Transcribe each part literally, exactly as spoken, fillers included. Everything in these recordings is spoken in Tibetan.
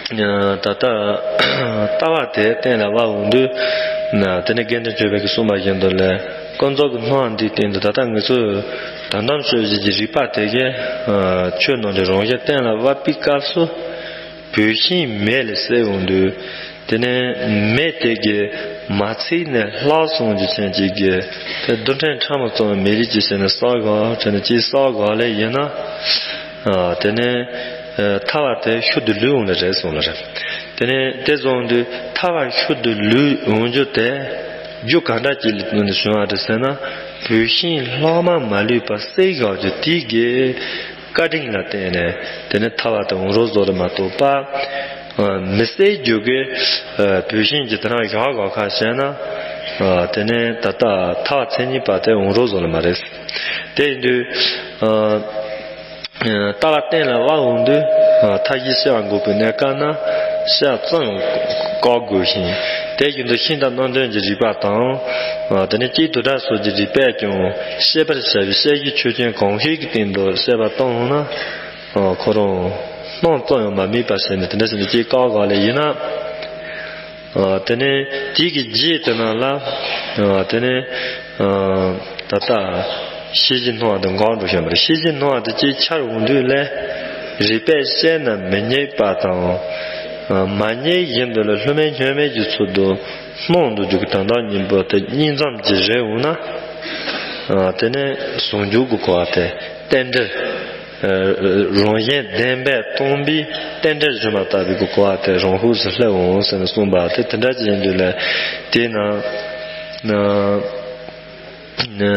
ད་ལྟ་ལྟ་བ་དེ་གཏན་ལ་དབབ་འོང་དུས། དེ་ནས་དགེ་འདུན་ཆོས་འཕེལ་གྱིས་གསུངས་པ་བཞིན་དུ་ལས། ཀུན་རྫོབ་ཀྱི་སྣང་བ་འདིའི་སྟེང་དུ་ད་ལྟ་ངེད་ཚོས་དོན་དམ་དཔྱོད་བྱེད་ཀྱི་རིག་པ་དེ་གས་ཆོས་རྣམས་ཀྱི་རང་བཞིན་གཏན་ལ་དབབ་པའི་སྐབས་སུ། བུད་ཤིང་མེ་ལས་བསལ་འོང་དུས། དེ་ནས་མེ་དེ་གས་མ་ཚིག་ནས་ལྷག་སོང་གི་ཆེན་གཅིག་གིས། དེ་རྡུལ་ཕྲན་ཕྲ་མོ་ཙམ་མེ་ལས་ཅི་བྱས་ནས་བསལ་དགོས་དྲན་ནས་ཅི་བསལ་དགོས་ལས་ཡིན་ན། དེ་ནས་ཐར་བ་དེ་ཤུལ་དུ་ལུས་འོང་ལ་རེད་གསུངས་ལ་རེད། དེ་ནས་དེ་བཟུང་དུས་ཐར་བ་ཤུལ་དུ་ལུས་འོང་རྒྱུ་དེ། རྒྱུ་ག་འདྲ་ཅིག་ལ་བརྟེན་ནས་བྱུང་བ་རེད་ཟེར་ན། བུད་ཤིང་ལྷག་མ་མ་ལུས་པ་བསལ་དགོས་རྒྱུ་དེ་གས། བཀའ་དྲིན་ལ་བརྟེན་ནས་དེ་ནས་ཐར་བ་དེ་འོང་རོགས་བཟོ་རེད་མ་གཏོགས་པ། མི་བསད་རྒྱུ་གི་བུད་ཤིང་གི་དེ་རང་བཞག་དགོས་ཁ་བཤད་ན། དེ་ནས་ད་ལྟ་ཐར་བ་མཚན་ཉིད་པ་དེ་འོང་རོགས་བཟོ་ལ་མ་རེད། དེ་ཡིན་དུས། ལྟ་བ་གཏན་ལ་དབབ་འོང་དུས། མཐའ་བཞི་སྐྱེ་བ་འགོག་པའི་གནས་སྐབས་ན་སྐྱེ་བ་ཙམ་ཡང་བཀག་དགོས་ཤིང་། དེ་བཞིན་དུ་ཤིང་དང་རྣམ་ལྡན་གྱི་རིགས་པ་དང་། དེ་ནས་སྐྱེས་དུ་དྲག་སོགས་ཀྱི་རིགས་པས་ཀྱང་ཤེས་པར་བྱ་བའི་ཤེས་བྱའི་ཆོས་ཅན་གང་ཞིག་གི་སྟེང་དུ་ཤེས་པ་བཏང་འོང་ན། ཁོ་རང་སྣང་ཙམ་ཡང་མ་དམིགས་པ་བྱས་ནས་དེ་འདྲ་བྱས་ནས་སྐྱེ་བཀག་ག་ལས་ཡིན་ན། དེ་ནས་དེའི་གི་རྗེས་དེ་ན་ལ། དེ་ནས་ད་ལྟ་ཤེས་བྱའི་སྣང་བ་དེ་འགག་འགྲོ་བཞིན་པ་རེད། ཤེས་བྱའི་སྣང་བ་དེ་སྐྱེས་འཆར་འོང་དུས་ལས། རིགས་པས་དཔྱད་ན་མི་རྙེད་པ་དང་། མ་རྙེད་བཞིན་དུ་ལ་བསླུ་མེད་བསྙོན་མེད་ཀྱི་ཚུལ་དུ་སྣང་དུ་འཇུག་གི་དོན་དམ་གཉིས་པོ་དེ་གཉིས་འཛོམས་ཀྱི་རེད་འོང་ན། དེ་ནས་ཟུང་འཇུག་གི་གོ་བ་དེ་རྟེན་འབྲེལ། རང་བཞིན་བདེན་པས་སྟོང་པའི་རྟེན་འབྲེལ་བཞུགས་པ་ལྟ་བུའི་གོ་བ་དེ་རང་ཤུགས་སུ་སླེབས་འོང་ཟེར་ནས་གསུངས་པ་དེ་དེ་འདྲ་ཅིག་ཡིན་དུས་ལས། དེས་ན་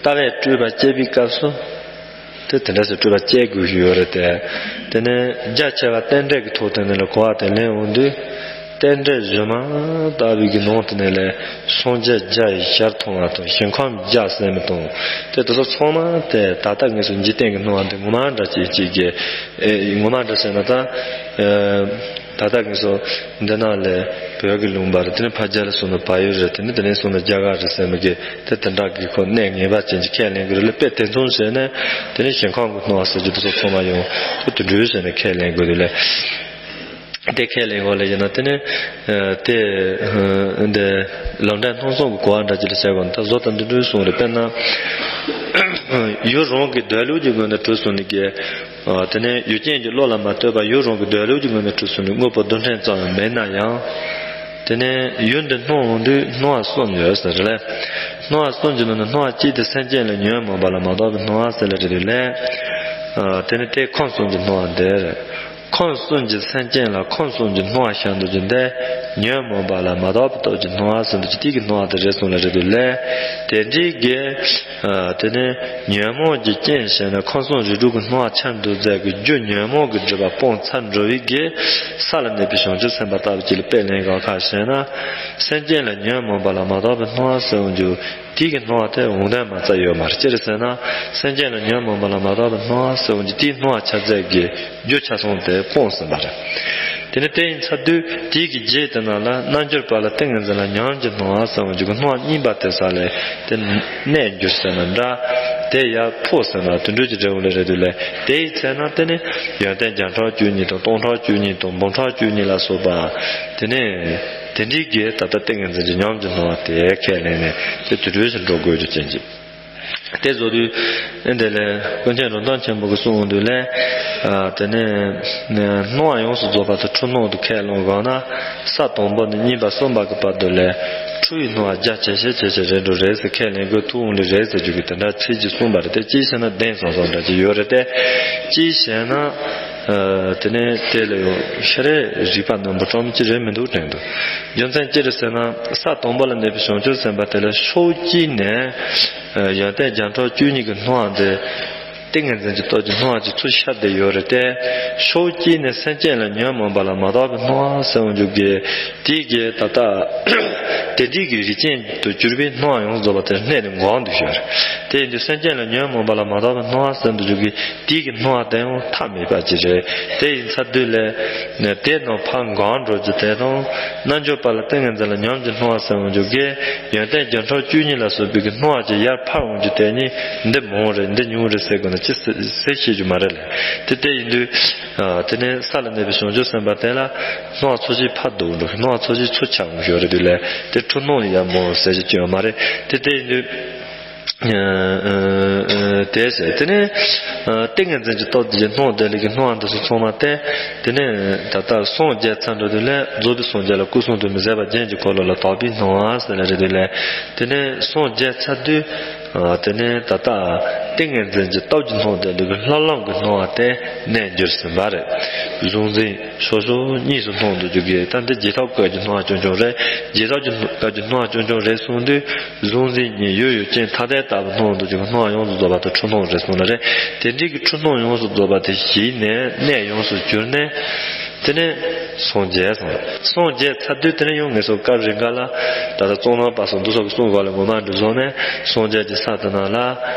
ལྟ་བས་སྤྲོས་པ་བསྐྱེད་པའི་སྐབས་སུ། དེ་དེ་འདྲ་ཞིག་སྤྲོས་པ་བསྐྱེད་དགོས་ཀྱི་ཡོད་རེད་དེ། དེ་ནས་རྒྱ་ཆེ་བ་རྟེན་འབྲེལ་གྱི་ཐོག་དེ་ནས་ལ་གོ་བ་དེ་ལེན་འོང་དུས། རྟེན་འབྲེལ་བཞུགས་པ་ལྟ་བུའི་གི་ནང་དེ་ནས་ལས་སངས་རྒྱས་བརྒྱ་ཡི་ཞལ་མཐོང་བ་དང་ཞིང་ཁམས་བརྒྱ་ཟད་མི་གཏོང་། དེ་དེ་ཚོ་ཚང་མ་དེ་ད་ལྟ་ངེས་སུ་འཇིག་རྟེན་གྱི་སྣང་བ་འདི་ངོ་མ་འདྲ་ཅིག་ཅིག་གི། ངོ་མ་འདྲ་ཟེར་ན་ད། ད་ལྟ་ངེས་སུ་འདི་ན་ལས་བོད་ཀྱི་ལུང་པ་རེད། དེ་ནས་ཕ་རྒྱལ་ལ་སོང་ན་བལ་ཡུལ་རེད། དེ་ནས་དེ་ནས་སོང་ན་རྒྱ་གར་རེད་ཟེར་མི་གི་དེ་དེ་འདྲ་གི་ཁོ་གནས་ངེས་པ་ཅན་གྱི་ཁས་ལེན་དགོས་རེད་ལ། དཔེ་དེ་མཚུངས་བྱས་ནས་དེ་ནས་ཞིང་ཁམས་ཀྱི་སྣང་བ་ཟེར་རྒྱུ་དེ་ཚོ་ཚང་མ་ཡང་དེ་དེ་འདྲ་བྱས་ནས་ཁས་ལེན་དགོས་རེད་ལ། དེ་ཁས་ལེན་དགོས་ལ་ཡིན་ན་དེ་ནས་དེ་འདི་ལམ་འབྲས་སྣང་གསུམ་གྱི་གོ་བ་འདྲ་ཅིག་ལ་བྱ་དགོས་ན། ད་བཟོ་ལྟ་འདི་འདྲ་གསུངས་རེད། དཔེར་ན་ཡུལ་རང་གི་འདོད་ལུགས་ཀྱི་ངོས་ནས་གྲུབ་སོང་ནས་ཀྱི། དེ་ནས་ཡུལ་ཅན་གྱི་བློ་ལ་མ་ལྟོས་པར་ཡུལ་རང་གི་འདོད་ལུགས་ཀྱི་ངོས་ནས་གྲུབ་སོང་ནས་དངོས་པོ་རྡུལ་ཕྲན་ཙམ་ཡང་མེད་ན་ཡང་། དེ་ནས་ཡུལ་འདི་སྣང་འོང་དུས་སྣང་བ་གསུམ་ཡོད་ཟེར་ལ། སྣང་བ་གསུམ་གྱི་ནང་ནས་སྣང་བ་གཅིག་དེ་སེམས་ཅན་ལ་ཉོན་མོངས་པ་ལ་མ་ལྟོས་པའི་སྣང་བ་ཟེར་ལ་རེད་དུས་ལས། དེ་ནས་དེ་ཁམས་གསུམ་གྱི་སྣང་བ་འདི་རེད། ཁམས་གསུམ་གྱི་སེམས་ཅན་ལ་ཁམས་གསུམ་གྱི་སྣང་བ་ཤར་འདུག་རྒྱུ་འདི་ཉོན་མོངས་པ་ལ་མ་ལྟོས་པའི་སྟོབས་ཀྱིས་སྣང་བ་ཟེར་འདུག་རྒྱུ་དེ་གི་སྣང་བ་དེ་རེད་གསུངས་ལ་རེད་དུས་ལས། དེ་འདྲའི་གི། དེ་ནས་ཉོན་མོངས་ཀྱི་རྐྱེན་བྱས་ནས་ཁམས་གསུམ་རིགས་དྲུག་གི་སྣང་བ་འཆར་འདུག་མཛད་ཀྱི་རྒྱུ་ཉོན་མོངས་ཀྱི་སྒྲིབ་པ་སྤངས་ཚར་འགྲོ་བའི་གི་ས་ལ་གནས་པའི་བྱང་ཆུབ་སེམས་དཔའ་ལྟ་བུ་ཅིག་ལ་དཔེ་ལེན་དགོས་ཁ་བྱས་ན། སེམས་ཅན་ལ་ཉོན་མོངས་པ་ལ་མ་ལྟོས་པའི་སྣང་བ་ཟེར་འོང་རྒྱུ། དེ་གི་སྣང་བ་དེ་འོང་དོན་མ་རྩ་ཡོད་མ་རེད། ཅི་རེད་ཟེར་ན། སེམས་ཅན་ལ་ཉོན་མོངས་པ་ལ་མ་ལྟོས་པའི་སྣང་བ་ཟེར་འོང་རྒྱུ་དེའི་སྣང་བ་འཆར་མཛད་ཀྱི་རྒྱུ་ཆ་ཚང་དེ་སྤངས་ཟིན་པ་རེད། དེ་ནས་དེ་ཡིན་ཚར་དུས་དེའི་གི་རྗེས་དེ་ན་ལ་རྣལ་འབྱོར་པ་ལ་ཏིང་ངེ་འཛིན་ལ་ཉམས་ཀྱི་སྣང་བ་ཟེར་འོང་རྒྱུ་གི་སྣང་བ་གཉིས་པ་དེ་ས་ལས་དེ་གནས་འགྱུར་ཟེར་ན་འདྲ། དེ་ཡར་འཕོ་ཟེར་ན་དེ་འདྲ་གི་འབྲས་བུ་ལ་རེད་དུས་ལས། དེ་ཡི་ཚེ་ན་དེ་ནི་ཡོན་ཏན་བརྒྱ་ཕྲག་བཅུ་གཉིས་དང་སྟོང་ཕྲག་བཅུ་གཉིས་དང་འབུམ་ཕྲག་བཅུ་གཉིས་ལ་སོགས་པ། དེ་ནས་དེ་འདྲའི་གི་ད་ལྟ་ཏིང་ངེ་འཛིན་གྱི་ཉམས་ཀྱི་སྣང་བ་དེ་ཁས་ལེན་ནས་དེ་དུད་འགྲོའི་ཕྱིར་འགྲོ་དགོས་རྒྱུ་ཅན་གྱི། དེ་བཟོ་དུས་ཨེ་འདི་ལས་ཀུན་མཁྱེན་རོང་ཐང་ཆེན་པོ་གིས་གསུངས་འོང་དུས་ལས། དེ་ནས་སྣང་བ་ཡོངས་སུ་རྫོགས་པ་དེ་འཁྲུལ་སྣང་དུ་ཁས་བླངས་གང་ན། ས་དང་པོ་ནས་གཉིས་པ་གསུམ་པ་གི་བར་དུ་ལས་འཁྲུལ་བའི་སྣང་བ་རྒྱ་ཆེ་ཆེ་ཆེ་ཆེ་རེ་འགྲོ་རེད་ཟེར་ཁས་ལེན་དགོས་ཐུག་འོང་ལེ་རེད་ཟེར་རྒྱུ་གི་དེ་འདྲ་ཚིག་ཅིག་གསུངས་པ་རེད། དེ་ཅིའི་ཕྱིར་ན་བདེན་སོང་སོང་འདྲ་ཅིག་ཡོད་རེད་དེ། ཅིའི་ཕྱིར་ན། དེ་ནས་དེ་ལ་ཡང་ཤེས་རིག་རིག་པ་རྣོན་པོ་ཙམ་ཅིག་རེད་མི་འདུག་དྲན་འདུག་རྒྱུ་མཚན་ཅི་རེད་ཟེར་ན། ས་དང་པོ་ལ་གནས་པའི་བྱང་ཆུབ་སེམས་དཔའ་དེ་ལ་ཕྱོགས་གཅིག་ནས་ཡོན་ཏན་བརྒྱ་ཕྲག་བཅུ་གཉིས་ཀྱི་སྣང་བ་འདི། ཏིང་ངེ་འཛིན་གྱི་སྟོབས་ཀྱིས་སྣང་བ་གཅིག་ཚུར་ཤར་བསྡད་ཡོད་རེད་དེ། ཕྱོགས་གཅིག་ནས་སེམས་ཅན་ལ་ཉོན་མོངས་པ་ལ་མ་ལྟོས་པའི་སྣང་བ་ཟེར་འོང་རྒྱུ་གི་དེ་གི་ད་ལྟ་དེ་འདྲའི་གི་རིགས་ཅན་དུ་གྱུར་པའི་སྣང་བ་ཡོངས་རྫོགས་པ་དེ་གནས་ནས་འགག་འདུག་ཤར། དེ་ཡིན་དུས་སེམས་ཅན་ལ་ཉོན་མོངས་པ་ལ་མ་དག་པའི་སྣང་བ་ཟེར་དུ་འཇུག་གི་དེའི་གི་སྣང་བ་དེ་ཡང་མཐའ་མེད་པ་ཅིག་རེད། དེ་ཡིན་ཚར་དུས་ལས་ནས་དེ་རྣམས་ཕར་འགག་འགྲོ་རྒྱུ་དེ་དང་། རྣལ་འབྱོར་པ་ལ་ཏིང་ངེ་འཛིན་ལ་ཉམས་ཀྱི་སྣང་བ་ཟེར་འོང་རྒྱུ་གི་ཡོན་ཏན་བརྒྱ་འཕྲོ་བཅུ་གཉིས་ལ་སོགས་པའི་གི་སྣང་བ་ཅིག་ཡར་འཕར་འོང་རྒྱུ་དེ་གཉིས་འདི་མང་རེད། འདི་ཉུང་རེད་ཟེར་དགོས་ན་ཅི་ཟེར་ཤེས་རྒྱུ་མ་རེད་ལ། དེ་དེ་ཡིན་དུས་དེ་ནས་ས་ལ་གནས་པའི་བྱང་ཆུབ་སེམས་དཔའ་དེ་ལ་སྣང་བ་ཚོ་ཞིག་ཕར་འདུག་འགྲོ། སྣང་བ་ཚོ་ཞིག་ཚུར་ཆགས་འོང་ཞོར་རེད་དུས་ལས་དེ་འཁྲུལ་སྣང་ཡང་མང་ཟེར་གྱི་ཅི་ཡང་མ་རེད། དེ་དེ་ཡིན་དུས། དེ་ཟེར། དེ་ནས་ཏིང་ངེ་འཛིན་གྱི་སྟོབས་ཀྱི་སྣང་དེ་ལས་ཀྱི་སྣང་བ་འདི་ཚོ་ཚང་མ་སྟེ། དེ་ནས་ད་ལྟ་སངས་རྒྱས་ཚར་འགྲོ་དུས་ལས་རྫོགས་པའི་སངས་རྒྱས་ལ་སྐུ་གསུང་ཐུགས་མི་ཟད་པ་རྒྱན་གྱི་འཁོར་ལོ་ལ་དག་པའི་སྣང་བ་ཟེར་ལ་རེད་དུས་ལས། དེ་ནས་སངས་རྒྱས་ཚར་དུས་དེ་ནས་ད་ལྟ་ཏིང་ངེ་འཛིན་གྱི་སྟོབས་ཀྱི་སྣང་དེ་ལས་ཀྱི་ལྷ་ལམ་གྱི་སྣང་བ་སྟེ་གནས་འགྱུར་ཟིན་པ་རེད། གཟུང་འཛིན། སོ་སོ་གཉིས་སུ་སྣང་དུ་འཇུག་གི། ད་འདི་རྗེས་ཐོབ་སྐབས་ཀྱི་སྣང་བ་ཆུང་ཆུང་རེད། རྗེས་ཐོབ་ཀྱི་སྐབས་ཀྱི་སྣང་བ་ཆུང་ཆུང་རེད་གསུངས་དུས། གཟུང་འཛིན་གཉིས་ཡོད་ཡོད་ཅན་ཐ་དད་ལྟ་བུ་སྣང་དུ་འཇུག་གི། སྣང་བ་ཡོངས་སུ་རྫོགས་པ་དེ་འཁྲུལ་སྣང་རེད་གསུངས་ལ་རེད། དེ་འདྲའི་གི་འཁྲུལ་སྣང་ཡོངས་སུ་རྫོགས་པ་དེ་ཞིག་ནས་གནས་ཡོངས་སུ་གྱུར་ནས། དེ་ནས་སངས་རྒྱས་སོང་། སངས་རྒྱས་ཚར་དུས་དེ་ནས་ཡང་ངེས་སོ་སྐབས་རེ་འགའ་ལ་ད་ལྟ་གཙང་ནང་པ་སོགས་འདི་སོགས་ཀྱི་གསུང་གོ་ལ་ངོ་མ་འདྲི་བཟོ་ནས་སངས་རྒྱས་ཀྱི་ས་དེ་ན་ལ།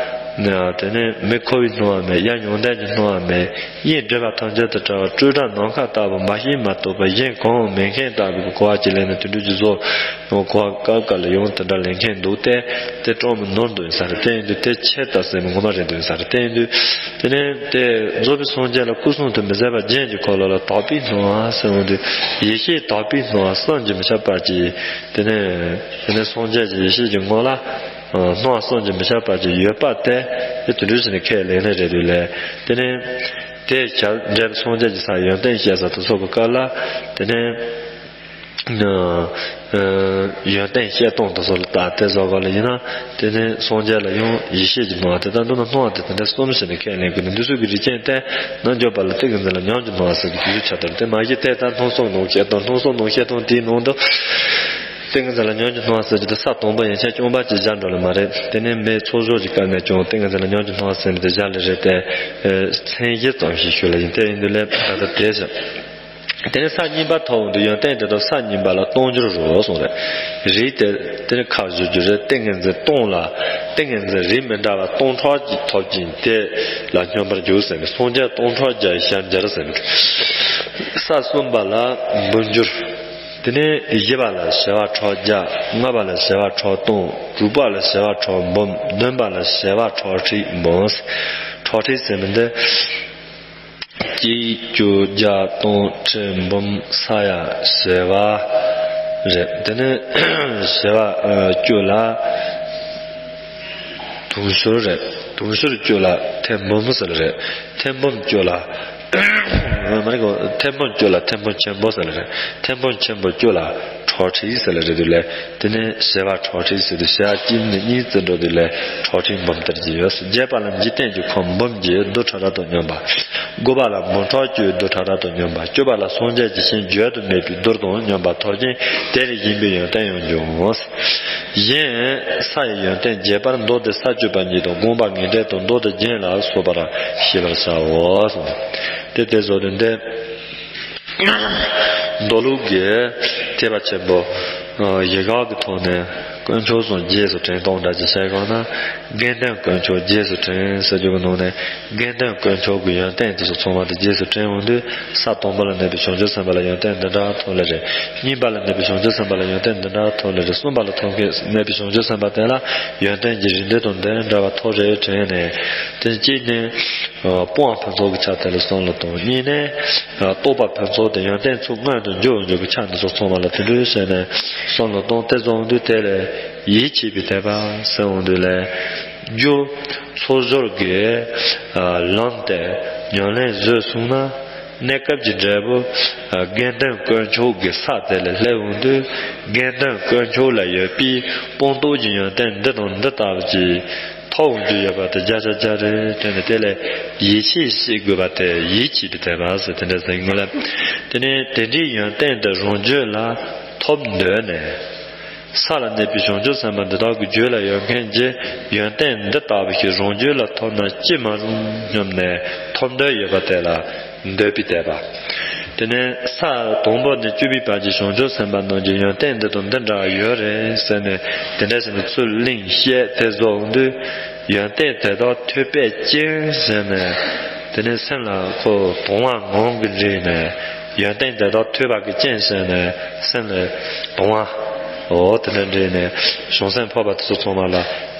དེ་ནས་མི་ཁོ་བའི་སྣང་བ་མེད། ཡང་མྱང་འདས་ཀྱི་སྣང་བ་མེད། གཡེང་སྒྲིབ་པ་ཐམས་ཅད་དང་བྲལ་བ་སྤྲོས་བྲལ་ནམ་མཁའ་ལྟ་བུ་མ་སྐྱེས་མ་རྟོགས་པ་གཞན་གང་མེད་མཁན་ལྟ་བུའི་གོ་བ་ཅིག་ལེན་ནས་དེ་འདྲ་ཅིག་བཟོ། ཡང་གོ་བ་སྐབས་སྐབས་ལ་ཡང་དེ་འདྲ་ལེན་མཁན་འདུག་སྟེ། དེ་གྲངས་མི་ནོར་འདུག་ཡིན་ས་རེད། དེ་ཡིན་དུས་དེ་ཆེ་ལྟ་ཟེར་མི་ངོ་མ་རེད་འདུག་ཡིན་ས་རེད། དེ་ཡིན་དུས་དེ་ནས་དེ་རྫོགས་པའི་སངས་རྒྱས་ལ་སྐུ་གསུང་ཐུགས་མི་ཟད་པ་རྒྱན་གྱི་འཁོར་ལོ་ལ་དག་པའི་སྣང་བ་ཟེར་འོང་དུས་ཡེ་ཤེས་དག་པའི་སྣང་བ་བསམ་གྱིས་མི་ཁྱབ་པ་ཅིག་དེ་ནས་དེ་ནས་སངས་རྒྱས་ཀྱི་ཡེ་ཤེས་ཀྱི་ངོ་ལ། སྣང་བ་བསམ་གྱིས་མི་ཁྱབ་པ་ཅིག་ཡོད་པ་དེ། དེ་དུས་འདྲ་ཞིག་ནས་ཁས་ལེན་ནི་རེད་དུས་ལས། དེ་ནས་དེ་བྱ་འབྲས་སངས་རྒྱས་ཀྱི་ས་ཡོན་ཏན་བཤད་ས་དེ་སོགས་ཀྱི་སྐབས་ལ། དེ་ནས་ཡོན་ཏན་བཤད་སྟངས་དེ་སོགས་ལ་ལྟ་དེ་བཟོ་ག་ལ་ཡིན་ན། དེ་ནས་སངས་རྒྱས་ལ་ཡང་ཡེ་ཤེས་ཀྱི་སྣང་བ་དེ་དང་འདི་ན་སྣང་བ་དེ་དེ་འདྲ་གསུམ་ཞིག་ནས་ཁས་ལེན་དགོས་ནས། འདི་ཚོ་གི་རིགས་ཅན་དེ་རྣལ་འབྱོར་པ་ལ་ཏིང་ངེ་འཛིན་ལ་ཉམས་ཀྱི་སྣང་བ་ཟེར་གྱི་དུས་ཚོད་ཆ་ལྟར་དེ་མ་གཞི་དེ་ལྟར་སྣང་སྟོང་སྣང་བཤད་སྟངས། སྣང་སྟོང་སྣང་བཤད་སྟངས་དེའི་ནང་དུ། ཏིང་ངེ་འཛིན་ལ་ཉམས་ཀྱི་སྣང་བ་ཟེར་རྒྱུ་དེ་ས་དང་པོ་ཡན་ཆད་རྐྱང་པ་ཅིག་བཞག་འགྲོ་ལེ་མ་རེད། དེ་ནས་མི་ཚོགས་བསོད་ཀྱི་སྐབས་ནས་ཀྱང་ཏིང་ངེ་འཛིན་ལ་ཉམས་ཀྱི་སྣང་བ་ཟེར་མི་དེ་བཞག་ལེ་རེད་དེ། མཚན་གཞི་ཙམ་ཞིག་ཞུ་ལེ་ཡིན། དེ་ཡིན་དུས་ལས་ད་ལྟ་དེ་བཞག་དེ་ནས་ས་གཉིས་པ་ཐོབ་འོང་དུས་ཡོན་ཏན་དེ་དག་ས་གཉིས་པ་ལ་སྟོང་འགྱུར་རོ་གསུངས་རེད། རིགས་དེ་དེ་ནས་ཁ་བཞུ་རྒྱུ་རེད། ཏིང་ངེ་འཛིན་སྟོང་ལ། ཏིང་ངེ་འཛིན་རིགས་མི་འདྲ་བ་སྟོང་ཕྲག་གཅིག་ཐོབ་ཅིང་དེ་ལ་སྙོམས་པར་འཇུག་ཟེར་ནས། སངས་རྒྱས་སྟོང་ཕྲག་བརྒྱ་ཡི་ཞལ་མཇལ་ཟེར་ནས། ས་གསུམ་པ་ལ་འབུམ་འགྱུར། དེ་ནས་བཞི་པ་ལ་བྱེ་བ་ཕྲག་བརྒྱ། ལྔ་པ་ལ་བྱེ་བ་ཕྲག་སྟོང་། དྲུག་པ་ལ་བྱེ་བ་ཕྲག་འབུམ། བདུན་པ་ལ་བྱེ་བ་ཕྲག་ཁྲིག་འབུམ། ཕྲག་ཁྲིག་ཟེར་མི་འདི་གཅིག་བཅུ་བརྒྱ་སྟོང་ཁྲི་འབུམ་ས་ཡ་བྱེ་བ་རེད། དེ་ནས་བྱེ་བ་བཅུ་ལ་དུང་ཕྱུར་རེད། དུང་ཕྱུར་བཅུ་ལ་ཐེར་འབུམ་ཟེར་ལ་རེད། ཐེར་འབུམ་བཅུ་ལ། མ་རེད་གོ། ཐེར་འབུམ་བཅུ་ལ་ཐེར་འབུམ་ཆེན་པོ་ཟེར་ལ་རེད། ཐེར་འབུམ་ཆེན་པོ་བཅུ་ལ་ཕྲག་ཁྲིག་ཟེར་ལ་རེད་དུས་ལས། དེ་ནས་བྱེ་བ་ཕྲག་ཁྲིག་ཟེར་དུས་བྱེ་བ་གཅིག་ནས་གཉིས་བརྩི་འགྲོ་དུས་ལས་ཕྲག་ཁྲིག་འབུམ་ལྟར་གྱི་ཡོད། བརྒྱད་པ་ལ་འཇིག་རྟེན་གྱི་ཁམས་འབུམ་གྱིས་རྡུལ་ཕྲ་རབ་ཏུ་སྙོམས་པ། དགུ་པ་ལ་འབུམ་ཕྲག་བཅུའི་རྡུལ་ཕྲ་རབ་ཏུ་སྙོམས་པ། བཅུ་པ་ལ་སངས་རྒྱས་ཀྱི་ཞིང་བརྗོད་དུ་མེད་པའི་རྡུལ་དང་སྙོམས་པ་ཐོབ་ཅིང་དེ་ལས་གཞན་པའི་ཡོན་ཏན་ཡང་འབྱུང་། གཞན་ས་ཡི་ཡོན་ཏན་རྒྱས་པར་མདོ་སྡེ་ས་བཅུ་པ་ཉིད་དང་དགོངས་པ་ངེས་འགྲེལ་དང་མདོ་སྡེ་རྒྱན་ལ་སོགས་པར་ཤེས་པར་བྱའོ། དེ་དེ་བཟོ་དོན་ཏེ། མདོ་ལུགས་ཀྱི་ཐེག་པ་ཆེན་པོ་ཡི་གེ་གི་ཐོག་ནས་དཀོན་མཆོག་གསུམ་རྗེས་སུ་དྲན་སྟངས་འདྲ་ཅིག་བྱས་གོང་ན། དགེ་འདུན་དཀོན་མཆོག་རྗེས་སུ་དྲན་ཟེར་རྒྱུ་གི་ནང་ནས། དགེ་འདུན་དཀོན་མཆོག་གི་ཡོན་ཏན་དེ་ཚོ་ཚང་མ་དེ་རྗེས་སུ་དྲན་འོང་དུས། ས་དང་པོ་ལ་གནས་པའི་བྱང་ཆུབ་སེམས་དཔའ་ལ་ཡོན་ཏན་འདི་འདྲ་ཐོབ་ལེ་རེད། གཉིས་པ་ལ་གནས་པའི་བྱང་ཆུབ་སེམས་དཔའ་ལ་ཡོན་ཏན་འདི་འདྲ་ཐོབ་ལེ་རེད། གསུམ་པ་ལ་ཐོབ་མཁན་གནས་པའི་བྱང་ཆུབ་སེམས་དཔའ་དེ་ལ་ཡོན་ཏན་གྱི་རིགས་འདི་དང་འདི་འདྲ་བ་ཐོབ་རེད་དྲན་ནས། དེ་གཅིག་ནས་སྤོང་བ་ཕུན་ཚོགས་ཀྱི་ཆ་དེ་ལ་བསམ་བློ་གཏོང་། གཉིས་ནས་རྟོགས་པ་ཕུན་ཚོགས་དེ་ཡོན་ཏན་ཚུལ་མངོན་དུ་འཇུག་འཇུག་གི་ཆ་འདི་ཚོ་ཚང་མ་ལ་དེ་འདྲ་བྱས་ནས་བསམ་བློ་གཏོང་། དེ་ཚོ་འོང་དུས་དེ་ལས་ཡིད་ཆེས་པའི་དད་པ་ཟེར་འོང་དུས་ལས། རྒྱུ་ཚོགས་སྦྱོར་གྱི་ལམ་དེ་ཉམས་ལེན་བཟོས་སོང་ན། གནས་སྐབས་ཀྱི་འབྲས་བུ་དགེ་འདུན་དཀོན་མཆོག་གི་ས་དེ་ལ་སླེབས་འོང་དུས། དགེ་འདུན་དཀོན་མཆོག་ལ་ཡོད་པའི་སྤངས་རྟོགས་ཀྱི་ཡོན་ཏན་འདི་དང་འདི་ལྟ་བུ་ཅིག་ཐོབ་འོང་རྒྱུ་ཡོད་པ་དེ་བརྒྱ་ཆ་བརྒྱ་རེད། དེ་ནི་དེ་ལ་ཡིད་ཆེས་བྱེད་དགོས་པ་དེ་ཡིད་ཆེས་པའི་དད་པ་ཟེར་དེ་འདྲ་ཟེར་ངོ་ལ། དེ་ནས་དེ་འདྲའི་ཡོན་ཏན་དེ་རང་རྒྱུད་ལ་ཐོབ་འདོད་ནས། ས་ལ་གནས་པའི་བྱང་ཆུབ་སེམས་དཔའ་འདི་དག་གི་རྒྱུད་ལ་ཡོད་མཁན་གྱི་ཡོན་ཏན་འདི་ལྟ་བུ་ཞིག་རང་རྒྱུད་ལ་ཐོབ་ན་ཅི་མ་རུང་སྙམ་ནས་ཐོབ་འདོད་ཡོད་པ་དེ་ལ་འདོད་པའི་དད་པ། དེ་ནས་ས་དང་པོ་ནས་བཅུ་པའི་བར་གྱི་བྱང་ཆུབ་སེམས་དཔའ་རྣམས་ཀྱི་ཡོན་ཏན་འདི་དང་འདི་འདྲ་ཡོད་རེད་ཟེར་ནས་དེ་འདྲ་ཟེར་ནས་ཚུར་གླེང་བཤད་དེ་བཟོ་འོང་དུས། ཡོན་ཏན་དེ་དག་ཐོས་པའི་རྐྱེན་ཟེར་ནས། དེ་ནས་སེམས་ལ་ཁོ་དུང་བ་ངང་གིས་འདྲེས་ནས། ཡོན་ཏན་དེ་དག་ཐོས་པ་གི་རྐྱེན་ཟེར་ནས་སེམས་ལ་དུང་བ། འོ་དེ་འདྲ་འདྲེས་ནས་བྱང་སེམས་འཕགས་པ་དེ་ཚོ་ཚང་མ་ལ་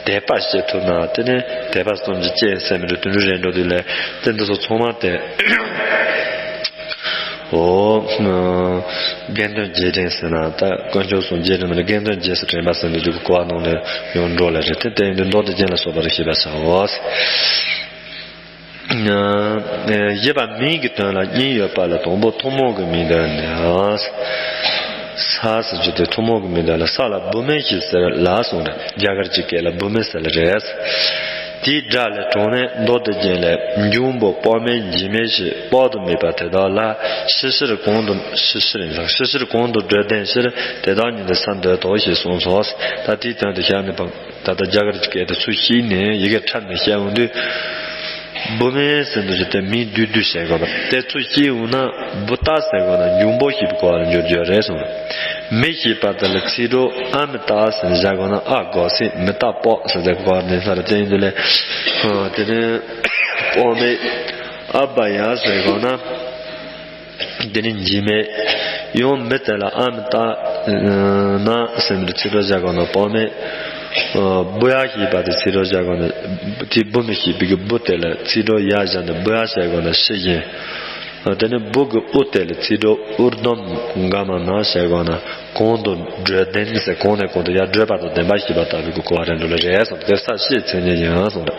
དད་པ་བྱེད་ཐུབ་ན། དེ་ནས་དད་པ་གསུམ་གྱི་རྐྱེན་ཟེར་མི་འདྲ་དུད་འགྲོ་རེ་འགྲོ་དུས་ལས་དེ་འདི་ཚོ་ཚང་མ་དེ། འོ། དགེ་འདུན་རྗེས་དྲན་ཟེར་ན། ད་དཀོན་མཆོག་གསུམ་རྗེས་དྲན་མ་ནི་དགེ་འདུན་རྗེས་སུ་དྲན་པ་ཟེར་འདུག་གོ། ཨ་ནང་ནས་ཡང་འགྲོ་ལ་རེད་དེ། དེ་ཡིན་དུས་མདོ་སྡེ་རྒྱན་ལ་སོགས་པ་རེ་ཤེས་པར་བྱའོ། བཞི་པ་མིང་གི་དོན་ལ་གཉིས་ཡོད་པ་ལ་དང་པོ་ཐུན་མོང་གི་མིང་དོན་ནི། ས་ཟེར་རྒྱུ་དེ་ཐུན་མོང་གི་མིང་དོན་ལ། ས་ལ་བུད་མེད་ཞེས་ཟེར་ལ་གསུངས་རེད། རྒྱ་གར་གྱི་སྐད་ལ་བུད་མེད་ཟེར་ལ་རེད། དེའི་སྒྲ་ལས་དྲངས་ནས་མདོ་སྡེ་རྒྱན་ལས། འབྱུང་པོ་དཔག་མེད་འཇིགས་མེད་ཞེས། དཔག་ཏུ་མེད་པ་དེ་དག་ལ་ཕྱི་ཕྱིར་གང་དུ། ཕྱི་ཕྱིར་ཡིན་ལ། ཕྱི་ཕྱིར་གང་དུ་བགྲོད་ལྡན་ཕྱིར། དེ་དག་ཉིད་དུ་ས་འདོད་དོ་ཞེས་གསུངས་སོ། ད་དེའི་དོན་དུ་ཞག་ནི་བང་། ད་ལྟ་རྒྱ་གར་གྱི་སྐད་དུ་ཚུར་བཤད་ནས་ཡི་གེ་ཕྲལ་ནས་བཤད་འོང་དུས། བུད་མེད་ཟེར་འདུག་ཅེས་དེ་མིང་བསྡུས་བསྡུས་བཤད་དགོས་པ་དེ་ཚུར་བཤད་འོང་ན། བུ་ཏ་ཟེར་དགོས་ན་འབྱུང་པོ་ཞེས་པའི་གོ་བ་ལ་འགྱུར་རྒྱུ་རེད་གསུངས། མི་ཞེས་པ་དེ་ལ་ཚིག་གྲོགས་ཨ་མི་ཏ་ཟེར་བཞག་དགོས་ན། ཨ་དགོས་ཚིག་མི་ཏ་དཔག་ཟེར་དེ་གོ་བ་ནས་ལྷ་ར་བསྟན་ཡོད་དུས་ལས། དེ་ནས་དཔག་མེད་ཨ་བ་ཡ་ཟེར་དགོས་ན། དེ་ནི་འཇིགས་མེད། ཡང་མི་དེ་ལ་ཨ་མི་ཏ་ན་ཟེར་མི་ཚིག་གྲོགས་བཞག་དགོས་ན་དཔག་མེད། བུ་ཡ་ཞེས་པ་དེ་ཚིག་གྲོགས་བཞག་དགོས་ན། དེ་བུད་མེད་ཞེས་པའི་གི་བུ་དེ་ལ་ཚིག་གྲོགས་ཡ་བཞག་ནས་བུ་ཡ་བྱས་དགོས་ན་ཤི་ཞིང་། དེ་ནི་བུ་གི་ཨུ་དེ་ལ་ཚིག་གྲོགས་ཨུར་དོམ་ག་མ་ན་བྱས་དགོས་ན། གང་དུ་བགྲོད་ལྡན་ཟེར། གང་ནས་གང་དུ་ཡར་བགྲོད་པ་དང་ལྡན་པ་ཞེས་པ་ལྟ་བུའི་གོ་བ་རེ་འགྲོ་ལ་རེད་གསུངས། དེ་ས་ཤེས་མཚན་ཉིད་ཡིན་གསུངས།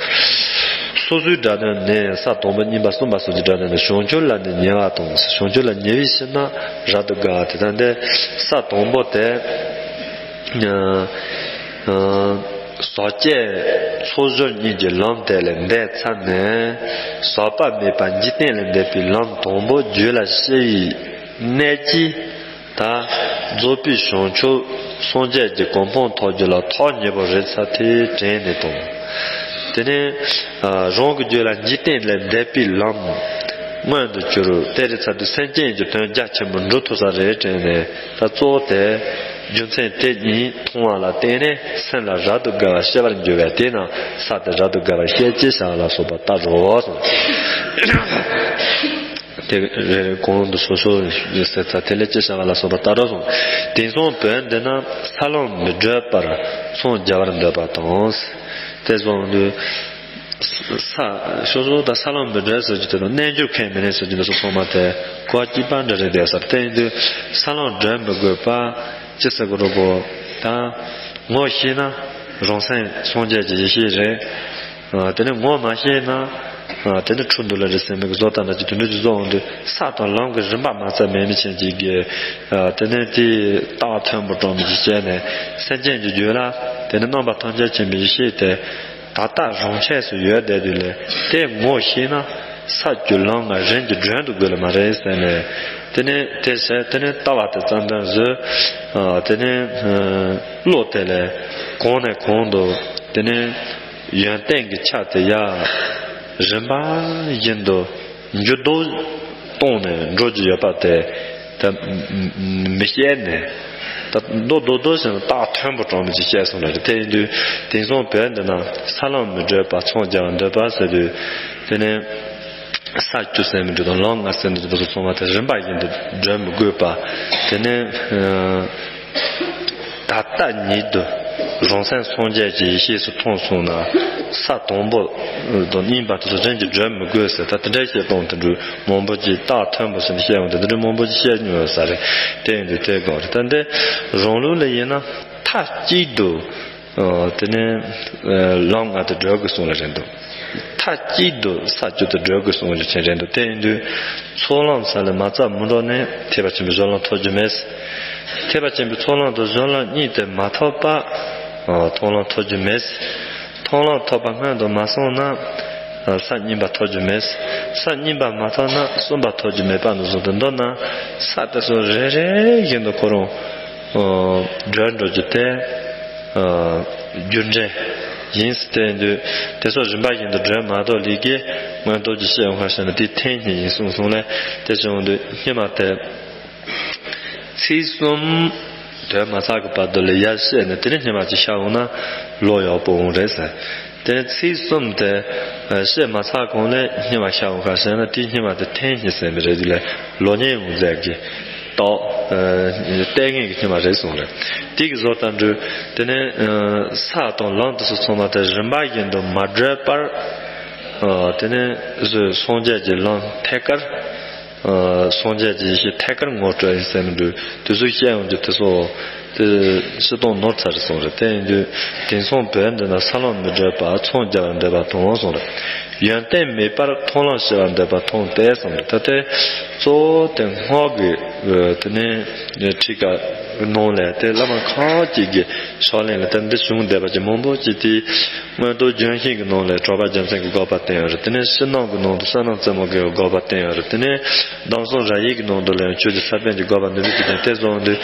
སོ་སོའི་སྒྲ་དོན་ནི། ས་དང་པོ་གཉིས་པ་གསུམ་པ་སོགས་ཀྱི་སྒྲ་དོན་ནི། བྱང་ཆུབ་ལ་ནི་ཉེ་བ་དང་། བྱང་ཆུབ་ལ་ཉེ་བའི་ཕྱིར་ན་རབ་ཏུ་དགའ་བ་དེ། ད་འདི་ས་དང་པོ་དེ། ཟག་བཅས་ཚོགས་སྦྱོར་གཉིས་ཀྱི་ལམ་དེ་ལས་འདས་ཚར་ནས། ཟག་པ་མེད་པ་འཇིག་རྟེན་ལས་འདས་པའི་ལམ་དང་པོ་རྒྱུད་ལ་སྐྱེ་བའི་གནད་ཀྱིས། ད་རྫོགས་པའི་བྱང་ཆུབ་སངས་རྒྱས་ཀྱི་གོ་འཕང་ཐོབ་རྒྱུ་ལ་ཐག་ཉེ་པོ་རེད་ས་དེ་དྲན་ནས་དང་། དེ་ནས་རང་གི་རྒྱུད་ལ་འཇིག་རྟེན་ལས་འདས་པའི་ལམ་མངོན་དུ་གྱུར་དེ་རེད་ཚར་དུས་སེམས་ཅན་གྱི་དོན་རྒྱ་ཆེན་པོ་འགྲུབ་ཐུབ་ས་རེད་དྲན་ནས། ད་གཙོ་བོ་དེ་རྒྱུ་མཚན་དེ་གཉིས་མཐོང་བ་ལ་བརྟེན་ནས་སེམས་ལ་རབ་ཏུ་དགའ་བ་སྐྱེ་བར་འགྱུར་བས། དེས་ན་ས་དེ་རབ་ཏུ་དགའ་བ་ཞེས་བྱ་བ་ལ་སོགས་པ་ལྟར་རོ་གསུངས། དེ་རེ་རེ་གོང་དུ་སོ་སོ་ཟེར་ཚ་དེ་ལས་ཅི་བྱ་བ་ལ་སོགས་པ་ལྟར་རོ་གསུངས། དེང་སང་བོད་འདི་ན་ས་ལམ་མི་བགྲོད་པར་འཚང་རྒྱ་བར་འདོད་པ་དང་། དེ་སོང་དུས་ས་སོ་སོ་དང་ས་ལམ་མི་བགྲོད་ཟེར་རྒྱུ་དེ་དང་རྣལ་འབྱོར་ཁས་མི་ལེན་ཟེར་རྒྱུ་འདི་ཚོ་ཚང་མ་དེ་གོ་བ་གཅིག་པ་འདྲ་རེད་དེ་ཟེར། དེ་ཡིན་དུས་ས་ལམ་བགྲོད་མི་དགོས་པ། ཅི་ཟེར་དགོས་རེད་གོ། ད་ངོ་ཤེས་ན་རང་སེམས་སངས་རྒྱས་ཀྱི་ཡེ་ཤེས་རེད། ཨ་དེ་ནས་ངོ་མ་ཤེས་ན་ཨ་དེ་ནས་འཁྲུལ་འདུག་ལ་རེད་ཟེར་མི་གི་བཟོ་ལྟ་འདྲ་ཅིག་དེ་འདྲ་ཅིག་བཟོ་འོང་དུས་ས་དང་ལམ་གྱི་རིམ་པ་མ་ཚད་མེད་མི་ཆེན་ཅིག་གིས་ཨ་དེ་ནས་དེ་རྟགས་མཐོན་པོ་སྤྲོ་མི་ཅིག་བྱས་ནས་སེམས་ཅན་གྱི་རྒྱུད་ལ་དེ་ནས་རྣམ་པ་ཐམས་ཅད་མཁྱེན་པའི་ཡེ་ཤེས་དེ། ད་ལྟ་རང་ཆས་སུ་ཡོད་བསྡད་དུས་ལས་དེ་ངོ་ཤེས་ན་ས་བཅུ་ལམ་ལྔ་རིམ་གྱིས་བགྲོད་དུ་དགོས་ལ་མ་རེད་ཟེར་ནས། དེ་ནས་དེ་ཟེར་དེ་ནས་ལྟ་བ་དེ་ཙམ་དང་བཟོས། ཨ་དེ་ནས་ཨ་བློ་དེ་ལས་གོང་ནས་གོང་དུ་དེ་ནས་ཡོན་ཏན་གྱི་ཆ་དེ་ཡར་རིམ་པ་བཞིན་དུ་འགྱུར་ལྡོག་བཏང་ནས་འགྲོ་རྒྱུ་ཡོད་པ་དེ། ད་མི་ཤེས་ནས། ད་རྡོ་རྡོ་རྡོ་ཟེར་ན་རྟགས་མཐོན་པོ་གྲོང་མི་ཅིག་བཤད་སོང་ལ་རེད། དེ་ཡིན་དུས་དེང་སང་བོད་འདི་ན་ས་ལམ་མི་བགྲོད་པ་འཚང་རྒྱ་བར་འདོད་པ་ཟེར་དུས། དེ་ནས་ས་བཅུ་ཟེར་མི་འདུག་དང་ལམ་ལྔ་ཟེར་མི་འདུག་དང་སོགས་ཚང་མ་དེ་རིམ་པ་བཞིན་དུ་བགྲོད་མི་དགོས་པ། དེ་ནས་ད་ལྟ་ཉིད་དུ་རང་སེམས་སངས་རྒྱས་ཀྱི་ཡེ་ཤེས་སུ་མཐོང་སོང་ན། ས་དང་པོ་དང་གཉིས་པ་དེ་ཚོ་རིམ་གྱིས་བགྲོད་མི་དགོས་ཟེར། ད་དེ་འདྲའི་བཤད་སྟངས་དེ་འདྲ་མང་པོ་ཅིག་རྟགས་མཐོན་པོ་ཟེར་ནས་བཤད་ཡོང་དུས་འདི་འདྲ་མང་པོ་ཅིག་བཤད་མྱོང་ཡོད་ས་རེད། དེ་ཡིན་དུས་དེ་དགོས་རེད། ད་འདི་རང་ལུགས་ལ་ཡིན་ན་མཐའ་གཅིག་ཏུ་ཨ་དེ་ནས་ཨ་ལམ་ལྔ་དེ་བགྲོད་དགོས་གསུངས་ལ་རེད་འདུག་མཐའ་གཅིག་ཏུ་ས་བཅུ་དེ་བགྲོད་དགོས་གསུངས་ལ་ཕྱིན་རེད་འདུག་དེ་ཡིན་དུས་ཚོགས་ལམ་ས་ལས་མ་རྩ་མི་འགྲོ་ནས་ཐེག་པ་ཆེན་པོའི་སྦྱོར་ལམ་ཐོབ་རྒྱུ་མེད། ཐེག་པ་ཆེན་པོའི་ཚོགས་ལམ་དང་སྦྱོར་ལམ་གཉིས་དེ་མ་ཐོབ་པ་ཨ་མཐོང་ལམ་ཐོབ་རྒྱུ་མེད། མཐོང་ལམ་ཐོབ་པ་སྔོན་དུ་མ་སོང་ན་ས་གཉིས་པ་ཐོབ་རྒྱུ་མེད། ས་གཉིས་པ་མ་ཐོབ་ན་གསུམ་པ་ཐོབ་རྒྱུ་མེད་པ་ནས་བཟུང་སྟེ། མདོར་ན་ས་དེ་ཚོ་རེ་རེ་བཞིན་དུ་ཁོ་རང་བགྲོད་འགྲོ་རྒྱུ་དེ་རྒྱུ་འབྲས་ཡིན་ཟེར་དུས། དེ་ཚོ་རིམ་པ་བཞིན་དུ་བགྲོད་མ་གཏོགས་ལས་ཀའི་མངོན་རྟོགས་ཀྱི་ཤེས་ཡོན་ཁ་ཤས་ནི་དེ་ཐེངས་གཉིས་ཡིན་གསུངས་སོང་ལས། དེ་བྱུང་དུས་སྙེ་མ་དེ། ཚིག་གསུམ་དོན་མ་ཚགས་ཀྱི་བར་དུ་ལ་ཡར་བཤད་ནས་དེ་ནས་སྙེ་མ་ཅིག་ཤར་འོང་ན་བློ་ཡག་པོ་འོང་རེད་ཟེར། དེ་ཚིག་གསུམ་དེ་བཤད་མ་ཚར་གོང་ལས་སྙན་པ་ཤར་འོང་ཁ་བཤད་ན། དེའི་སྙན་པ་དེ་ཐེངས་གཉིས་ཟེར་བ་རེད། དེ་ལས་ལོག་ཉན་འོང་ཟེར་གི་ཏོག་ལྟས་ངན་གྱི་སྙན་པ་རེད་གསུངས་རེད། དེ་གི་བཟོ་ལྟ་འདྲ་དེ་ནས་ས་དང་ལམ་དེ་ཚོ་ཚང་མ་དེ་རིམ་པ་བཞིན་དུ་མ་བགྲོད་པར། དེ་ནས་སངས་རྒྱས་ཀྱི་ལམ་ཐད་ཀར། སངས་རྒྱས་ཀྱི་ཡེ་ཤེས་ཐད་ཀར་ངོ་སྤྲོད་ཡིན་ཟེར་ནས་འདུག་དེ་ཚོ་བཤད་ཡོང་རྒྱུ་དེ་ཚོ་དེ་སྤྱིར་བཏང་ནོར་ཚར་སོང་རེད། དེ་ཡིན་དུས་དེང་སང་བོད་འདི་ན་ས་ལམ་མི་བགྲོད་པར་འཚང་རྒྱ་བར་འདོད་པ་མཐོང་གསུངས་རེད། ཡོན་ཏན་མེད་པར་མཐོང་ལམ་བྱེ་བར་འདོད་པ་མཐོང་སྟེ་གསུངས་རེད། ད་ལྟའི་གཙོ་བོ་དེ་སྔགས་ཀྱི་དེ་ནས་ཁྲིད་ཀ་ནང་ལས་དེ་བླ་མ་ཁག་ཅིག་གི་ཕྱག་ལེན་ལ་དེ་འདི་བྱུང་བསྡད་པ་ཅིག་མང་པོ་ཅིག་དེ། མངོན་རྟོགས་ལྗོན་ཤིང་གི་ནང་ལས་གྲགས་པ་རྒྱལ་མཚན་གྱི་དགོངས་པ་བསྟན་ཡོད་རེད། དེ་ནས་ཕྱི་ནང་གི་ནང་དུ་བསོད་ནམས་རྩེ་མོ་རྒན་གྱི་དགོངས་པ་བསྟན་ཡོད་རེད། དེ་ནས་གདམས་ཟབ་ར་ཡིག་གི་ནང་དུ་ལས་ཆོས་ཀྱི་ས་པཎ་གྱི་དགོངས་པ་འདི་འདྲ་ཅིག་བསྟན་ཏེ་བཟུང་དུས་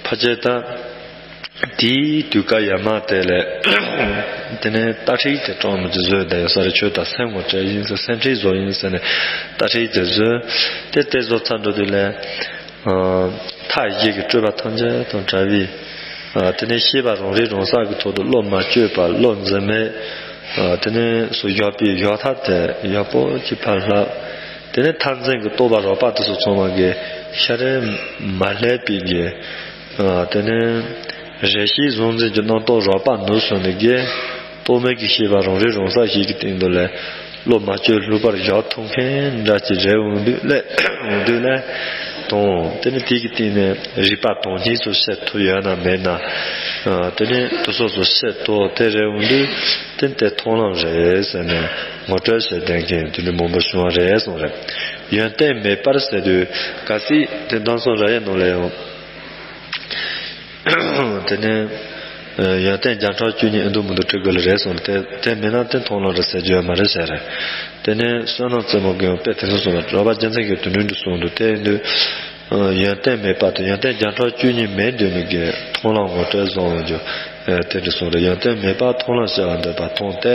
ཕལ་ཆེར་ད་དེའི་དུས་སྐབས་ཡར་མར་དེ་ལས་དེ་ནས་རྟ་ཁྲིད་དེ་གྲངས་མེད་ཅིག་བཟོས་བསྡད་ཡོད་ས་རེད། ཆོས་དང་སེམས་ངོ་སྤྲད་ཡིན་ཟེར། སེམས་ཁྲིད་བཟོ་ཡིན་ཟེར་ནས་རྟ་ཁྲིད་དེ་བཟོས་ཏེ་དེ་བཟོ་ཚར་འགྲོ་དུས་ལས། མཐའ་བཞི་གི་སྤྲོས་པ་ཐམས་ཅད་དང་བྲལ་བའི། དེ་ནས་ཤེས་པ་རང་རིག་རང་གསལ་གྱི་ཐོག་ཏུ་བློ་མ་བཅོས་པ་བློ་འཛིན་མེད། དེ་ནས་སུ་བཞག་པའི་བཞག་ཐབས་དེ་ཡག་པོ་ཅིག་ཕར་བསླབ། དེ་ནས་མཐར་འཛིན་གྱི་རྟོགས་པ་རགས་པ་དེ་ཚོ་ཚང་མ་གི་ཤ་རེ་མ་ལྷད་པའི་གི། དེ་ནས་རེ་ཞིག་གཟུང་འཛིན་གྱི་རྣམ་རྟོག་རགས་པ་ནུབ་སོང་ནས་གི། རྟོག་མེད་ཀྱི་ཤེས་པ་རང་རིག་རང་གསལ་ཞིག་གི་སྟེང་དུ་ལས། བློ་མ་བཅོས་ལྷུག་པར་བཞག་ཐུབ་མཁན་འདྲ་ཅིག་རེད་འོང་དུས་ལས་འོང་དུས་ལས་དང་། དེ་ནི་དེ་གི་སྟེང་ནས་རིག་པ་དྭངས་སྙིགས་ཚོ་བཤད་ཐུབ་ཡོད་ན་མེད་ན། དེ་ནི་དུ་སོ་སོ་བཤད་ཐུབ་དེ་རེད་འོང་དུས་དེ་དེ་མཐོང་ལམ་རེད་ཟེར་ནས་ངོ་སྤྲོད་བྱེད་མཁན་དེ་འདྲ་མང་པོ་བྱུང་བ་རེད་གསུངས་རེད། ཡོན་ཏན་མེད་པར་ཟེར་དུས་གལ་སྲིད་དེ་གདམས་ཟབ་ར་ཡིག་ནང་ལ་ཡང་། དེ་ནས་ཡོན་ཏན་བརྒྱ་ཕྲག་བཅུ་གཉིས་ཨེ་འདུག་མི་འདུག་ཁྲིད་དགོས་ལེ་རེད་གསུངས་ཏེ། དེ་མེད་ན་དེ་མཐོང་ལམ་རེད་ཟེར་རྒྱུ་ཡོད་མ་རེད་ཟེར་རེད། དེ་ནས་བསོད་ནམས་རྩེ་མོ་རྒན་དཔེ་དེ་ཚོ་གསུངས་ལ་གྲགས་པ་རྒྱལ་མཚན་གྱིས་དུ་འགྲིག་འདུག་གསུངས་འདུག་དེ་ཡིན་དུས་ཡོན་ཏན་མེད་པ་དང་ཡོན་ཏན་བརྒྱ་ཕྲག་བཅུ་གཉིས་མེད་འདོད་ནི་གི་མཐོང་ལམ་ངོ་སྤྲོད་བཟང་བ་རྒྱུ་དེ་འདྲ་གསུངས་རེད། ཡོན་ཏན་མེད་པ་མཐོང་ལམ་བྱེ་བར་འདོད་པ་མཐོང་སྟེ།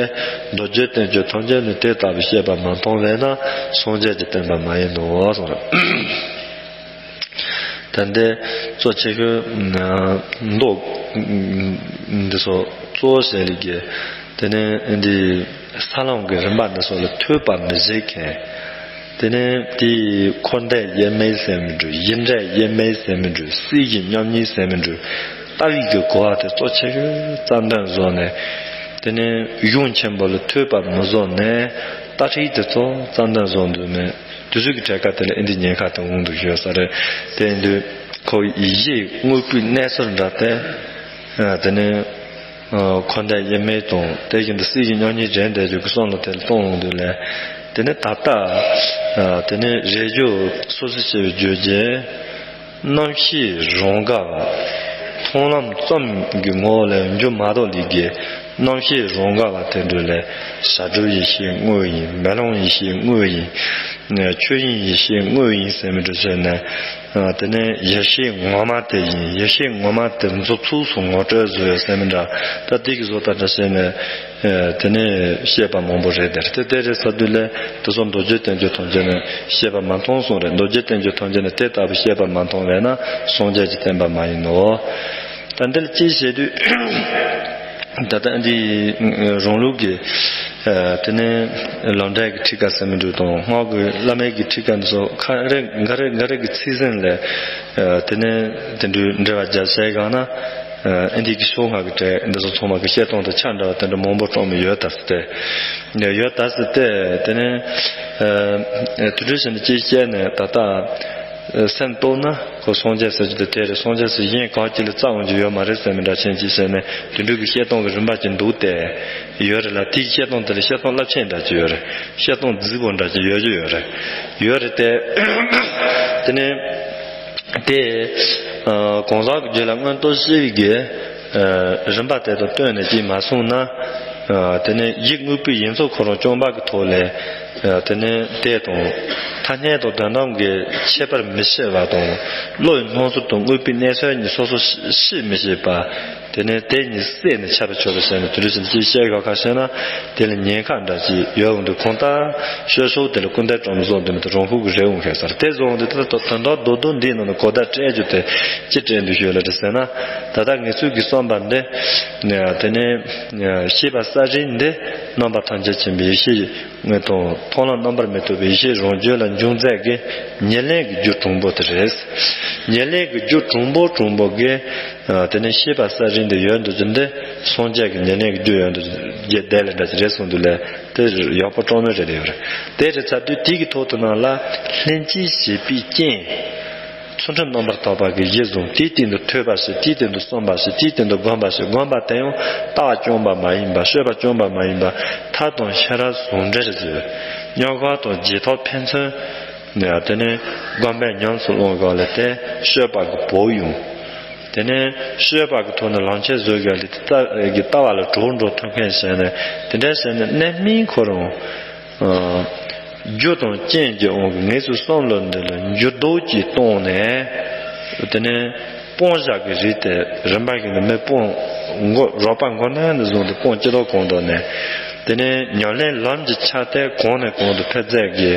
མདོ་རྒྱུད་བསྟན་བཅོས་ཐམས་ཅད་ནི་དེ་ལྟ་བུ་བཤད་པ་མ་མཐོང་བས་ན་སངས་རྒྱས་ཀྱི་བསྟན་པ་མ་ཡིན་ནོ་གསུངས་རེད། ད་ལྟའི་གཙོ་ཆེ་ཤོས་མདོ་འདི་ཚོ་གཙོ་བོ་ཟེར་ལི་གི་དེ་ནས་འདི་ས་ལམ་གྱི་རིམ་པ་འདི་ཚོ་ལ་ཐོས་པ་མི་བྱེད་མཁན། དེ་ནས་དེའི་འཁོར་འདས་དབྱེར་མེད་ཟེར་མི་འགྲོ། ཡིད་འབྲེལ་དབྱེར་མེད་ཟེར་མི་འགྲོ། སྲིད་ཞི་མཉམ་ཉིད་ཟེར་མི་འགྲོ། ལྟ་བའི་གི་གོ་བ་དེ་གཙོ་ཆེ་ཤོས་རྩ་འདོན་བཟོ་ནས། དེ་ནས་གཞུང་ཆེན་པོ་ལ་ཐོས་པ་མི་བཟོ་ནས་ལྟ་ཁྲིད་དེ་ཚོ་རྩ་འདོན་བཟོ་འདུག་མེད། དུས་ཚོད་ཀྱི་གྲལ་ཁ་དེ་ལ་ཨེ་འདི་ཉེན་ཁ་དང་འོང་དུ་ཤོར་ས་རེད། དེ་ཡིན་དུས་ཁོ་ཡི་གེ་དངོས་པོའི་གནས་ཚུལ་འདྲ་སྟེ། དེ་ནས་འཁོར་འདས་དབྱེར་མེད་དང་དེ་བཞིན་དུ་སྲིད་ཞི་མཉམ་ཉིད་དྲན་བསྡད་རྒྱུ་གི་བསམ་བློ་དེ་ལ་གཏོང་འོང་དུས་ལས། དེ་ནས་ད་ལྟ་དེ་ནས་རེ་རྒྱུ་སོ་སོ་ཞེས་པའི་རྒྱུ་རྐྱེན། རྣམ་ཤེས་རང་དགའ་བ། མཐོང་ལམ་ཙམ་གྱི་ངོ་བོ་ལས་འགྱུར་མ་གཏོགས་ལས་ཀྱི་རྣམ་ཤེས་རང་དགའ་བ་དེ་འདྲ་ལས་བྱ་གྲུབ་ཡེ་ཤེས་དངོས་ཡིན། མེ་ལོང་ཡེ་ཤེས་དངོས་ཡིན། ཆོས་དབྱིངས་ཡེ་ཤེས་དངོས་ཡིན་ཟེར་མི་འདྲ་བྱས་ནས། དེ་ནས་ཡེ་ཤེས་ངོ་མ་དེ་ཡིན། ཡེ་ཤེས་ངོ་མ་དེ་མཛུབ་ཚུགས་སུ་ངོ་སྤྲོད་བཟོས་ཟེར་མི་འདྲ། ད་དེ་གི་བཟོ་ལྟ་འདྲ་བྱས་ནས། དེ་ནས་བཤད་པ་མང་པོ་རེད་དེ། དེ་དེ་རེད་ས་དུས་ལས་དེ་ཚོ་མདོ་རྒྱུད་བསྟན་བཅོས་ཐམས་ཅད་ནས་བཤད་པ་མ་མཐོང་གསུངས་རེད། མདོ་རྒྱུད་བསྟན་བཅོས་ཐམས་ཅད་ནས་དེ་ལྟ་བུ་བཤད་པ་མ་མཐོང་བས་ན་སངས་རྒྱས་ཀྱི་བསྟན་པ་མ་ཡིན་ནོ། ད་འདི་ལ་ཅི་བྱེད་དུས། ད་ལྟ་འདི་རང་ལུགས་ཀྱི་དེ་ནས་ལམ་འབྲས་ཀྱི་ཁྲིད་ཀ་ཟེར་མི་འདྲ་དང་སྔགས་ཀྱི་བླ་མེད་ཀྱི་ཁྲིད་ཀ་འདི་ཚོ་ཁ་རེ་འགའ་རེ་འགའ་རེ་གི་ཚིག་ཟིན་ལས། དེ་ནས་དེ་འདྲའི་འགྲེལ་པ་རྒྱབ་བྱས་གང་ན། ཨེ་འདི་གི་ཕྱོགས་སྔ་གི་གྲས་འདི་ཚོ་ཚང་མ་གི་བཤད་སྟངས་དང་ཆ་འདྲ་བ་དེ་འདྲ་མང་པོ་སྤྲོ་མི་ཡོད་ད་ཟེར་ཏེ། ཡོད་ད་ཟེར་ཏེ་དེ་ནས་དུད་འགྲོ་ཞིག་ནི་ཅིག་བཤད་ནས་ད་ལྟ་སེམས་རྟོགས་ན་ཁོ་སངས་རྒྱས་ཟེར་གྱི་དེ་དེ་རེད། སངས་རྒྱས་ཟེར་གཞན་གང་གི་ལ་རྩ་འོང་རྒྱུ་ཡོད་མ་རེད་ཟེར་མི་འདྲ་ཆེན་ཅིག་བཤད་ནས་དུད་འགྲོ་གི་བཤད་སྟངས་གི་རིམ་པ་ཅིག་འདུག་སྟེ་ཡོད་རེད་ལ། དེའི་བཤད་སྟངས་དེ་ལ་བཤད་སྟངས་རླབས་ཆེན་འདྲ་ཅིག་ཡོད་རེད། བཤད་སྟངས་རྫིག་པོ་འདྲ་ཅིག་ཡོད་རྒྱུ་ཡོད་རེད། ཡོད་རེད་དེ། དེ་ནས། དེ། གང་ཟག་གི་རྒྱུད་ལ་མངོན་རྟོགས་སྐྱེ་བའི་གི། རིམ་པ་དེ་དང་བསྟུན་ནས་ཅིག་མ་གསུངས་ན། དེ་ནས་ཡིད་དངོས་པོའི་ཡིན་ཚུལ་ཁོ་རང་བཅོམ་པ་གི་ཐོག་ལས། དེ་ནས་དེ་དང་། ཐ་སྙད་དང་དོན་དམ་གྱི་ཁྱད་པར་མི་ཕྱེ་བ་དང་། བློ་ཡི་སྣང་ཚུལ་དང་དངོས་པོའི་གནས་ཚུལ་གཉིས་སོ་སོ་ཤེས་མི་ཤེས་པ། དེ་ནས་དེ་གཉིས་བསྲེས་ནས་ཁྱབ་པ་ཆོག་པ་བྱས་ནས་དེ་འདྲ་བྱས་ནས་ཅིག་བཤད་ཡོད་ག་བཤད་ན། དེ་ལ་ཉེན་ཁ་འདྲ་ཅིག་ཡོད་འོང་དུས། ཁོང་ད་ཤོད་ཤོག་དེ་ལ་སྐུ་ཟླ་བཀྲ་མོ་བཟོ་འདི་མི་དེ་རོང་ཕུག་གི་རེད་འོང་ཁ་ཟེར། དེ་བཟོ་འོང་དུས་ད་ལྟ་དོན་དག་རྡོག་རྡོག་འདིའི་ནང་ནས་གོ་བརྡ་སྤྲད་རྒྱུ་དེ་ཅི་སྤྲད་འདུག་ཞུ་ལ་རེད་ཟེར་ན། ད་ལྟ་ངེད་ཚོས་ཀྱི་བསམ་པ་འདི་དེ་ནས་ཤེས་པ་གསལ་རིག་འདི་རྣམ་པ་ཐམས་ཅད་མཁྱེན་པའི་ཡེ་ཤེས་ངེས་དང་མཐོང་ལམ་རྣམ་པར་མི་རྟོག་པའི་ཡེ་ཤེས་རང་རྒྱུད་ལ་འབྱུང་མཛད་ཀྱི་ཉེར་ལེན་གྱི་རྒྱུ་དྲང་པོ་དེ་རེད། ཉེར་ལེན་གྱི་རྒྱུ་དྲང་པོ་དྲང་པོ་གི་དེ་ནས་ཤེས་པ་གསལ་རིག་འདི་ཡོད་འདུག་རྒྱུ་འདི་སངས་རྒྱས་ཀྱི་ཉེར་ལེན་གྱི་རྒྱུ་ཡོད་འདུག་རྒྱུ་དེ་ལ་འདྲ་ཅིག་རེད་གསུངས་འདུག་ལས། དེ་ཡག་པོ་སྤྲོ་ནོ་རེད་ཡོད་རེད། དེ་རེད་ཚར་དུས་དེ་གི་ཐོག་ཏུ་ནང་ལ་ལྷན་ཅིག་བྱེད་པའི་རྐྱེན། ཚུལ་ཁྲིམས་རྣམ་པར་དག་པ་གི་གཞི་བཟུང་། དེའི་སྟེང་དུ་ཐོས་པ་བྱེད། དེའི་སྟེང་དུ་བསམ་པ་བྱེད། དེའི་སྟེང་དུ་སྒོམ་པ་བྱེད། སྒོམ་པ་དེ་ཡང་བརྟགས་བཅོམ་པ་མ་ཡིན་པ། དཔྱོད་པ་བཅོམ་པ་མ་ཡིན་པ། ཐབས་དང་ཤེས་རབ་ཟུང་འབྲེལ་བཟོས། མྱོང་བ་དང་རྗེས་ཐོབ་ཕན་ཚུན་དེ་ནས་སྒོམ་པས་ཉམས་སུ་བླང་བ་ལས་དེ་དཔྱོད་པ་གི་བོགས་དབྱུང་། དེ་ནས་དཔྱོད་པ་གི་ཐོག་ནས་ལམ་ཁྱེར་བཟོ་དགོས་ལས་དེ་ལྟ་གི་ལྟ་བ་ལ་གྲོགས་འགྲོ་ཐུབ་མཁན་བྱས་ནས་དེ་འདྲ་བྱས་ནས་གནད་སྨིན་ཁོ་རང་། རྒྱུ་དང་རྐྱེན་གྱི་དབང་གིས་ངེད་ཚོའི་བསམ་བློ་འདི་ལ་འགྱུར་ལྡོག་ཅིག་བཏང་ནས། དེ་ནས་སྤོང་བྱ་གི་རིགས་དེ་རིམ་པ་བཞིན་དུ་མི་སྤོང་མགོ་རོགས་པ་མགོ་ནས་ནས་བཟུང་སྟེ་སྤོང་སྤྱི་ལོ་གང་དག་ནས། དེ་ནས་ཉམས་ལེན་ལམ་གྱི་ཆ་དེ་གོང་ནས་གོང་དུ་འཕེལ་མཛད་ཀྱི་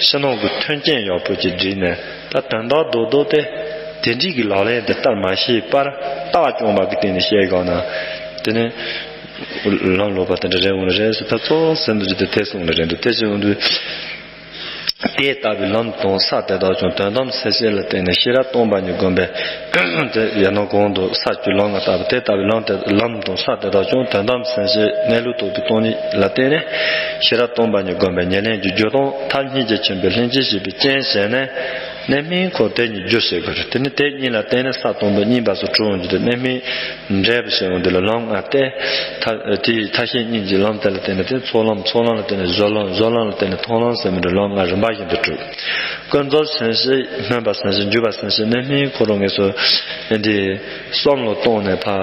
ཕྱི་ནང་གི་མཐུན་རྐྱེན་ཡག་པོ་ཅིག་བསྒྲིགས་ནས། ད་དོན་དག་རྡོག་རྡོག་དེ་དེ་འདྲའི་གི་ལག་ལེན་དེ་བསྟར་མ་ཤེས་པར་བརྟགས་བཅོམ་པ་གི་སྟེང་ནས་བཤད་དགོས་ན། དེ་ནས་ལམ་ལོག་པ་དེ་འདྲ་རེད་འོང་རེད་ཟེར། ད་གཙོ་བོ་ཟེར་འདུག་ཅི་དེ་དེ་གསུངས་ནས་རེད་འདུག་དེ་བཞིན་འོང་དུས། དེ་ལྟ་བུའི་ལམ་དང་ས་དེ་དག་ཀྱང་དོན་དམ་སེམས་བསྐྱེད་ལ་བརྟེན་ནས་ཤེས་རབ་སྟོང་པ་ཉིད་བསྒོམས་པས། དེ་ཡང་ན་གོང་དུ་ས་བཅུ་ལམ་ལྔ་ལྟ་བུ། དེ་ལྟ་བུའི་ལམ་དེ་ལམ་དང་ས་དེ་དག་ཀྱང་དོན་དམ་སེམས་བསྐྱེད་གནས་ལུགས་རྟོགས་པའི་སྟོང་ཉིད་ལ་བརྟེན་ནས་ཤེས་རབ་སྟོང་པ་ཉིད་བསྒོམས་པས་ཉེར་ལེན་གྱི་རྒྱུ་དང་ཐབས་སྙིང་རྗེ་ཆེན་པོའི་ལྷན་ཅིག་བྱེད་པའི་རྐྱེན་བྱས་ནས། གནད་སྨིན་ཁོ་དེ་ཉིད་རྒྱུ་བྱེད་དགོས་རེད། དེ་ནི་དེ་གཉིས་ལ་བརྟེན་ནས་ས་དང་པོ་གཉིས་པ་སོགས་གྲུབ་འོང་རྒྱུ་དེ་གནད་སྨིན་འབྲས་བུ་ཟེར་བ་འདི་ལ་ལམ་ལྔ་སྟེ། ཐ་དེའི་ཐ་ཤལ་གཉིས་ཀྱི་ལམ་དེ་ལ་བརྟེན་ནས་དེ་ཚོགས་ལམ། ཚོགས་ལམ་ལ་བརྟེན་ནས་སྦྱོར་ལམ། སྦྱོར་ལམ་ལ་བརྟེན་ནས་མཐོང་ལམ་ཟེར་མི་འདྲ་ལམ་ལྔ་རིམ་པ་བཞིན་དུ་གྲུབ། ཀུན་རྫོབ་སེམས་བསྐྱེད། སྨོན་པ་སེམས་བསྐྱེད། འཇུག་པ་སེམས་བསྐྱེད། གནད་སྨིན་ཁོ་རང་ངེས་སོ། འདི་བསམ་བློ་བཏང་ནས་ཕར་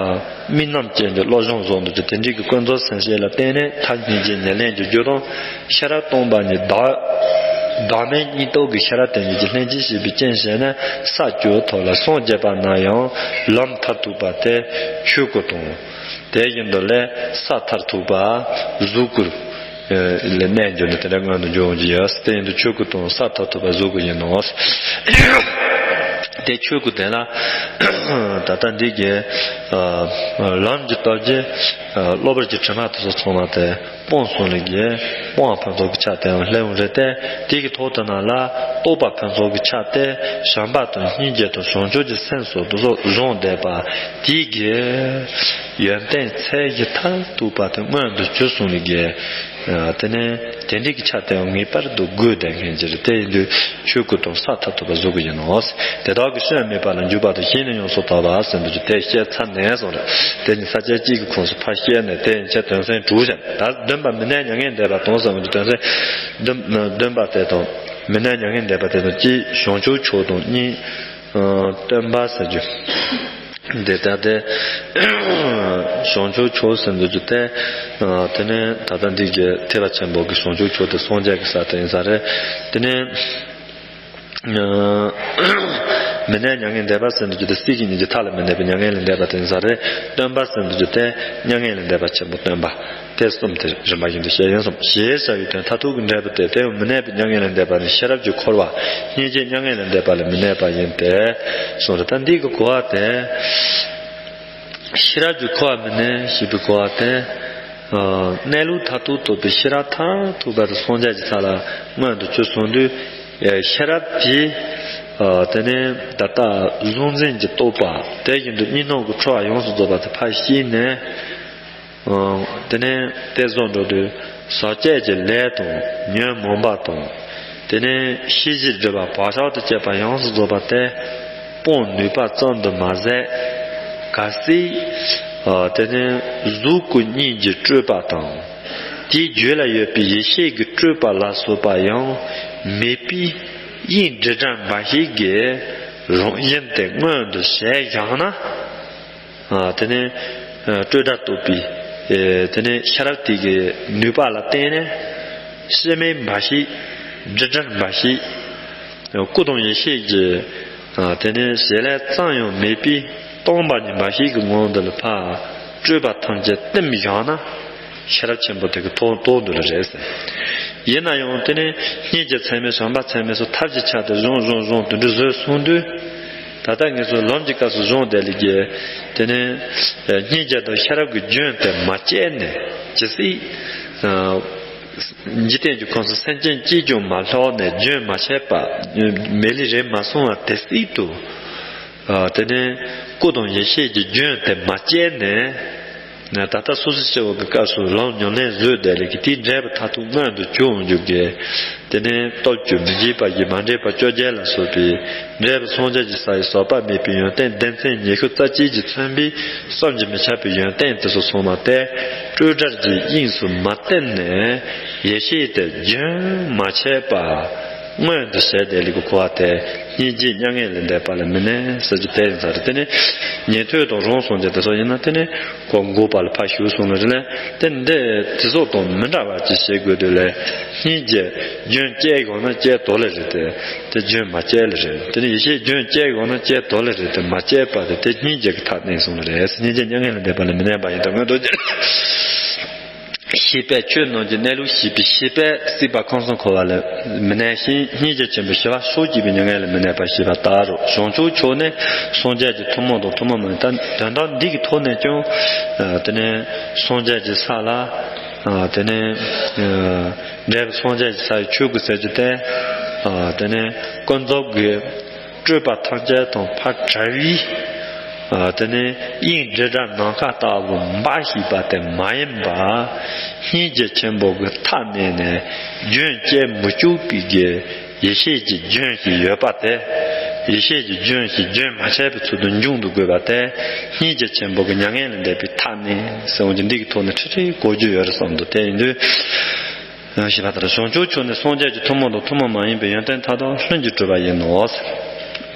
རྨི་ལམ་ཅན་གྱི་བློ་སྦྱོང་བཟོ་འདུག་ཅེས། དེ་འདྲའི་གི་ཀུན་རྫོབ་སེམས་བསྐྱེད་ལ་བརྟེན་ནས་ཐབས་སྙིང་རྗེ་ཉེར་ལེན་གྱི་རྒྱུ་དང་། ཤེས་རབ་སྟོང་པ་ཉིད་བདག་བདག་མེད་གཉིས་རྟོགས་ཀྱི་ཤེས་རབ་དེ་ཉིད་ཀྱི་ལྷན་ཅིག་བྱེད་པའི་རྐྱེན་བྱས་ནས་ས་བཅུའི་ཐོག་ལ་སངས་རྒྱས་པ་ན་ཡང་ལམ་མཐར་ཐུག་པ་དེ་ཆོས་སྐུ་དང་། དེ་བཞིན་དུ་ལས་ས་མཐར་ཐུག་པ་གཟུགས་སྐུ་ལས་གནས་འགྱུར་ནས་དེ་འདྲ་སྔོན་དུ་འགྲོ་འོང་གི་ཡོད། དེ་ཡིན་དུས་ཆོས་སྐུ་དང་ས་མཐར་ཐུག་པ་གཟུགས་སྐུ་ཡིན་ནོ། དེ་ཆོས་སྐུ་དེ་ལ་ད་ལྟ་འདི་གའི་ལམ་གྱི་སྟོབས་ཀྱིས་གློ་བུར་གྱི་དྲི་མ་དེ་ཚོ་ཚང་མ་དེ་སྤངས་སོང་ལས་ཀྱི་སྤོང་བ་ཕུན་ཚོགས་ཀྱི་ཆ་དེའང་སླེབས་འོང་རེད་དེ། དེ་གི་ཐོག་དེ་ནང་ལ་རྟོགས་པ་ཕུན་ཚོགས་ཀྱི་ཆ་དེ་བྱམས་པ་དང་སྙིང་རྗེ་དང་བྱང་ཆུབ་ཀྱི་སེམས་སོགས་དེ་ཚོ་སྦྱོང་བསྡད་པ་དེ་གི་ཡོན་ཏན་ཚད་གཞི་མཐར་ཐུག་པ་དེ་མངོན་དུ་གྱུར་སོང་ལས་ཀྱི། དེ་ནས་དེ་འདྲའི་གི་ཆ་དེའང་ངེས་པར་དུ་དགོས་བསྡད་མཁན་ཅིག་རེད། དེ་ཡིན་དུས་ཆོས་སྐུ་དང་ས་མཐར་ཐུག་པ་གཟུགས་སྐུ་ཡིན་ནོ། དེ་དག་གི་སྐྱོན་མེད་པ་ལ་འཇུག་པ་དང་གཞི་ནས་ཡོངས་སུ་དག་པ་ཟེར་འདུག་ཅེས་དེ་བཤད་ཚར་ནས་སོང་རེད། དེ་ནི་ས་བཅད་གཅིག་གི་ཁོངས་སུ་ཕར་བཤད་ནས་དེ་ཡན་ཆད་དོན་ཚན་དྲུག་བཤད། ད་བདུན་པ་མི་གནས་མྱ་ངན་འདས་པ་དང་ཟེར་བ་འདི་དོན་ཚན་བདུན་བདུན་པ་དེ་དང་མི་གནས་མྱ་ངན་འདས་པ་དེ་དང་གཅིག་བྱང་ཆུབ་མཆོག་དང་གཉིས། སྟོན་པ་ཟེར་རྒྱུ། འདི་ལྟ་སྟེ། བྱང་ཆུབ་མཆོག་ཟེར་འདུག་རྒྱུ་དེ། དེ་ནས་ད་ལྟ་འདི་གའི་ཐེག་པ་ཆེན་པོ་གི་བྱང་ཆུབ་མཆོག་དེ་སངས་རྒྱས་ཀྱི་ས་དེ་ཡིན་ས་རེད། དེ་ནས། མི་གནས་མྱ་ངན་འདས་པ་ཟེར་འདུག་རྒྱུ་དེ་སྲིད་ཀྱི་གཉིས་ཀྱི་མཐའ་ལ་མི་གནས་པའི་མྱ་ངན་ལས་འདས་པ་དེ་ཡིན་ས་རེད། སྟོན་པ་ཟེར་འདུག་རྒྱུ་དེ་མྱ་ངན་ལས་འདས་པ་ཆེན་པོ་སྟོན་པ། དེ་གསུམ་དེ་རིམ་པ་བཞིན་དུ་བཤད་ཡིན་གསུངས། ཞེས་བྱ་བའི་དོན་མཐར་ཐུག་གི་འབྲས་བུ་སྟེ། དེ་ཡང་མི་གནས་པའི་མྱ་ངན་ལས་འདས་པ་ནི་ཤེས་རབ་ཀྱི་འཁོར་བ། སྙིང་རྗེ་མྱ་ངན་ལས་འདས་པ་ལས་མི་གནས་པ་ཡིན་ཏེ། གསུངས་རེད། ད་འདི་གི་གོ་བ་དེ། ཤེས་རབ་ཀྱི་འཁོར་བ་མི་གནས་ཞེས་པའི་གོ་བ་དེ། གནས་ལུགས་མཐར་ཐུག་རྟོགས་པའི་ཤེས་རབ་མཐར་ཐུག་པ་དེ་སངས་རྒྱས་ཀྱི་ས་ལ་མངོན་དུ་གྱུར་སོང་དུས། ཤེས་རབ་ཀྱིས་དེ་ནས་ད་ལྟ་གཟུང་འཛིན་གྱི་རྟོག་པ། དེ་བཞིན་དུ་གཉིས་སྣང་གི་འཁྲུལ་བ་ཡོངས་སུ་རྫོགས་པ་དེ་ཕར་ཞིག་ནས། དེ་ནས་དེ་བཟོ་འགྲོ་དུས་ཟག་བཅས་ཀྱི་ལས་དང་ཉོན་མོངས་པ་དང་། དེ་ནས་ཤེས་བཞིན་སྒྲིབ་པ་བག་ཆགས་དང་བཅས་པ་ཡོངས་སུ་རྫོགས་པ་དེ་སྤོང་ནུས་པ་ཙམ་དུ་མ་ཟད། གལ་སྲིད་དེ་ནས་གཟུགས་སྐུ་གཉིས་ཀྱི་སྤྲོས་པ་དང་། དེའི་རྒྱུད་ལ་ཡོད་པའི་ཡེ་ཤེས་ཀྱི་སྤྲོས་པ་ལ་སོགས་པ་ཡང་མེད་པའི་དབྱིངས་དྲི་བྲལ་འབའ་ཞིག་གིས་རང་བཞིན་དེ་མངོན་དུ་བྱས་བཞག་ན། དེ་ནས་སྤྲོས་བྲལ་རྟོགས་པའི་དེ་ནས་ཤེས་རབ་དེ་གི་ནུས་པ་ལ་བརྟེན་ནས། སྐྱེ་མེད་འབའ་ཞིག་སྒྲིབ་བྲལ་འབའ་ཞིག་སྐུ་དང་ཡེ་ཤེས་ཀྱི་དེ་ནས་བྱེད་ལས་ཙམ་ཡང་མེད་པའི་ སྟོང་པ་ཉིད་མ་ཤེས་ཀྱི་ངང་དུ་ལ་ཕར་སྤྲོས་པ་ཐམས་ཅད་བསྟིམ་བཞག་ན། ཤེས་རབ་ཆེན་པོ་དེ་གི་ཐོག་རྟོགས་འདུག་ལ་རེད་ཟེར། ཡིན་ན་ཡང་དེ་ནི་སྙིང་རྗེ་ཚད་མེད་བྱམས་པ་ཚད་མེད་སོགས་ཐབས་ཀྱི་ཆ་དེ་སྦྱོང་སྦྱོང་སྦྱོང་དེ་འདྲ་བཟོས་སོང་དུས། ད་ལྟ་ངེད་ཚོ་ལམ་གྱི་སྐབས་སུ་སྦྱོང་བསྡད་ལས་ཀྱི། དེ་ནི་སྙིང་རྗེ་དང་ཤེས་རབ་ཀྱི་རྒྱུན་དེ་མ་བཅད་ནས་ཇི་སྲིད་འཇིག་རྟེན་གྱི་ཁམས་སུ་སེམས་ཅན་གཅིག་ཀྱང་མ་ལྷག་ནས་རྒྱུན་མ་ཆད་པ་མེད་ལས་རེད་མ་སོང་བ་དེ་སྲིད་དུ། ཨ། དེ་ནས་སྐུ་དང་ཡེ་ཤེས་ཀྱི་རྒྱུན་དེ་མ་བཅད་ནས། ད་ལྟ་སོ་སོ་སྐྱེ་བོ་གི་སྐབས་སུ་ལམ་ཉམས་ལེན་བཟོས་བསྡད་ལས་ཀྱི་དེའི་འབྲས་བུ་མཐར་ཐུག་མངོན་དུ་གྱུར་འོང་རྒྱུ་གི། དེ་ནས་སྟོབས་བཅུ་མི་འཇིགས་པ་བཞི་མ་འདྲེས་པ་བཅོ་བརྒྱད་ལ་སོགས་པའི་འབྲས་བུ་སངས་རྒྱས་ཀྱི་ས་ཡི་ཟག་པ་མེད་པའི་ཡོན་ཏན་སྡེ་ཚན་ཉི་ཤུ་རྩ་གཅིག་གིས་མཚོན་པའི་བསམ་གྱིས་མི་ཁྱབ་པའི་ཡོན་ཏན་དེ་ཚོ་ཚང་མ་སྟེ། སྤྲོས་བྲལ་གྱི་དབྱིངས་སུ་མ་བསྟིམ་ནས་ཡེ་ཤེས་དེ་རྒྱུན་མ་ཆད་པ། མངོན་དུ་བྱས་ཏེ་ལེགས་པར་གོ་བ་དེ། སྙིང་རྗེ་མྱ་ངན་ལས་འདས་པ་ལ་མི་གནས་ཟེར་རྒྱུ་དེ་ཡིན་ས་རེད། དེ་ནི་ཉན་ཐོས་དང་རང་སངས་རྒྱས་དེ་ཚོ་ཡིན་ན་དེ་ནི་ཁོ་འགོག་པ་ལ་ཕར་ཞུགས་སོང་ལ་རེད་ལ། དེ་འདི་དེ་ཚོ་དང་མི་འདྲ་བ་ཅིག་བྱེད་དགོས་དུས་ལ། སྙིང་རྗེ་རྒྱུན་བཅད་དགོས་ན་བཅད་དོ་ལ་རེད་དེ། དེ་རྒྱུན་མ་བཅད་ལ་རེད། དེ་ནི་ཡེ་ཤེས་རྒྱུན་བཅད་དགོས་ན་བཅད་དོ་ལ་རེད་དེ། མ་བཅད་པ་དེ་དེ་སྙིང་རྗེ་གི་མཐར་གནས་སོང་ལ་རེད། སྙིང་རྗེ་མྱ་ངན་ལས་འདས་པ་ལ་མི་གནས་པ་ཡིན་དང་མངོན་དུ་བྱས། ཤེས་པས་ཆོས་རྣམས་ཀྱི་གནས་ལུགས་ཤེས་པའི་ཤེས་པས་སྲིད་པ་ཁམས་གསུམ་འཁོར་བ་ལས་མི་གནས་ཤིང་། སྙིང་རྗེ་ཆེན་པོས་ཞི་བ་སོགས་བསྐྱེད་པའི་མྱ་ངན་ལས་མི་གནས་པ་ཞེས་པ་ལྟར་རོ། བྱང་ཆུབ་མཆོག་ནི་སངས་རྒྱས་ཀྱི་ཐུན་མོང་དང་ཐུན་མོང་མ་ཡིན། ད་དོན་དག་འདི་གི་ཐོག་ནས་ཀྱང་དེ་ནས་སངས་རྒྱས་ཀྱི་ས་ལ། དེ་ནས་འབྲས་བུ་སངས་རྒྱས་ཀྱི་ས་ཡི་ཆོས་སྐུ་ཟེར་རྒྱུ་དེ། དེ་ནས་ཀུན་རྫོབ་ཀྱི་སྤྲོས་པ་ཐམས་ཅད་དང་ཕར་བྲལ་བའི། ཨ། དེ་ནས་དབྱིངས་དྲིལ་བསྒྲགས་ནམ་མཁའ་ལྟ་བུ་འབའ་ཞིག་པ་དེ་མ་ཡིན་པ། སྙིང་རྗེ་ཆེན་པོ་གི་མཐའ་གནས་ནས་རྒྱུན་བཅད་མི་བཅུག་པའི་གི་ཡེ་ཤེས་ཀྱི་རྒྱུན་ཞིག་ཡོད་པ་དེ། ཡེ་ཤེས་ཀྱི་རྒྱུན་ཞིག་རྒྱུན་མ་ཆད་པའི་ཚུལ་དུ་འབྱུང་དུ་དགོས་པ་དེ། སྙིང་རྗེ་ཆེན་པོ་གི་མྱ་ངན་ལས་འདས་པའི་མཐའ་གནས་ཟེར་འོང་གི། འདི་གི་ཐོག་ནས་ཁྲིད་ཁྲིད་གོ་རྒྱུ་ཡོད་རེད་བསམ་འདུག་དེ་ཡིན་དུས། ཞེས་པ་ལྟར་བྱང་ཆུབ་མཆོག་ནི་སངས་རྒྱས་ཀྱི་ཐུན་མོང་དང་ཐུན་མོང་མ་ཡིན་པའི་ཡོན་ཏན་མཐའ་དག་ལྷུན་གྱིས་གྲུབ་པ་ཡིན་ནོ།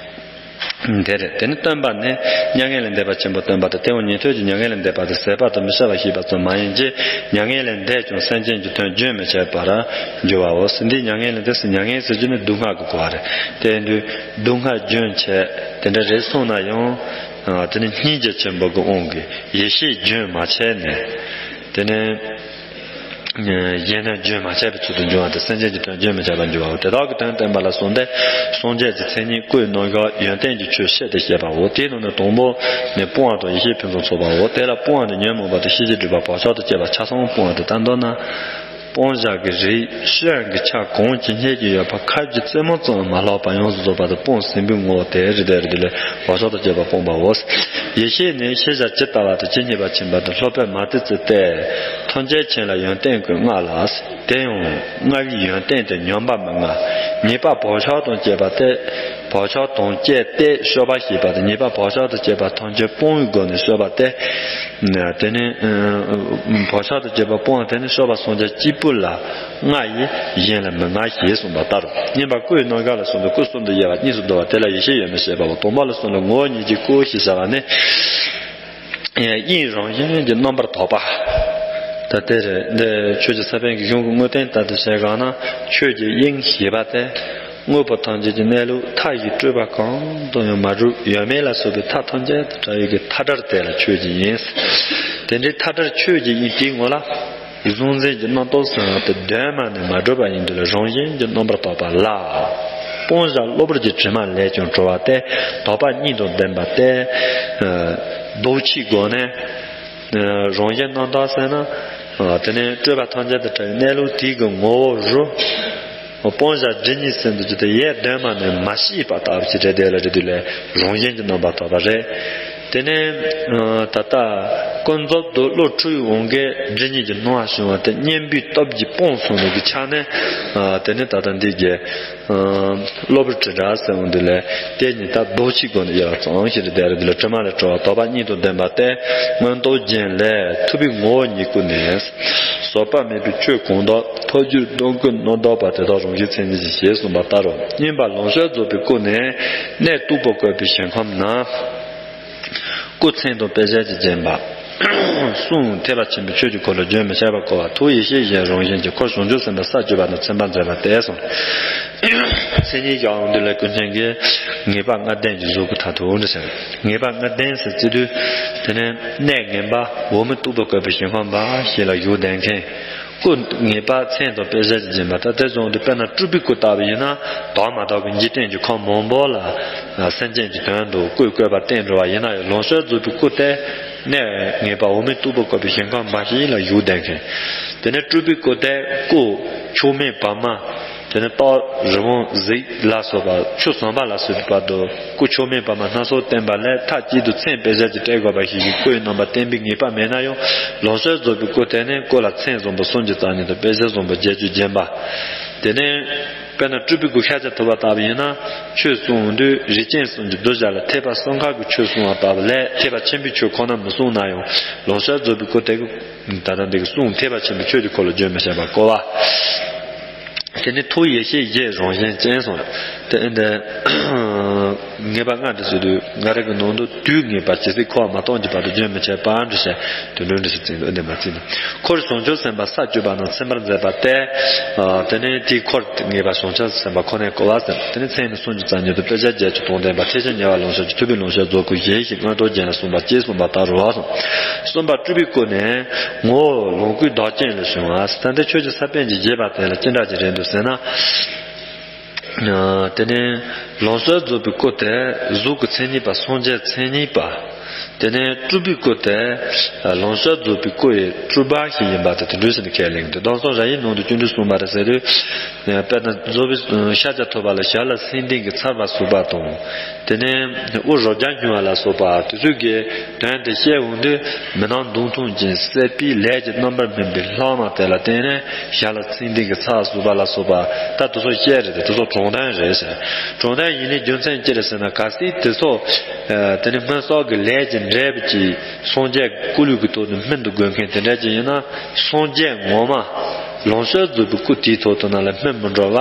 དེ་རེད། དེ་ནི་སྟོན་པ་ནི་མྱ་ངན་ལས་འདས་པ་ཆེན་པོ་སྟོན་པ་དང་། དེ་ཡང་ཉན་ཐོས་ཀྱི་མྱ་ངན་ལས་འདས་པ་དེ་ཟད་པ་དང་མི་ཤ་བ་ཤེས་པ་ཙམ་མ་ཡིན་གྱི། མྱ་ངན་ལས་འདས་ཀྱང་སེམས་ཅན་གྱི་དོན་རྒྱུན་མི་འཆད་པར་འགྱུར་བའོ། འདི་མྱ་ངན་ལས་འདས་ཟེར། མྱ་ངན་ཟེར་རྒྱུ་ནི་སྡུག་བསྔལ་གྱི་གོ་བ་རེད། དེ་ཡིན་དུས་སྡུག་བསྔལ་རྒྱུན་ཆད་དེ་འདྲ་རེད་སོང་ན་ཡང་། དེ་ནི་སྙིང་རྗེ་ཆེན་པོ་གི་དབང་གིས་ཡེ་ཤེས་རྒྱུན་མ་ཆད་ནས། དེ་ནས། གཞན་དོན་རྒྱུན་མ་ཆད་པའི་ཚུལ་དུ་འབྱུང་བ་སྟེ། སེམས་ཅན་གྱི་དོན་རྒྱུན་མི་འཆད་པར་འགྱུར་བའོ། དེ་དག་གི་དོན་བསྟན་པ་ལ་གསུངས་ཏེ། སངས་རྒྱས་ཀྱི་མཚན་ཉིད་སྐུའི་རྣམ་གཞག་ཡོན་ཏན་གྱི་ཆོས་བཤད་དེ་བཤད་པའོ། དེའི་ནང་ནས་དང་པོ་ནི་སྤོང་བ་དང་ཡེ་ཤེས་ཕུན་སུམ་ཚོགས་པའོ། དེ་ལ་སྤོང་བ་ནི་ཉོན་མོངས་པ་དང་ཤེས་བྱའི་སྒྲིབ་པ་བག་ཆགས་དང་བཅས་པ་ཆ་ཚང་སྤོང་བ་དེ་ལྟར་མདོར་ན། སྤོང་བྱ་གི་རིགས་སྤྱོད་ཀྱི་ཆ་གང་ཇི་སྙེད་ཅིག་ཡོད་པ་ཁབ་ཀྱི་རྩེ་མོ་ཙམ་མ་ལྷག་པར་ཡོངས་སུ་རྫོགས་པ་དེ་སྤོང་ཟིན་པའི་ངོ་བོ་དེ་རེད། དེ་རེད་དེ་ལས་བག་ཆགས་དང་བཅས་པ་སྤོང་བའོ། ཡེ་ཤེས་ནི་ཤེས་བྱ་ཇི་ལྟ་བ་དང་ཇི་སྙེད་པ་ཕྱིན་པ་དང་སློབ་དཔོན་མ་ཏི་ཙི་སྟེ། ཐམས་ཅད་མཁྱེན་ལ་ཡོན་ཏན་ཀུན་མངའ་ལ། དེ་ཡང་མངའ་བའི་ཡོན་ཏན་དེ་ཉམས་པ་མི་མངའ། ཉེས་པ་བག་ཆགས་དང་བཅས་པ་སྟེ། བག་ཆགས་དང་བཅས་ཏེ་སྤྱོད་པ་ཞེས་པ་དང་། ཉེས་པ་བག་ཆགས་དང་བཅས་པ་ཐམས་ཅད་སྤོང་བའི་སྒོ་ནས་སྤྱོད་པ་སྟེ། དེ་ནི་བག་ཆགས་དང་བཅས་པ་སྤོང་བ་དེ་ནི་སྤྱོད་པ་སངས་རྒྱས་གཅིག་པུ་ལ་མངའ་ཡི། གཞན་ལ་མི་མངའ་ཞེས་གསུངས་པ་ལྟར་རོ། བསྙེན་པ་སྐུའི་རྣམ་གཞག་ལ་གསུངས་ཏེ། སྐུ་གསུམ་དུ་དབྱེ་བ་གཉིས་སུ་འདུ་བ་དེ་ལ་ཡེ་ཤེས་ཡོད་མེད་བཤད་པའོ། དང་པོ་ལ་གསུངས་ལ་ངོ་བོ་ཉིད་ཀྱི་སྐུ་ཞེས་བྱ་བ་ནི། དབྱིངས་རང་བཞིན་གྱིས་རྣམ་པར་དག་པ། ད་དེ་རེད། འདི་ཆོས་ཀྱི་ས་པཎ་གྱི་གཞུང་གི་དངོས་བསྟན་ལྟར་དུ་བྱས་གང་ན། ཆོས་ཀྱི་དབྱིངས་ཞེས་པ་དེ་དངོས་པོ་ཐམས་ཅད་ཀྱི་གནས་ལུགས་མཐའ་ཡི་སྤྲོས་པ་གང་དང་ཡང་མ་གྲུབ་ཡོད་མེད་ལ་སོགས་པའི་མཐའ་ཐམས་ཅད་དང་བྲལ་བའི་གི་མཐའ་བྲལ་དེ་ལ་ཆོས་ཀྱི་དབྱིངས། དེ་འདྲའི་མཐའ་བྲལ་ཆོས་ཀྱི་དབྱིངས་དེའི་ངོ་ལ། གཟུང་འཛིན་གྱི་རྣམ་རྟོག་ཟེར་བ་དེ་གདོད་མ་ནས་མ་གྲུབ་པ་ཡིན་དུས་ལ་རང་བཞིན་གྱིས་རྣམ་པར་དག་པ་ལ། སྤོང་བྱ་གློ་བུར་གྱི་དྲི་མ་ལས་ཀྱང་གྲོལ་བ་སྟེ། དག་པ་གཉིས་དང་ལྡན་པ་སྟེ། ཨ། ལྡོག་ཕྱིའི་སྒོ་ནས། ཨ། རང་བཞིན་རྣམ་དག་ཟེར་ན། ཨ། དེ་ནས་སྤྲོས་པ་ཐམས་ཅད་དང་བྲལ་བའི་གནས་ལུགས་དེའི་གི་ངོ་བོ་རུ། སྤོང་བྱ་སྒྲིབ་གཉིས་ཟེར་འདུག་ཅི་སྟེ་ཡེ་གདོད་མ་ནས་མ་སྐྱེས་པ་ལྟ་བུ་ཞིག་རེད། དེ་ལ་རེད་དུས་ལས་རང་བཞིན་གྱིས་རྣམ་པར་དག་པ་རེད། དེ་ནས་ད་ལྟ་ཀུན་རྫོབ་ཏུ་བློ་འཁྲུལ་འོང་གི་སྒྲིབ་གཉིས་ཀྱི་སྣང་བ་བྱུང་བ་དེ་གཉེན་པོའི་སྟོབས་ཀྱིས་སྤངས་སོང་ནས་ཀྱི་ཆ་ནས། དེ་ནས་ད་ལྟ་འདི་གི་གློ་བུར་དྲི་བྲལ་ཟེར་འོང་དུས་ལས་དེ་གཉིས་ད་ལྡོག་ཕྱིའི་སྒོ་ནས་དབྱེ་བ་ཙམ་ཞིག་རེད། དེ་རེད་དུས་ལས་དྲི་མ་ལས་གྲོལ་བ་དག་པ་གཉིས་དང་ལྡན་པ་སྟེ། མངོན་རྟོགས་རྒྱན་ལས་ཐུབ་པའི་ངོ་བོ་ཉིད་ཀུན་ནས། ཟག་པ་མེད་པའི་ཆོས་གང་དག་ཐོབ་འགྱུར་སྟོང་ཀུན་རྣམ་དག་པ་དེ་དག་རང་བཞིན་མཚན་ཉིད་ཀྱིས་ཞེས་གསུངས་པ་ལྟར་རོ། བསྙེན་པ་ལོངས་སྤྱོད་རྫོགས་པའི་སྐུ་ནི་གནས་སྟུག་པོ་བཀོད་པའི་ཞིང་ཁམས་ན། སྐུ་མཚན་དང་དཔེ་བྱད་ཀྱིས་བརྒྱན་པ། གསུང་ཐེག་པ་ཆེན་པོའི་ཆོས་ཀྱི་འཁོར་ལོ་རྒྱུན་མི་ཆད་པར་བསྐོར་བ། ཐུགས་ཡེ་ཤེས་གཞན་རང་བཞིན་གྱིས་འཁོར་བྱང་ཆུབ་སེམས་དཔའི་ས་བཅུ་པ་ནས་མཚན་པ་མཛད་པ་སྟེ་གསུངས། མཚན་ཉིད་ཀྱི་དབང་དུ་ལ་ཀུན་མཁྱེན་གྱིས་ངེས་པ་ལྔ་ལྡན་གྱི་གཟུགས་ཀྱི་མཐར་ཐུག་འདི་ཟེར། ངེས་པ་ལྔ་ལྡན་ཟེར་ཚུལ་དུ། དེ་ནས་གནས་ངན་པ་འོག་མིན་སྟུག་པོ་བཀོད་པའི་ཞིང་ཁམས་པ་ཞིག་ལ་བཞུགས་བསྡད་མཁན། སྐུ་ངེས་པ་མཚན་དང་དཔེ་བྱད་ཀྱིས་བརྒྱན་པ་ད་དེ་བཟུང་སྟེ། དཔེར་ན་སྤྲུལ་པའི་སྐུ་ལྟ་བུ་ཡིན་ན། དག་མ་དག་གི་འཇིག་རྟེན་གྱི་ཁམས་མང་པོ་ལ་སེམས་ཅན་གྱི་དོན་དུ་སྐུ་བཀོད་པ་བསྟན་འགྲོ་བ་ཡིན་ན་ཡང་། ལོངས་སྤྱོད་རྫོགས་པའི་སྐུ་དེ་གནས་ངེས་པ་འོག་མིན་སྟུག་པོ་བཀོད་པའི་ཞིང་ཁམས་པ་ཞིག་ལ་བཞུགས་བསྡད་མཁན། དེ་ནས་སྤྲུལ་པའི་སྐུ་དེ་སྐུ་མཆོག་དམན་བར་མ། དེ་ནས་སྟག་རི་བོང་གཟིག་ལ་སོགས་པ་ཆོས་ཟམ་པ་ལ་སོགས་པའི་བར་དུ་སྐུ་མཆོག་དམན་བར་མ་སྣ་ཚོགས་བསྟན་པ་ལས། མཐའ་གཅིག་ཏུ་མཚན་དཔེ་བྱད་ཀྱིས་སྤྲས་དགོས་པ་ཞིག་གི་སྐུའི་རྣམ་པ་བསྟན་པའི་ངེས་པ་མེད་ན་ཡང་། ལོངས་སྤྱོད་རྫོགས་པའི་སྐུ་དེ་ནི་སྐུ་ལ་མཚན་བཟང་པོ་སུམ་ཅུ་རྩ་གཉིས་དང་དཔེ་བྱད་བཟང་པོ་བརྒྱད་ཅུས་བརྒྱན་པ། དེ་ནས་དཔེར་ན་སྤྲུལ་པའི་སྐུ་ཤཱཀྱ་ཐུབ་པ་ལྟ་བུ་ཡིན་ན། ཆོས་གསུངས་དུས་རིགས་ཅན་གསུམ་གྱི་གདུལ་བྱ་ལ་ཐེག་པ་གསུམ་ཀ་གི་ཆོས་གསུངས་པ་ལྟ་བུ་ལས། ཐེག་པ་ཆེན་པོའི་ཆོས་ཁོ་ན་མི་གསུངས་ན་ཡང་། ལོངས་སྤྱོད་རྫོགས་པའི་སྐུ་དེ་གི་ད་ལྟ་འདི་གི་གསུང་ཐེག་པ་ཆེན་པོའི་ཆོས་ཀྱི་འཁོར་ལོ་རྒྱུན་མི་ཆད་པར་བསྐོར་བ། དེ་ནི་ཐུགས་ཡེ་ཤེས་བཞི་རང་བཞིན་ཅན་གསུངས། དེ་འདི་ངེས་པ་ལྔ་འདི་ཚོ་དུས་ང་རང་གི་ནང་དུ་དུས་ངེས་པ་ཇི་སྲིད་འཁོར་བ་མ་སྟོངས་ཀྱི་བར་དུ་རྒྱུན་མི་ཆད་པར་འདི་བཤད། དུད་འགྲོ་འདི་ཚོ་བཙན་དུ་འདི་མ་བརྩིས་ན། འཁོར་བྱང་ཆུབ་སེམས་དཔའ་ས་བཅུ་པ་རྣམས་ཚིམ་པར་མཛད་པ་སྟེ། དེ་ནི་དེའི་འཁོར་ངེས་པ་བྱང་ཆུབ་སེམས་དཔའ་ཁོ་ནས་བསྐོར་བ་ཟེར། དེ་ནི་མཚན་ནི་སུམ་ཅུ་རྩ་གཉིས་དང་དཔེ་བྱད་བརྒྱད་ཅུ་དང་ལྡན་པ། ཐེག་ཆེན་ཉེ་བར་ལོངས་སྤྱོད་ཀྱི་ཐུབ་པའི་ལོངས་སྤྱོད་རྫོགས་སྐུ་བཞི་ཞིང་མངོན་རྟོགས་རྒྱན་ལ་གསུངས་པ་ཅེས་གསུངས་པ་ལྟར་རོ། གསུངས། གསུམ་པ་སྤྲུལ་པའི་སྐུ་ནི་ངོ་བོ་ལོངས་སྐུའི་བདག་རྐྱེན་ལས་བྱུང་བ། ད་ལྟ་ཆོས་ཀྱི་ས་པཎ་གྱིས་བཞེད་པ་དེ་ལ་ཅི་འདྲ་ཅིག་རེད་འདུག་ཟེར་ན། དེ་ནས་ལོངས་སྤྱོད་རྫོགས་པའི་སྐུ་དེ་གཟུགས་ཀྱི་མཚན་ཉིད་པ། སངས་རྒྱས་མཚན་ཉིད་པ། དེ་ནས་སྤྲུལ་པའི་སྐུ་དེ་ལོངས་སྤྱོད་རྫོགས་པའི་སྐུ་ཡི་སྤྲུལ་པ་ཞིག་ཡིན་པ་དེ་དེ་འདྲ་ཟེར་ནས་ཁས་ལེན་གྱི་འདུག། གདམས་ངག་ར་ཡིག་ནང་དུ་ཅི་འདྲ་གསུངས་པ་རེད་ཟེར་དུས། དཔེར་ན་རྫོགས་པའི་ཤཱཀྱ་ཐུབ་པ་ལ་ཞལ་ལ་སེང་ལྡེང་གི་ཚལ་པ་བཞུགས་པ་དང་། དེ་ནས་དབུ་རབ་བརྒྱ་འབྱུང་བ་ལ་སོགས་པ་དེ་ཚོ་གི་དོན་དེ་བཤད་འོང་དུས། མི་སྣང་མདུང་ཐུང་ཅན་བསད་པའི་ལས་ཀྱི་རྣམ་པར་སྨིན་པའི་ལྷག་མ་དེ་ལ་བརྟེན་ནས་ཞལ་ལ་སེང་ལྡེང་གི་ཚལ་བཞུགས་པ་ལ་སོགས་པ། ད་དེ་ཚོ་བཤད་རེད་དེ། དེ་ཚོ་དྲང་དོན་རེད་ཟེར། དྲང་དོན་ཡིན་ནི་རྒྱུ་མཚན་ཅི་རེད་ཟེར་ན། གལ་སྲིད་དེ་ཚོ་དེ་ནི་སྔོན་བསགས་ཀྱི་ལས་ཀྱི་འབྲས་བུ་ཅིག་སངས་རྒྱས་སྐུ་ལུས་ཀྱི་ཐོག་ཏུ་སྨིན་དུ་དགོས་མཁན་དེ་འདྲ་ཅིག་ཡིན་ན། སངས་རྒྱས་ངོ་མ་ལོངས་སྤྱོད་རྫོགས་པའི་སྐུ་དེའི་ཐོག་ཏུ་ནང་ལ་སྨིན་མི་འགྲོ་བ།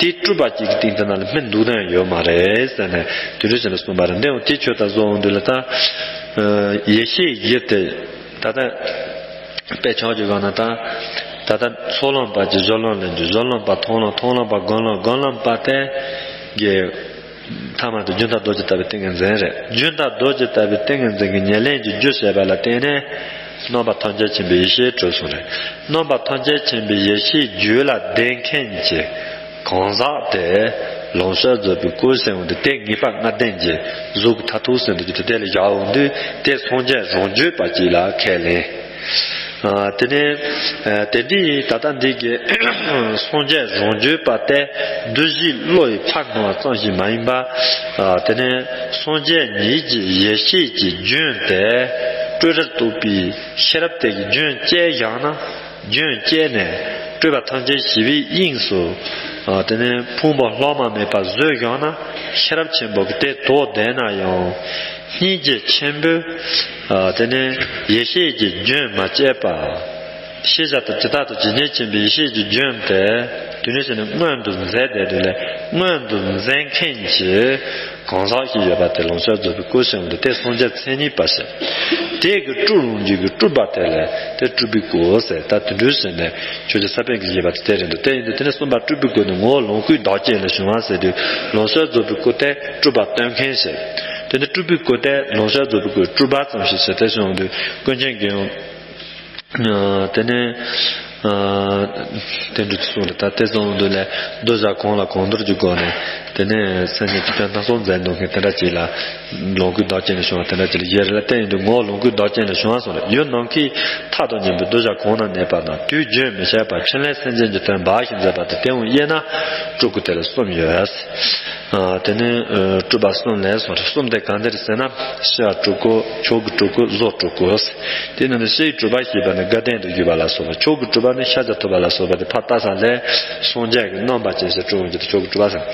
དེ་སྤྲུལ་པ་གཅིག་གི་སྟེང་དུ་ནང་ལ་སྨིན་འདུག་དོན་ཡོད་མ་རེད་ཟེར་ནས་དེ་འདྲ་བྱས་ནས་གསུངས་པ་རེད། འདི་ཡང་དེ་ཆོས་དང་གཟུགས་འདི་ལ་ད་ཡེ་ཤེས་བཞི་དེ་ད་ལྟ་དཔེ་ཆ་གི་སྒང་ན་ད་ད་ལྟ་ཚོགས་ལམ་པ་གྱིས་སྦྱོར་ལམ་ལེན་རྒྱུ། སྦྱོར་ལམ་པ་མཐོང་ལམ། མཐོང་ལམ་པ་སྒོམ་ལམ། སྒོམ་ལམ་པ་དེ་གི་ཐ་མ་དེ་རྒྱུན་མཐའ་རྡོ་རྗེ་ལྟ་བུའི་ཏིང་ངེ་འཛིན་རེད། རྒྱུན་མཐའ་རྡོ་རྗེ་ལྟ་བུའི་ཏིང་ངེ་འཛིན་གྱི་ཉེར་ལེན་གྱི་རྒྱུ་བྱས་པ་ལ་བརྟེན་ནས་རྣམ་པ་ཐམས་ཅད་མཁྱེན་པའི་ཡེ་ཤེས་གྲུབ་སོང་རེད། རྣམ་པ་ཐམས་ཅད་མཁྱེན་པའི་ཡེ་ཤེས་རྒྱུད་ལ་ལྡན་མཁན་གྱི་གང་ཟག་དེ་ལོངས་སྤྱོད་རྫོགས་པའི་སྐུ་ཟེར་འོང་དུས། དེ་ངེས་པ་ལྔ་ལྡན་གྱི་གཟུགས་ཀྱི་མཐར་ཐུག་ཟེར་འདུག་གི། དེ་དེ་ལ་བཞག་འོང་དུས་དེ་སངས་རྒྱས་རང་རྒྱུད་པ་གཅིག་ལ་ཁས་ལེན། ཨ། དེ་ནས་ཨ། དེ་འདྲའི་ད་ལྟ་འདི་གི་སངས་རྒྱས་རང་རྒྱུད་པ་དེ་བདུད་བཞིའི་བློ་ཡིས་ཕར་སྣང་བ་ཙམ་ཞིག་མ་ཡིན་པ། ཨ། དེ་ནས་སངས་རྒྱས་ཉིད་ཀྱི་ཡེ་ཤེས་ཀྱི་རྒྱུན་དེ་སྤྲོས་བྲལ་རྟོགས་པའི་ཤེས་རབ་དེ་གི་རྒྱུན་བཅད་བཞག་ན། རྒྱུན་བཅད་ནས་སྤྲོས་པ་ཐམས་ཅད་ཞི་བའི་དབྱིངས་སུ། ཨ། དེ་ནས་ཕུང་པོ་ལྷག་མ་མེད་པ་བཟོས་བཞག་ན། ཤེས་རབ་ཆེན་པོ་གི་དེ་དོགས་བསྡད་ན་ཡང་། སྙིང་རྗེ་ཆེན་པོས། ཨ། དེ་ནས་ཡེ་ཤེས་ཀྱི་རྒྱུན་མ་བཅད་པ། ཤེས་བྱ་དང་ཇི་ལྟ་དང་ཇི་སྙེད་ཆེན་པོའི་ཡེ་ཤེས་ཀྱི་རྒྱུན་དེ་དུས་ནས་ཕྱིན་ནས་མངོན་དུ་མཛད་བསྡད་དུས་ལས། མངོན་དུ་མཛད་མཁན་གྱི་གང་ཟག་ཞིག་ཡོད་པ་དེ་ལོངས་སྤྱོད་རྫོགས་པའི་སྐུ་ཟེར་འོང་དུས་དེ་སངས་རྒྱས་མཚན་ཉིད་པ་ཟེར། དེ་གི་སྤྲུལ་འོང་རྒྱུ་གི་སྤྲུལ་པ་དེ་ལས་དེ་སྤྲུལ་པའི་སྐུ་ཟེར། ད་དེ་འདྲ་ཟེར་ནས་ཆོས་རྗེ་ས་པཎ་གྱིས་བཞེད་པ་དེ་དེ་རེད་འདུག། དེ་ཡིན་དུས་དེ་ནས་གསུམ་པ་སྤྲུལ་པའི་སྐུ་ནི་ངོ་བོ་ལོངས་སྐུའི་བདག་རྐྱེན་ལས་བྱུང་བ་ཟེར་དུས། ལོངས་སྤྱོད་རྫོགས་པའི་སྐུ་དེ་སྤྲུལ་པ་སྟོན་མཁན་ཟེར། དེ་ནས་སྤྲུལ་པའི་སྐུ་དེ་ལོངས་སྤྱོད་རྫོགས་པའི་སྐུའི་སྤྲུལ་པ་ཙམ་ཞིག་ཟེར། དེ་སོང་དུས་ཀུན་མཁྱེན་གྱིས་ཡང་། ཨ། དེ་ནས། ཨ། དེ་འདྲ་གསུངས་རེད། ད་དེ་སོང་དུས་ལས་གདུལ་བྱ་གང་ལ་གང་འདུལ་གྱི་སྒོ་ནས། དེ་ནས་སེམས་ཅན་ཐམས་ཅད་སྣ་ཚོགས་མཛད་འདུག་མཁན་དེ་འདྲ་ཅིག་ལ་ལོངས་སྐུའི་བདག་རྐྱེན་ལས་བྱུང་བ་དེ་འདྲ་ཅིག་ལ་བཞེད་རེད་ལ། དེ་ཡིན་དུས་ངོ་བོ་ལོངས་སྐུའི་བདག་རྐྱེན་ལས་བྱུང་བ་གསུངས་རེད། ཡུལ་ནམ་མཁའི་མཐའ་དང་མཉམ་པའི་གདུལ་བྱ་གང་ན་གནས་པ་དང་། དུས་རྒྱུན་མི་ཆད་པར་འཕྲིན་ལས་སེམས་ཅན་གྱི་དོན་འབའ་ཞིག་མཛད་པ་དེ་དེའང་དབྱེ་ན་སྤྲུལ་སྐུ་དེ་ལ་གསུམ་ཡོད། ཨ། དེ་ནས། ཨ། སྤྲུལ་པ་གསུམ་ལས་སོ། གསུམ་དེ་གང་དེ་རེད་ཟེར་ན། ཕྱི་ཡི་སྤྲུལ་སྐུ། ཕྱོགས་ཀྱི་སྤྲུལ་སྐུ། གཟུགས་སྤྲུལ་སྐུ། དེ་ནང་ནས་ཕྱི་ཡི་སྤྲུལ་པ་ཞེས་པ་ནི་དགའ་ལྡན་དུ་བཞུགས་པ་ལ་སོགས་པ། ཕྱོགས་ཀྱི་སྤྲུལ་པ་ནི་ཤཱཀྱ་ཐུབ་པ་ལ་སོགས་པ་དེ་ཕར་བལྟས་ས་ལས་སངས་རྒྱས་ཀྱི་རྣམ་པ་ཅན་ཞིག་སྤྲུལ་འོང་རྒྱུ་དེ་ཕྱོགས་ཀྱི་སྤྲུལ་པ་ཟེར།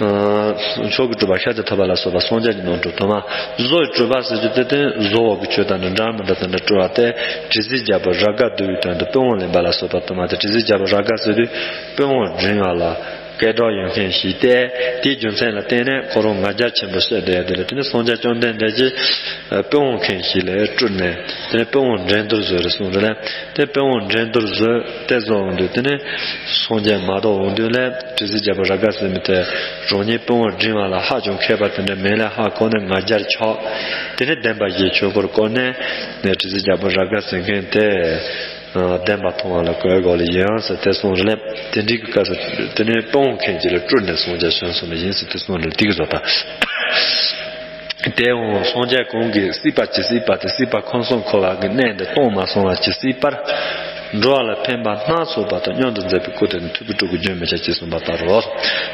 ཨ། ཕྱོགས་ཀྱི་སྤྲུལ་པ་ཤཱཀྱ་ཐུབ་པ་ལ་སོགས་པ་སངས་རྒྱས་ཀྱི་རྣམ་སྤྲུལ་དུ་མ། གཟུགས་ཀྱི་སྤྲུལ་པ་ཟེར་རྒྱུ་དེ་དེ་གཟུགས་འོག་གི་ཆོས་དང་ནི་འདྲ་མི་འདྲ་དང་ནི་སྤྲུལ་བ་སྟེ། དྲི་ཟའི་རྒྱལ་པོ་རཱ་ག་བསྡུ་བའི་དོན་དུ་པི་ཝང་ལེན་པ་ལ་སོགས་པ་དུ་མ་སྟེ། དྲི་ཟའི་རྒྱལ་པོ་རཱ་ག་ཟེར་དུས་པི་ཝང་འབྲིང་བ་ལ། སྐད་གྲགས་ཡོད་མཁན་ཞིག་སྟེ། དེའི་རྒྱུ་མཚན་ལ་བརྟེན་ནས་ཁོ་རང་ང་རྒྱལ་ཆེན་པོ་བཤད་བསྡད་དེ་ལ། དེ་ནས་སངས་རྒྱས་བཅོམ་ལྡན་འདས་ཀྱིས་དཔོན་བོ་མཁན་ཞིག་ལ་སྤྲུལ་ནས། དེ་ནས་དཔོན་བོ་འགྲན་བསྡུར་བཟོས་རེད་གསུངས་རེད་ལ། དེ་དཔོན་བོ་འགྲན་བསྡུར་བཟོས་དེ་བཟོ་འོང་དུས། དེ་ནས་སངས་རྒྱས་མ་ཐོབ་འོང་དུས་ལ། དྲི་ཟའི་རྒྱལ་པོ་རཱ་ག་ཟེར་མི་དེ་རང་ཉིད་དཔོན་བོ་འགྲན་པ་ལ་ཧ་ཅང་མཁས་པ་དེ་འདྲ་མིན་ལ། ཧ་གོ་ནས་ང་རྒྱལ་ཆགས། དེ་ནས་བདེན་པ་བཞིའི་ཆོས་འཁོར་བསྐོར་ནས། ནས་དྲི་ཟའི་རྒྱལ་པོ་རཱ་ག་ཟེར་མཁན་དེ་བདེན་པ་མཐོང་བ་ལ་གོ་དགོས་ལ་ཡིན་ཟེར་དེ་གསུངས་རེད་ལ། དེ་འདྲའི་གི་སྐབས་སུ་དེ་ནས་དཔོན་བོ་མཁན་ཅིག་ལ་སྤྲུལ་ནས་སངས་རྒྱས་བྱོན་སོང་ལ་ཡིན་ཟེར་དེ་གསུངས་རེད་ལ། དེ་གི་བཟོ་ལྟ། དེ་འོང་སངས་རྒྱས་གང་གིས་སྲིད་པ་ཇི་སྲིད་བར་དུ། སྲིད་པ་ཁམས་གསུམ་འཁོར་བ་གི་གནས་འདི་སྟོངས་མ་སོང་བ་ཇི་སྲིད་བར། འགྲོ་བ་ལ་ཕན་པ་སྣ་ཚོགས་པ་དང་། སྙོམས་དུ་འཛེགས་པའི་སྐུ་དེ་ནི། ཐུབ་པའི་སྤྲུལ་སྐུ་རྒྱུན་མི་འཆད་ཅེས་གསུངས་པ་ལྟར་རོ།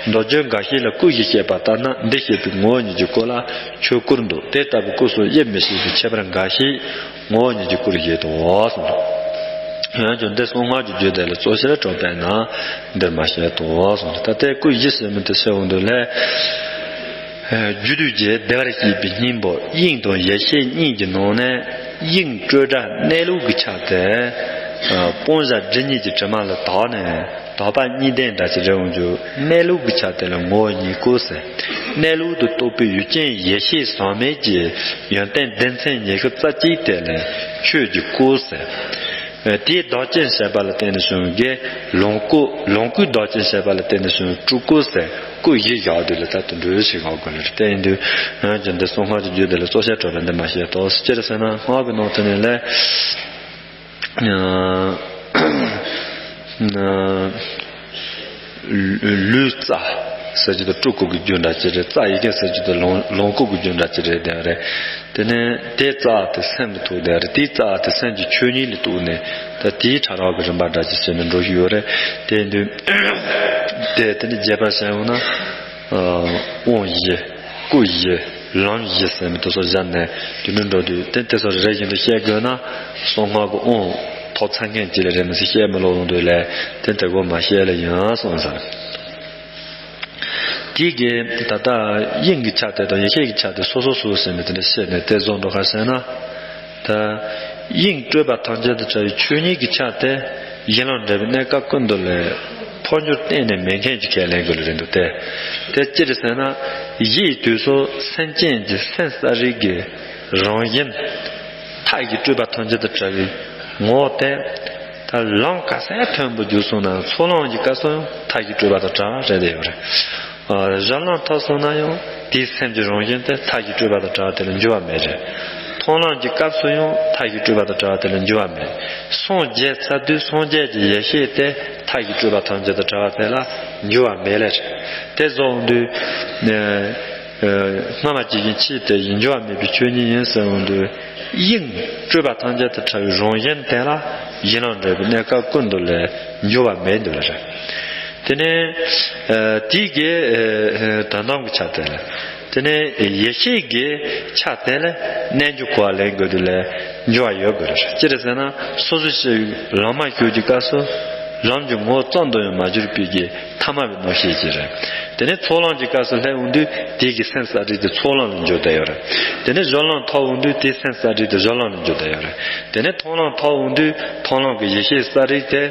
མདོ་རྒྱུད་འགའ་ཞིག་ལ་སྐུ་བཞི་བཤད་པ་ལྟར་ན། འདི་བཤད་པའི་ངོ་བོ་ཉིད་ཀྱི་སྐུ་ལ་ཆོས་སྐུར་འདོད། དེ་ལྟ་བུའི་སྐུ་སོགས་དབྱེ་མི་ཕྱེད་པའི་ཁྱད་པར་འགའ་ཞིག་ངོ་བོ་ཉིད་ཀྱི་སྐུར་བཞེད་དོ་གསུངས། ཡང་ཀྱང་འདི་གསང་སྔགས་ཀྱི་རྒྱུད་དེ་ལ་རྩོད་བཤད་གྲགས་པས་ན་འདིར་མ་བཤད་དོ་གསུངས། ད་ལྟའི་སྐུ་བཞི་ཟེར་མི་དེ་བཤད་འོང་དུས་ལས། རྒྱུ་དུས་ཀྱི་བདེ་བར་གཤེགས་པའི་སྙིང་པོ་དབྱིངས་དང་ཡེ་ཤེས་གཉིས་ཀྱི་ནང་ནས། དབྱིངས་སྤྲོས་བྲལ་གནས་ལུགས་ཀྱི་ཆ་དེ། སྤང་བྱ་སྒྲིབ་གཉིས་ཀྱི་དྲི་མ་ལ་དག་ནས། དག་པ་གཉིས་ལྡན་འདྲ་ཅིག་རེད་འོང་རྒྱུ། གནས་ལུགས་ཀྱི་ཆ་དེ་ལ་ངོ་བོ་ཉིད་སྐུ་ཟེར། གནས་ལུགས་དུ་རྟོགས་པའི་ཡུལ་ཅན་ཡེ་ཤེས་ཟག་མེད་ཀྱི་ཡོན་ཏན་སྡེ་ཚན་ཉི་ཤུ་རྩ་གཅིག་དེ་ལ་ཆོས་ཀྱི་སྐུ་ཟེར། དེའི་བདག་རྐྱེན་བྱས་པ་ལ་བརྟེན་ནས་བྱུང་བའི་ལོངས་སྐུ། ལོངས་སྐུའི་བདག་རྐྱེན་བྱས་པ་ལ་བརྟེན་ནས་བྱུང་བའི་སྤྲུལ་སྐུ་ཟེར། སྐུ་བཞི་བཞག་དུས་ལ་ད་དུང་འགྲོས་ཤིག་ཧ་གོ་ལེ་རེད། དེ་ཡིན་དུས་ང་ཀྱང་འདི་གསང་སྔགས་ཀྱི་རྒྱུད་དེ་ལ་རྩོད་བཤད་གྲགས་པས་འདི་མ་བཤད་དོ། ཅི་རེད་ཟེར་ན། སྔགས་ཀྱི་ནང་དུ་ནས་ལས། ལུས་རྩ་ཟེར་རྒྱུ་དེ་སྤྲུལ་སྐུ་གི་རྒྱུད་འདྲ་ཅིག་རེད། རྩ་ཡི་གེ་ཟེར་རྒྱུ་དེ་ལོངས་ལོངས་སྐུ་གི་རྒྱུད་འདྲ་ཅིག་རེད་དེ་རེད། དེ་ནས་དེའི་རྩ་དེ་སེམས་ལ་ཐུག་དེ་རེད། དེའི་རྩ་དེ་སེམས་ཀྱི་ཆོས་ཉིད་ལ་ཐུག་ནས། ད་དེའི་ཕྲ་རགས་ཀྱི་རིམ་པ་འདྲ་ཅིག་བྱས་ནས་འགྲོ་བཞིན་ཡོད་རེད། དེ་དུས་དེ་དེ་ནས་རྒྱས་པར་བཤད་ཡོང་ན། དབང་བཞི། སྐུ་བཞི། ལམ་བཞི་ཟེར་མི་དེ་ཚོ་བཞག་ནས་དུས་འགྲོ་འགྲོ་དུས། དེ་དེ་ཚོ་རེ་རེ་བཞིན་དུ་བཤད་དགོས་ན། གསང་སྔགས་ཀྱི་དབང་ཐོབ་ཚར་མཁན་ཅིག་ལ་རེད་མི་སྲིད་བཤད་མི་ལོ་ལོང་དུས་ལས། དེ་དེ་གོ་མ་བཤད་ལ་ཡིན་གསུངས་ས། དེ་གི་ད་ལྟ་དབྱིངས་ཀྱི་ཆ་དེ་དང་ཡེ་ཤེས་ཀྱི་ཆ་དེ་སོ་སོ་སོ་ཟེར་ནས་དེ་འདྲ་བཤད་ནས་དེ་བཟོ་འགྲོ་ག་ཟེར་ན། ད་དབྱིངས་སྤྲོས་པ་ཐམས་ཅད་དང་བྲལ་བའི་ཆོས་ཉིད་ཀྱི་ཆ་དེ་ཡུལ་ལམ་འབྲས་བུའི་གནས་སྐབས་ཀུན་ཏུ་ལ་འཕོ་འགྱུར་གཏན་ནས་མེད་མཁན་གྱི་ཁས་ལེན་དགོས་ལ་རེད་འདུག་སྟེ། དེ་ཅི་རེད་ཟེར་ན། གཞི་ཡི་དུས་སུ་སེམས་ཅན་གྱི་སེམས་གསལ་རིག་གི་རང་བཞིན། མཐའ་ཡི་སྤྲོས་པ་ཐམས་ཅད་དང་བྲལ་བའི་ངོ་བོ་དེ། ད་ལམ་ག་ཚད་མཐོན་པོ་བརྒྱུད་སོང་ན། ཚོགས་ལམ་གྱི་སྐབས་སུ་ཡང་མཐའ་ཡི་སྤྲོས་པ་དང་བྲལ་བ་རེད་དེ་ཡོད་རེད། ཨ། གཞན་ལམ་ཐོབ་སོང་ན་ཡང་དེའི་སེམས་ཀྱི་རང་བཞིན་དེ་མཐའ་ཡི་སྤྲོས་པ་དང་བྲལ་བ་དེ་ལ་འགྱུར་བ་མེད་རེད། མཐོང་ལམ་གྱི་སྐབས་སུ་ཡང་མཐའ་ཡི་སྤྲོས་པ་དང་བྲལ་བ་དེ་ལ་འགྱུར་བ་མེད། སངས་རྒྱས་ཚར་དུས་སངས་རྒྱས་ཀྱི་ཡེ་ཤེས་དེ་མཐའ་ཡི་སྤྲོས་པ་ཐམས་ཅད་དང་བྲལ་བ་དེ་ལ་འགྱུར་བ་མེད་ལེ་རེད། དེ་བཟོ་འོང་དུས། ཨ། སྔ་མ་ཇི་བཞིན་ཕྱིས་དེ་བཞིན་འགྱུར་བ་མེད་པའི་ཆོས་ཉིད་ཡིན་ཟེར་འོང་དུས། དབྱིངས་སྤྲོས་པ་ཐམས་ཅད་དང་བྲལ་བའི་རང་བཞིན་དེ་ལ་ཡུལ་ལམ་འབྲས་བུའི་གནས་སྐབས་ཀུན་ཏུ་ལ་འགྱུར་བ་མེད་འདུག་ལ་རེད། དེ་ནས། ཨ། དེའི་གི། ཨ། དོན་དམ་གྱི་ཆ་དེ་ལ། དེ་ནས་ཡེ་ཤེས་ཀྱི་ཆ་དེ་ལ་རྣལ་འབྱོར་གོ་བ་ལེན་དགོས་དུས་ལ་འགྱུར་བ་ཡོད་དགོས་རེད། ཅི་རེད་ཟེར་ན། སོ་སོ་ཤེས་ཡོན་ལམ་མ་ཞུགས་ཀྱི་སྐབས་སུ་ལམ་གྱི་ངོ་བོ་ཙམ་དུ་ཡང་མ་གྱུར་པའི་གི་ཐ་མལ་པའི་ངོ་ཤེས་ཀྱི་རེད། དེ་ནས་ཚོགས་ལམ་གྱི་སྐབས་སུ་སླེབས་འོང་དུས་དེའི་གི་སེམས་གསལ་རིག་དེ་ཚོགས་ལམ་ལ་འགྱུར་བསྡད་ཡོད་རེད། དེ་ནས་སྦྱོར་ལམ་ཐོབ་འོང་དུས་དེའི་སེམས་གསལ་རིག་དེ་སྦྱོར་ལམ་ལ་འགྱུར་བསྡད་ཡོད་རེད། དེ་ནས་མཐོང་ལམ་ཐོབ་འོང་དུས་མཐོང་ལམ་གྱི་ཡེ་ཤེས་གསལ་རིག་དེ།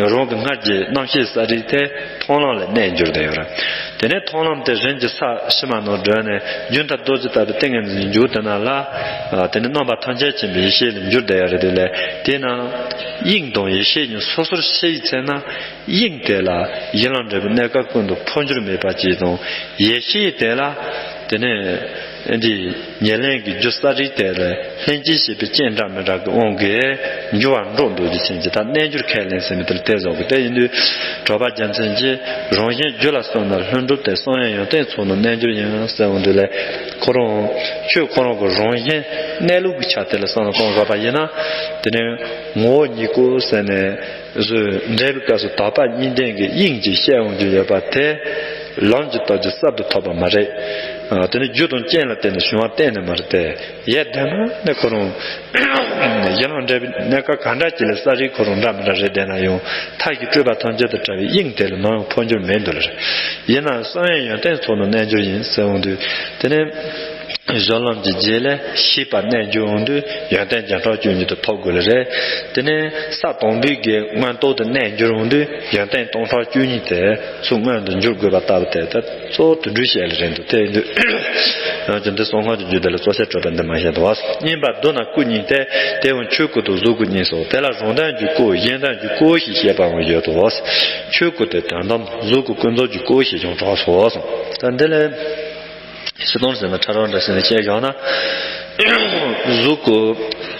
རང་གི་སྔར་གྱི་རྣམ་ཤེས་གསལ་རིག་དེ་མཐོང་ལམ་ལ་གནས་འགྱུར་བསྡད་ཡོད་རེད། དེ་ནས་མཐོང་ལམ་དེ་རིམ་གྱིས་ས་ཕྱི་མ་ནང་བགྲོད་ནས་རྒྱུན་མཐའ་རྡོ་རྗེ་ལྟ་བུའི་ཏིང་ངེ་འཛིན་འཇུག་དེ་ན་ལ། ཨ། དེ་ནས་རྣམ་པ་ཐམས་ཅད་མཁྱེན་པའི་ཡེ་ཤེས་ལ་འགྱུར་བསྡད་ཡོད་རེད། དེ་ལས་དེས་ན་དབྱིངས་དང་ཡེ་ཤེས་གཉིས་སོ་སོར་ཕྱེ་ཡི་ཚེ་ན། དབྱིངས་དེ་ལ་ཡུལ་ལམ་འབྲས་བུའི་གནས་སྐབས་ཀུན་ཏུ་འཕོ་འགྱུར་མེད་པ་ཅིག་དང་། ཡེ་ཤེས་དེ་ལ་དེ་ནས་འདི་ཉེར་ལེན་གྱི་རྒྱུ་གསལ་རིག་དེ་ལ་ལྷན་ཅིག་སྐྱེས་པའི་རྐྱེན་འདྲ་མི་འདྲ་གི་དབང་གིས་འགྱུར་བ་འགྲོ་འདུག་རྒྱུ་ཅན་གྱི་ད་རྣལ་འབྱོར་ཁས་ལེན་ཟེར་མི་དེ་ལ་དེ་བཟོ་གི། དེ་ཡིན་དུས་གྲགས་པ་རྒྱལ་མཚན་གྱིས་རང་བཞིན་རྒྱུ་ལ་བསམ་ན་ལྷུན་གྲུབ་སྟེ། བསམ་ཡས་ཡོན་ཏན་ཚོགས་ནི་རྣལ་འབྱོར་ཡིན་ཟེར་འོང་དུས་ལས། ཁོ་རང་ཆོས་ཁོ་རང་གི་རང་བཞིན་གནས་ལུགས་ཀྱི་ཆ་དེ་ལ་བསམ་བློ་གཏོང་དགོས་པ་ཡིན་ན། དེ་ནས་ངོ་བོ་ཉིད་སྐུ་ཟེར་ནས། བཟོས་འགྲེལ་བའི་སྐབས་སུ་དག་པ་གཉིས་ལྡན་གྱི་དབྱིངས་ཀྱི་བཤད་འོང་རྒྱུ་ཡོད་པ་དེ། ལམ་གྱི་སྟོབས་ཀྱིས་གསར་དུ་ཐོབ་པ་མ་རེད། ཨ། དེ་ནི་རྒྱུ་དང་རྐྱེན་ལ་བརྟེན་ནས་བྱུང་བ་གཏན་ནས་མ་རེད་དེ། ཡེ་གདོད་མ་ནས་ཁོ་རང་ཡུལ་ལམ་འབྲས་བུའི་གནས་སྐབས་གང་འདྲ་ཅིག་ལ་གསལ་རིག་ཁོ་རང་འདྲ་མི་འདྲ་རེད་བསྡད་ན་ཡང་། མཐའ་ཀྱི་སྤྲོས་པ་ཐམས་ཅད་དང་བྲལ་བའི་དབྱིངས་དེ་ལ་ནམ་ཡང་འཕོ་འགྱུར་མེད་འདུག་ལ། ཡིན་ནའང་བསམ་ཡས་ཡོན་ཏན་ཚོགས་ནི་རྣལ་འབྱོར་ཡིན་ཟེར་འོང་དུས། དེ་ནི། གཞི་ལམ་གྱི་རྗེས་ལ་ཤེས་པ་གནས་འགྱུར་འོང་དུས་ཡོན་ཏན་བརྒྱ་ཕྲག་བཅུ་གཉིས་དེ་ཐོབ་དགོས་ལེ་རེད། དེ་ནས་ས་དང་པོའི་གི་མངོན་རྟོགས་དེ་གནས་འགྱུར་འོང་དུས་ཡོན་ཏན་སྟོང་ཕྲག་བཅུ་གཉིས་དེ་ཚུར་མངོན་དུ་འགྱུར་དགོས་པ་ལྟ་བུ་དེ་ད་གཙོ་བོ་དེ་འདྲ་བཤད་ལེ་རེད་འདུག་དེ་ཡིན་དུས་ཡང་ཅི་འདི་གསང་སྔགས་ཀྱི་རྒྱུད་སྡེ་ལ་གཙོ་ཆེ་སྤྲོས་པ་འདི་མ་བཤད་དོ། གཉིས་པ་མདོར་ན་སྐུ་གཉིས་ཏེ། དེ་ཡང་ཆོས་སྐུ་དང་གཟུགས་སྐུ་གཉིས་སོ། དེ་ལ་རང་དོན་གྱི་སྐུ་གཞན་དོན་གྱི་སྐུ་ཞེས་བཤད་པའང་ཡོད་དོ། ཆོས་སྐུ་དེ་དོན་དམ་གཟུགས་སྐུ་ཀུན་རྫོབ་ཀྱི་སྐུ་ཞེས་ཀྱང་གྲགས་སོ། ད་འདི་ལས་སྤྱིར་བཏང་ཟེར་ན་ཕྲ་རགས་འདྲ་ཟེར་ནས་བཤད་བཞག་ན། གཟུགས་སྐུ་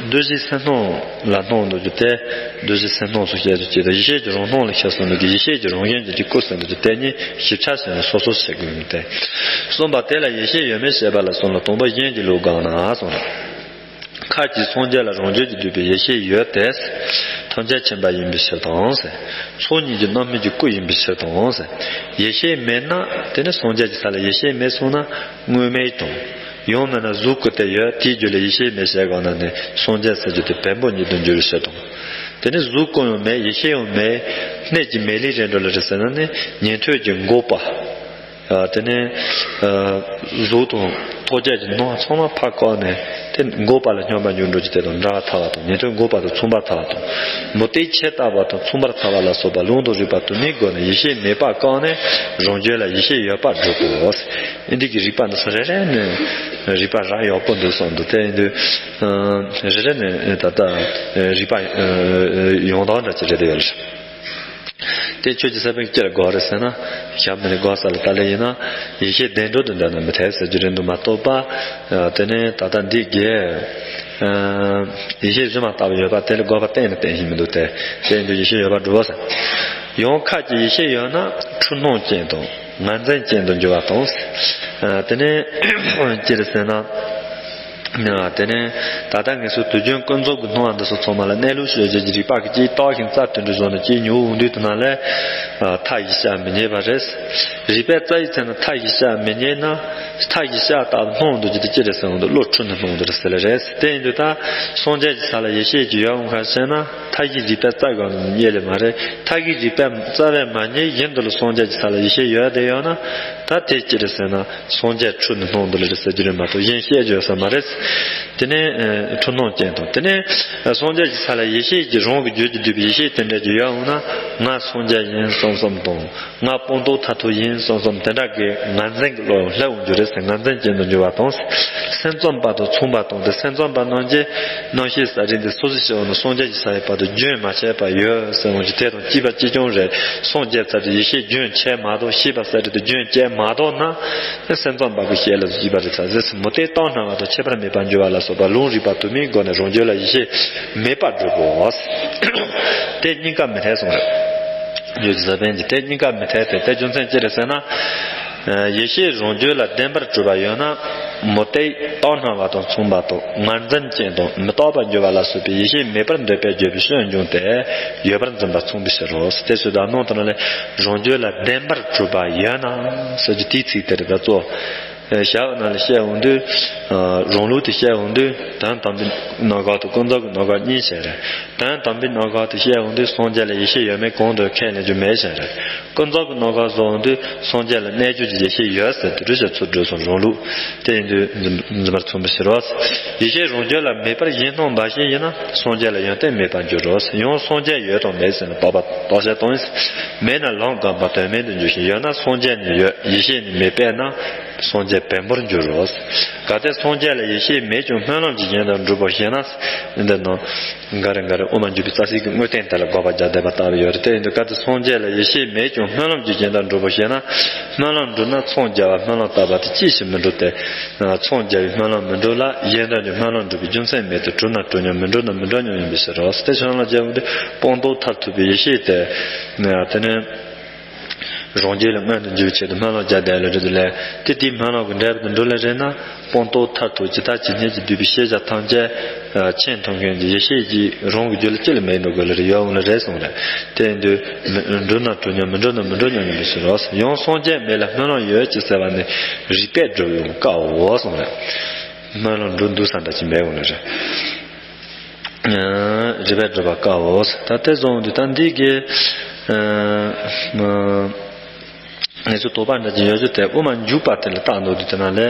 བདུད་བཞིའི་སེམས་སྣང་ལ་སྣང་འདུག་རྒྱུ་དེ། བདུད་བཞིའི་སེམས་སྣང་སོགས་བཤད་རྒྱུ་གཅིག་དང་། ཡེ་ཤེས་ཀྱི་རང་སྣང་ལ་ཤར་སོང་ནས་ཀྱི་ཡེ་ཤེས་ཀྱི་རང་བཞིན་གྱི་སྐུ་ཟེར་འདུག་རྒྱུ་དེ་གཉིས་ཞིབ་ཆ་བྱས་ནས་སོ་སོར་བཤད་དགོས་ཡོད་དེ། གསུམ་པ་དེ་ལ་ཡེ་ཤེས་ཡོད་མེད་བཤད་པ་ལ་སོགས་ལ་དང་པོ་གཞན་གྱི་ལུགས་དགག་ན་གསུངས་ལ། ཁ་ཅིག་སངས་རྒྱས་ལ་རང་རྒྱུད་ཀྱིས་བསྡུས་པའི་ཡེ་ཤེས་ཡོད་དེ། ཐམས་ཅད་མཁྱེན་པ་ཡིན་པའི་ཕྱིར་དང་ཟེར། ཚོགས་གཉིས་ཀྱི་རྣམ་སྨིན་གྱི་སྐུ་ཡིན་པའི་ཕྱིར་དང་ཟེར། ཡེ་ཤེས་མེད་ན་དེ་ནི་སངས་རྒྱས་ཀྱི་ས་ལ་ཡེ་ཤེས་མེད་སོང་ན་དངོས་མེད་དང་། ཡང་མིན་ན་གཟུགས་སྐུ་དེ་ཡོད་དེའི་རྒྱུད་ལ་ཡེ་ཤེས་མེད་བཤད་གང་ན་ནི་སངས་རྒྱས་ཟེར་རྒྱུ་དེ་བེམ་པོ་ཉིད་དུ་འགྱུར་བའི་ཕྱིར་དང་། དེ་ནི་གཟུགས་སྐུ་ཡང་མེད་ཡེ་ཤེས་ཡང་མེད། གནད་ཀྱི་མེད་ལས་རེད་འགྲོ་ལ་རེད་ཟེར་ན་ནི་ཉན་ཐོས་ཀྱི་འགོག་པ། དེ་ནས་གཟུགས་དང་ཐོགས་བཅས་ཀྱི་སྣང་བ་ཚང་མ་ཕར་བཀག་ནས་དེ་འགོག་པ་ལ་སྙོམས་པར་འཇུག་འགྲོ་རྒྱུ་དེ་དང་འདྲ་བ་ཐལ་བ་དང་། ཉན་ཐོས་འགོག་པ་དང་མཚུངས་པར་ཐལ་བ་དང་། མུ་སྟེགས་ཁྱི་ལྟ་བུ་དང་མཚུངས་པར་ཐལ་བ་ལ་སོགས་པ་ལུང་དང་རིགས་པ་དུ་མའི་སྒོ་ནས་ཡེ་ཤེས་མེད་པ་བཀག་ནས་རང་རྒྱུད་ལ་ཡེ་ཤེས་ཡོད་པར་སྒྲུབ་དགོས། འདི་གི་རིགས་པ་འདི་ཚོ་རེ་རེ་ནས་རིགས་པ་ར་ཡག་པོ་འདུག་བསམ་འདུག་དེ་ཡིན་དུས་རེ་རེ་ནས་ད་ལྟ་རིགས་པ་ཡང་དག་འདྲ་ཅིག་རེད་དེ་ཡོད་ལ། དེ་ཆོས་ཀྱི་ས་བོན་ཅི་ལ་དགོས་རེད་ཟེར་ན། ཞབས་ནས་དགོས་ས་ལ་ལྟ་ལེ་ཡིན་ན་ཡེ་ཤེས་བདེན་གྲུབ་ཏུ་འདོད་ན་མི་འཐད་ཟེར་རྒྱུ་རེད་འདུག་མ་གཏོགས་པ། དེ་ནས་ད་ལྟ་འདི་གས་ཡེ་ཤེས་གཞི་མ་ལྟ་བུ་ཡོད་པ་དེ་ལ་དགོས་པ་གཏན་ནས་བསྟན་བཞིན་མི་འདུག་སྟེ། དེ་ཡིན་དུས་ཡེ་ཤེས་ཡོད་པར་སྒྲུབ་བོ་ཟེར། ཡང་ཁ་ཅིག་ཡེ་ཤེས་ཡོད་ན་འཁྲུལ་སྣང་ཅན་དང་ངར་འཛིན་ཅན་དུ་འགྱུར་བ་དང་། དེ་ནས་ཅི་རེད་ཟེར་ན། དེ་ནས་ད་ལྟ་ངེས་སུ་དུས་རྒྱུན་ཀུན་རྫོབ་ཀྱི་སྣང་བ་འདི་ཚོ་ཚང་མ་ལ་གནས་ལུགས་ཤོད་བྱེད་ཀྱི་རིགས་པ་གི་ཅིག་བརྟགས་ཤིང་རྩ་མཐུན་འགྲུབ་བཟོ་ནས་ཅིག་ཉོ་འོང་དུས་དུ་ན་ལས། མཐའ་ཡས་བྱ་མི་རྙེད་པ་རེད། རིགས་པས་རྩ་ཡི་ཚེ་ན་མཐའ་ཡས་བྱ་མི་རྙེད་ན། མཐའ་ཡས་བྱ་ལྟ་བུ་སྣང་འདུག་རྒྱུ་དེ་ཅི་རེད་ཟེར་འོང་དུས་བློ་འཁྲུལ་ནས་སྣང་འདུག་རེད་ཟེར་ལེ་རེད། དེ་ཡིན་དུས་ད་སངས་རྒྱས་ཀྱི་ས་ལ་ཡེ་ཤེས་ཀྱི་ཡོད་འོང་ག་ཟེར་ན། མཐའ་ཡས་རིགས་པས་རྩ་གང་ནས་རྙེད་ལེ་མ་རེད། མཐའ་ཡས་རིགས་པས་རྩ་བས་མ་རྙེད་བཞིན་དུ་ལ་སངས་རྒྱས་ཀྱི་ས་ལ་ཡེ་ཤེས་ཡོད་དེ་ཡོད་ན། ད་དེ་ཅི་རེད་ཟེར་ན། སངས་རྒྱས་འཁྲུལ་ནས་སྣང་འདུག་ལེ་རེད་ཟེར་རྒྱུ་རེད་མ་གཏོགས་གཞན་བཤད་རྒྱུ་ཡོད་ས་མ་རེད། དེ་ནས་འཁྲུལ་སྣང་ཅན་དང་། དེ་ནས་སངས་རྒྱས་ཀྱི་ས་ལ་ཡེ་ཤེས་ཀྱི་རང་གི་རྒྱུད་ཀྱིས་བསྡུས་པའི་ཡེ་ཤེས་དེ་འདྲ་ཅིག་ཡོད་འོང་ན། ང་སངས་རྒྱས་ཡིན་བསམ་བསམ་དང་། ང་སྤངས་རྟོགས་མཐར་ཐུག་ཡིན་བསམ་བསམ་དེ་འདྲ་གི་ངར་འཛིན་གྱི་བློ་ཡང་སླེབས་འོང་རྒྱུ་རེད་ཟེར། ངར་འཛིན་ཅན་དུ་འགྱུར་བ་དང་། སེམས་ཙམ་པ་དང་མཚུངས་པ་དང་། དེ་སེམས་ཙམ་པ་རྣམས་ཀྱིས་རྣམ་ཤེས་གསལ་རིག་འདི་སོ་སོ་ཞིག་འོང་ན་སངས་རྒྱས་ཀྱི་ས་ཡི་བར་དུ་རྒྱུན་མ་ཆད་པ་ཡོད་ཟེར་འོང་རྒྱུ་དེ་དང་གཅིག་པ་གཅིག་རྐྱང་རེད། སངས་རྒྱས་ཚར་དུས་ཡེ་ཤེས་རྒྱུན་ཆད་མ་གཏོགས། ཤེས་པ་གསལ་རིག་དེ་རྒྱུན་བཅད་མ་གཏོགས་ན། སེམས་ཙམ་པ་གི་བཤད་ལ་སོགས་པ་རེད་ཚ་ཟེར་སྲིད་མོ། དེ་རྟོགས་སྣང་བ་དང་ཁྱད་པར་མེད་པར་འགྱུར་བ་ལ་སོགས་པ་ལུང་རིགས་པ་དུ་མའི་སྒོ་ནས་རང་རྒྱུད་ལ་ཡེ་ཤེས་མེད་པར་སྒྲུབ་བོ། དེ་གཉིས་ཀ་མི་འཐད་གསུངས་རེད། རྒྱུད་ཀྱི་ས་བོན་གྱི་དེ་གཉིས་ཀ་མི་འཐད་དེ། དེ་རྒྱུ་མཚན་ཅི་རེད་ཟེར་ན། ཡེ་ཤེས་རང་རྒྱུད་ལ་བདེན་པར་གྲུབ་པ་ཡོད་ན། མུ་སྟེགས་རྟོགས་སྣང་བ་དང་མཚུངས་པ་དང་། ངར་འཛིན་ཅན་དང་མི་རྟག་པར་འགྱུར་བ་ལ་སོགས་པའི་ཡེ་ཤེས་མེད་པར་འདོད་པས་བརྗོད་པའི་སྤྱོད་འཇུག་དེ་ཡོད་པར་འཛིན་པ་མཚུངས་པའི་ཕྱིར་རོ། དེ་སུ་དག་སྣང་དུ་ན་ལས་རང་རྒྱུད་ལ་བདེན་པར་གྲུབ་པ་ཡོད་ན་ཟེར་རྒྱུ་དེའི་ཚིག་དེ་རེད། ད་གཙོ། ཞབས་ནང་ལ་བཤད་འོང་དུས། རང་ལུགས་དེ་བཤད་འོང་དུས་དོན་དམ་པའི་རྣམ་གཞག་དང་ཀུན་རྫོབ་ཀྱི་རྣམ་གཞག་གཉིས་བཤད་རེད། དོན་དམ་པའི་རྣམ་གཞག་དེ་བཤད་འོང་དུས་སངས་རྒྱས་ལ་ཡེ་ཤེས་ཡོད་མེད་གང་དུ་ཁས་ལེན་རྒྱུ་མེད་བཤད་རེད། ཀུན་རྫོབ་ཀྱི་རྣམ་གཞག་བཟོ་འོང་དུས་སངས་རྒྱས་ལ་གནས་འགྱུར་གྱི་ཡེ་ཤེས་ཡོད་ཟེར་དེ་འདྲ་བཤད་ཚུལ་འགྲོ་སོང་རང་ལུགས་དེ་ཡིན་དུས་འཛིན་པར་མཚུངས་པའི་ཕྱིར་རོ། ཡེ་ཤེས་རང་རྒྱུད་ལ་མེད་པར་གཞན་སྣང་འབའ་ཞིག་ཡིན་ན་སངས་རྒྱས་ལ་ཡོན་ཏན་མེད་པར་འགྱུར་རོ། ཡང་སངས་རྒྱས་ཡོད་དང་མེད་ཟེར་ན་བརྟག་པ་བརྟག་དཔྱད་གཏོང་ཡིན། མེད་ན་ལམ་འགགས་པ་དོན་མེད་དུ་འགྱུར་ཞིང་། ཡོད་ན་སངས་རྒྱས་ནི་ཡོད། ཡེ་ཤེས་ནི་མེད་པས་ན། སངས་རྒྱས་བེམ་པོར་འགྱུར་རོ། གལ་ཏེ་སངས་རྒྱས་ལ་ཡེ་ཤེས་མེད་ཀྱང་སྨོན་ལམ་གྱི་རྒྱན་དུ་འགྲུབ་བོ་ཞེ་ན། འདི་ནང་འགའ་རེ་འགའ་རེ་དབུ་མ་འཇུག་པའི་རྩ་ཚིག་གི་དངོས་བསྟན་དེ་ལ་དགག་པ་རྒྱག་བསྡད་པ་ལྟ་བུ་ཡོད་རེད། དེ་ཡིན་དུས་གལ་ཏེ་སངས་རྒྱས་ལ་ཡེ་ཤེས་མེད་ཀྱང་སྨོན་ལམ་གྱི་རྒྱན་དུ་འགྲུབ་བོ་ཞེ་ན། སྨོན་ལམ་འགྲུབ་ན་འཚང་རྒྱ་བ་སྨོན་ལམ་བཏབ་པ་དེ་ཅིས་ཤིག་མི་འགྲུབ་སྟེ། འཚང་རྒྱ་བའི་སྨོན་ལམ་མི་འགྲུབ་ལ་གཞན་དོན་གྱི་སྨོན་ལམ་འགྲུབ་པའི་རྒྱུ་མཚན་མེད་དེ། གྲུབ་ན་གྲུབ་སྙམ་མི་འགྲུབ་ན་མི་འགྲུབ་སྙམ་ཡིན་པའི་ཕྱིར་རོ། དེ་ཕྱིར་སྨོན་ལམ་རྒྱག་འོང་དུས་སྤངས་རྟོགས་མཐར་ཐུག་པའི་ཡེ་ཤེས་དེ། དེ་ནས། རང་རྒྱུད་ལ་མངོན་དུ་འགྱུར་བའི་ཆེད་དུ་སྨོན་ལམ་རྒྱག་བསྡད་ལ་རེད་དེ་ལས། དེ་དེའི་སྨོན་ལམ་གྱི་འབྲས་བུ་དེ་འགྲུབ་ལ་རེད་ན། སྤངས་རྟོགས་མཐར་ཐུག་ཇི་ལྟ་ཇི་སྙེད་ཀྱིས་བསྡུས་པའི་ཤེས་བྱ་ཐམས་ཅད་མཁྱེན་ཐུབ་མཁན་གྱི་ཡེ་ཤེས་ཀྱིས་རང་གི་རྒྱུད་ལ་ཅི་ལ་མེད་འགྲོ་དགོས་ལ་རེད། ཡོད་འོང་ལ་རེད་གསུངས་རེད། དེ་ཡིན་དུས་འགྲུབ་ན་གྲུབ་སྙམ་མི་འགྲུབ་ན་མི་འགྲུབ་སྙམ་ཡིན་པའི་ཕྱིར་རོ། ཡང་སངས་རྒྱས་མེད་ལ་སྨོན་ལམ་ཡོད་ཅེས་ཟེར་བ་ནི་རིགས་པས་སྒྲུབ་ཡང་དཀའ་འོ་གསུངས་རེད། སྨོན་ལམ་འགྲུབ་འདུག་ས་འདྲ་ཅིག་མེད་འོང་ལ་རེད། རིགས་པས་སྒྲུབ་པ་དཀའ་འོ། ད་དེ་བཟུང་དུས་ད་འདི་གི་ངེས་སུ་དོགས་པ་འདྲ་ཅིག་ཡོད་རྒྱུ་དེ་དབུ་མ་འཇུག་པ་དེ་ལ་བརྟག་འདུག་དུས་དེ་ན་ལས།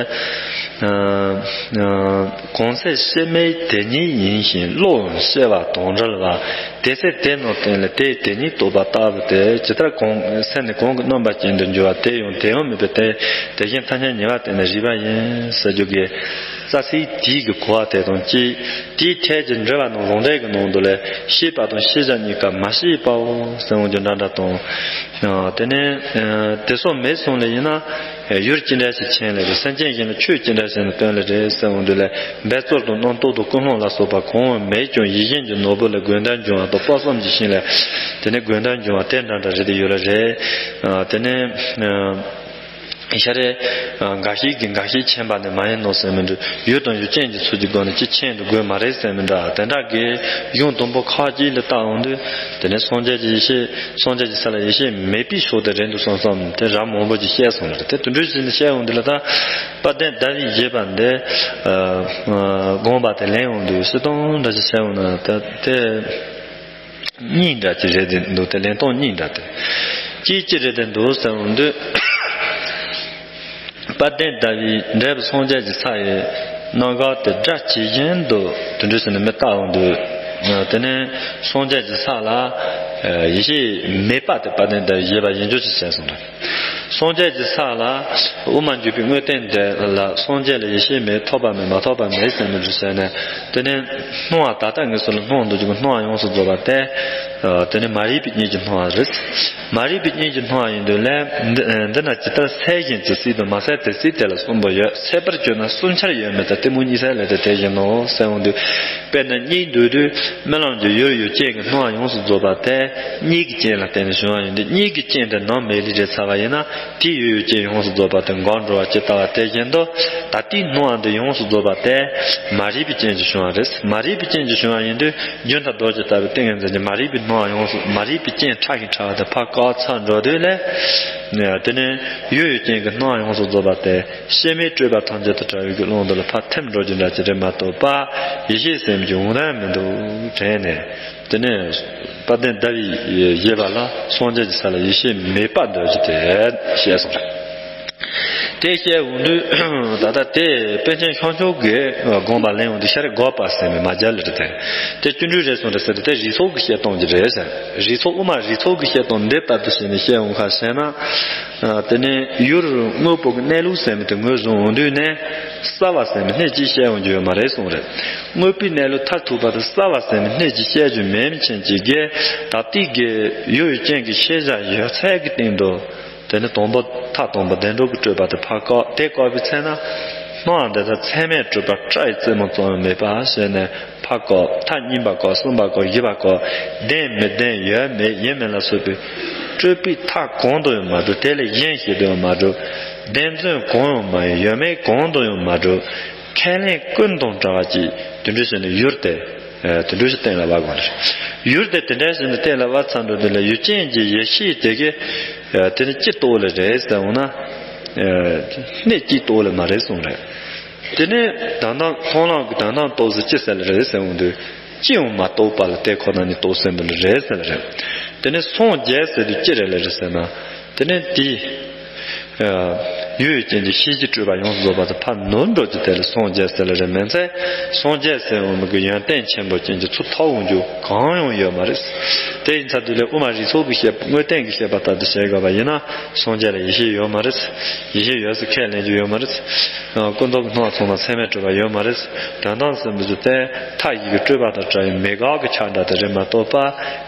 གང་ཚེ་སྐྱེ་མེད་དེ་ཉིད་ཡིན་ཞིང་བློ་ཡང་སྐྱེ་བ་དང་བྲལ་བ། དེ་ཚེ་དེ་རྣམས་བསྟན་ལ་དེས་དེ་ཉིད་རྟོགས་པ་ལྟ་བུ་སྟེ། ཇི་ལྟར་གང་སེམས་ནི་གང་གིས་མནོན་པ་ཅན་དུ་འགྱུར་བ་དེ་ཡང་དེ་ཡང་མེད་པས་དེ་དེ་བཞིན་ཐ་སྙད་ཉེ་བར་བསྟན་ནས་རིགས་པ་ཡིན་ཟེར་རྒྱུ་གི་རྩ་ཚིག་དེའི་གི་གོ་བ་དེ་དང་གཅིག་དེའི་ཕྲད་ཀྱི་འགྲེལ་པ་ནང་ལུང་འདྲེན་གྱི་ནང་དུ་ལས་ཤེས་པ་དང་ཤེས་བྱ་གཉིས་ཀ་མ་ཤེས་པའོ་ཟེར་འོང་རྒྱུ་འདྲ་འདྲ་དང་། དེ་ནས་དེ་སོགས་མེད་གསུངས་ལས་ཡིན་ན། ཡུལ་ཅི་འདྲ་ཞིག་མཁྱེན་ལས་རེད། སེམས་ཅན་གཞན་ལ་ཆོས་ཅི་འདྲ་ཞིག་ནི་སྟོན་ལས་རེད་ཟེར་འོང་དུས་ལས། འབད་རྩོལ་དང་རྣམ་རྟོག་དང་ཀུན་སློང་ལ་སོགས་པ་གང་མེད་ཀྱང་ཡིད་བཞིན་གྱི་ནོར་བུ་ལས་དགོས་འདོད་འབྱུང་བ་དང་དཔག་བསམ་གྱི་ཤིང་ལས་དེ་ནི་དགོས་འདོད་འབྱུང་བ་དེ་འདྲ་འདྲ་རེད་དེ་ཡོད་ལ་རེད། དེ་ནི་ཤ་རེ་འགའ་ཞིག་གིས་འགའ་ཞིག་མཁྱེན་པ་ནི་མ་ཡིན་ནོ་ཟེར་མི་འདུག་ཡུལ་དང་ཡུལ་ཅན་གྱི་ཚུལ་གྱི་སྒོ་ནས་ཅི་མཁྱེན་དུ་དགོས་མ་རེད་ཟེར་མི་འདྲ། དེ་འདྲ་གི་གཞུང་དང་པོ་ཁ་ཅིག་ལ་བལྟ་འོང་དུས་དེ་ནི་སངས་རྒྱས་ཀྱི་ཡེ་ཤེས། སངས་རྒྱས་ཀྱི་ས་ལ་ཡེ་ཤེས་མེད་པའི་ཕྱོགས་དེ་རེད་འདུག་བསམ་བསམ་དེ་རབ་མང་པོ་ཅིག་བཤད་སོང་ལ། དེ་དུད་འགྲོའི་ཞིག་ནས་བཤད་འོང་དུས་ལ་ད་དཔལ་ལྡན་ཟླ་བའི་བཞེད་པ་འདི་དགོངས་པ་དེ་ལེན་འོང་དུས་སྤྱིར་བཏང་འདྲ་ཅིག་བཤད་འོང་ན་ད་དེ་གཉིས་འདྲ་ཅིག་རེད་འདུག་དེ་ལེན་སྟངས་གཉིས་འདྲ་དེ་ཅིའི་ཅི་རེད་དེ་འདུག་ཟེར་འོང་དུས། དཔལ་ལྡན་ཟླ་བའི་འབྲས་བུ་སངས་རྒྱས་ཀྱི་ས་ཡི་རྣམ་གཞག་དེ་སྒྲ་ཇི་བཞིན་དུ་དུད་འགྲོའི་ཞིག་ནས་མི་བལྟ་འོང་དུས། དེ་ནས་སངས་རྒྱས་ཀྱི་ས་ལ་ཡེ་ཤེས་མེད་པ་དེ་དཔལ་ལྡན་ཟླ་བའི་བཞེད་པ་ཡིན་རྒྱུ་ཞིག་བྱས་སོང་ལ། སངས་རྒྱས་ཀྱི་ས་ལ་དབུ་མ་འཇུག་པའི་དངོས་བསྟན་དེ་ལ་སངས་རྒྱས་ལ་ཡེ་ཤེས་མེད་ཐོབ་པ་མེད་མ་ཐོབ་པ་མེད་ཟེར་མི་འདུག་ཟེར་ནས་དེ་ནས་སྣང་བ་ད་ལྟ་དངོས་སུ་ལ་སྣང་འདུག་ཅིག་སྣང་བ་ཡོངས་སུ་རྫོགས་པ་དེ། དེ་ནི་མ་རིག་པའི་གཉིད་ཀྱིས་སྣང་བ་རེད། མ་རིག་པའི་གཉིད་ཀྱིས་སྣང་བ་ཡིན་དུས་ལས། འདི་འདི་ན་ཇི་ལྟར་གསལ་བཞིན་དུ་སྲིད་པ་མ་གསལ་དེ་སྲིད་དེ་ལ་གསུམ་པོ་ཡོད། གསལ་བར་གྱུར་ན་གསུམ་ཆར་ཡོད་མེད་དང་གཏི་མུག་གཉིད་སད་ལས་དེ་དེ་བཞིན་ནོ་ཟེར་འོང་དུས། དཔེར་ན་གཉིད་འདུག་དུས་རྨི་ལམ་གྱི་ཡུལ་ཡུལ་ཅན་གྱི་སྣང་བ་ཡོངས་སུ་རྫོགས་པ་དེ་གཉིད་ཀྱི་རྐྱེན་ལ་བརྟེན་ནས་བྱུང་བ་ཡིན་དུས་གཉིད་ཀྱི་རྐྱེན་དེ་ནམ་མེད་ལས་རེད་ཚར་བ་ཡིན་ན་དེའི་ཡུལ་ཡུལ་ཅན་ཡོངས་སུ་རྫོགས་པ་དེ་འགག་འགྲོ་བ་ཇི་ལྟ་བ་དེ་བཞིན་དུ་ད་ལྟའི་སྣང་བ་འདི་ཡོངས་སུ་རྫོགས་པ་དེ་མ་རིག་པའི་རྐྱེན་གྱིས་བྱུང་བ་རེད། མ་རིག་པའི་རྐྱེན་གྱིས་བྱུང་བ་ཡིན་དུས། རྒྱུན་མཐའ་རྡོ་རྗེ་ལྟ་བུའི་ཏིང་ངེ་འཛིན་གྱི་མ་རིག་པའི་སྣང་བ་ཡོངས་སུ་མ་རིག་པའི་རྐྱེན་ཕྲ་ཞིང་ཕྲ་བ་དེ་ཕར་བཀག་ཚར་འགྲོ་དུས་ལས། དེ་ནས་ཡུལ་ཡུལ་ཅན་གྱི་སྣང་བ་ཡོངས་སུ་རྫོགས་པ་དེ་སྐྱེ་མེད་སྤྲོས་པ་ཐམས་ཅད་དང་བྲལ་བའི་གི་ཀློང་དུ་ལ་ཕར་ཐིམ་འགྲོ་རྒྱུ་འདྲ་ཅིག་རེད་མ་གཏོགས་པ་ཡེ་ཤེས་ཟེར་མི་ཅིག་འོང་ན་མི་འདུག་དྲན་ནས་དེ་ནས་དཔལ་ལྡན་ཟླ་བའི་བཞེད་པ་ལ་སངས་རྒྱས་ཀྱི་ས་ལ་ཡེ་ཤེས་མེད་པ་འདོད་ཀྱི་དེ་བཤད་སོང་རེད། དེ་བཤད་འོང་དུས་ད་ལྟ་དེ་པཎ་ཆེན་ཤཱཀྱ་གི་དགོངས་པ་ལེན་འོང་དུས་ཤ་རེ་དགག་པ་ཟེར་མི་མ་རྒྱལ་ལ་རེད་དེ། དེ་བཅུ་འགྲོས་རེད་སོང་རེད་ཟེར་ཏེ་དེ་རིགས་ཚོགས་ཀྱི་བཤད་སྟངས་ཀྱི་རེད་ཟེར། རིགས་ཚོགས་དབུ་མ་རིགས་ཚོགས་ཀྱི་བཤད་སྟངས་འདི་ལྟར་དུ་བྱས་ནས་བཤད་འོང་ཁ་བཤད་ན། དེ་ནས་ཡུལ་དངོས་པོ་གི་གནས་ལུགས་ཟེར་མི་དེ་ངོས་བཟུང་འོང་དུས་ནས་གསལ་བ་ཟེར་མི་སྣེ་གཅིག་བཤད་འོང་རྒྱུ་ཡོད་མ་རེད་གསུངས་རེད། དངོས་པོའི་གནས་ལུགས་མཐར་ཐུག་པ་དེ་གསལ་བ་ཟེར་མི་སྣེ་གཅིག་བཤད་རྒྱུ་མེད་མི་ཅན་གཅིག་གིས་ད་ལྟའི་གི་ཡུལ་ཡུལ་ཅན་གྱི་ཤེས་བྱ་ཡོད་ཚད་ཀྱི་སྟེང་དུ། དེ་ནི་དང་པོ་མཐའ་དང་པོ་བདེ་འགྲོ་གི་སྤྲོས་པ་དེ་ཕར་བཀག་དེ་བཀག་པའི་ཚེ་ན། སྣང་བ་འདི་དག་ཚད་མས་གྲུབ་པ་སྐྲ་ཡི་རྩེ་མོ་ཙམ་ཡང་མེད་པ་ཞེས་ནས་ཕར་བཀག་མཐའ་གཉིས་པ་བཀག་གསུམ་པ་བཀག་བཞི་པ་བཀག་བདེན་མི་བདེན་ཡོད་མེད་ཡིན་མིན་ལ་སོགས་པའི་སྤྲོས་པའི་མཐའ་གང་དུ་ཡང་མ་གྲུབ། དེ་ལས་གཞན་ཞིག་ཏུ་ཡང་མ་གྲུབ། བདེན་རྫུན་གང་ཡང་མ་ཡིན། ཡོད་མེད་གང་དུ་ཡང་མ་གྲུབ། ཁས་ལེན་ཀུན་དང་བྲལ་བ་ཅིག་དུད་འགྲོ་ཞིག་ནི་ཡུལ་དེ། དུད་འགྲོ་ཞིག་གཏན་ལ་དབབ་དགོས་རེད། ཡུལ་དེ་དེ་འདྲ་ཞིག་ནི་གཏན་ལ་དབབ་ཚར་འགྲོ་དུས་ལ་ཡུལ་ཅན་གྱི་ཡེ་ཤེས་དེ་གི་དེ་ནི་ཅི་རྟོགས་ལེ་རེད་ཟེར་འོང་ན། སྣེ་གཅིག་རྟོགས་ལེ་མ་རེད་གསུངས་རེད། དེ་ནི་དོན་དམ་མཐོང་ལམ་གྱི་དོན་དམ་རྟོགས་ཟེར་ཅི་ཟེར་ལེ་རེད་ཟེར་འོང་དུས་ཅི་ཡང་མ་རྟོགས་པ་ལ་དེ་ཁོ་ན་ཉིད་རྟོགས་ཟིན་པ་ལ་རེད་ཟེར་ལེ་རེད། དེ་ནི་སངས་རྒྱས་ཟེར་དུས་ཅི་རེད་ལེ་རེད་ཟེར་ན། དེ་ནས་དེའི་ཡུལ་ཡུལ་ཅན་གྱི་ཤེས་བྱའི་སྤྲོས་པ་ཡོངས་སུ་རྫོགས་པ་དེ་ཕར་ནུབ་འགྲོ་རྒྱུ་དེ་ལ་སངས་རྒྱས་ཟེར་ལེ་རེད་མིན་ཚེ། སངས་རྒྱས་ཟེར་འོང་མི་གི་ཡོན་ཏན་ཆེན་པོ་ཅན་གྱི་ཚུལ་ཐོབ་འོང་རྒྱུ་གང་ཡང་ཡོད་མ་རེད། དེ་ཡིན་ཚར་དུས་ལས་དབུ་མ་རིགས་ཚོགས་ཀྱི་བཤད་པ་དངོས་བསྟན་གྱི་བཤད་པ་ལྟར་དུ་བྱེད་དགོས་པ་ཡིན་ན་སངས་རྒྱས་ལ་ཡེ་ཤེས་ཡོད་མ་རེད། ཡེ་ཤེས་ཡོད་ཟེར་ཁས་ལེན་རྒྱུ་ཡོད་མ་རེད། ཀུན་རྟོག་གི་སྣང་བ་ཚང་མ་ཚད་མས་གྲུབ་པ་ཡོད་མ་རེད། དོན་དམ་ཟེར་མི་ཚུལ་ཏེ་མཐའ་བཞི་གི་སྤྲོས་པ་དང་བྲལ་བའི་མེད་དགག་གི་ཆ་འདྲ་དེ་རེད་མ་གཏོགས་པ།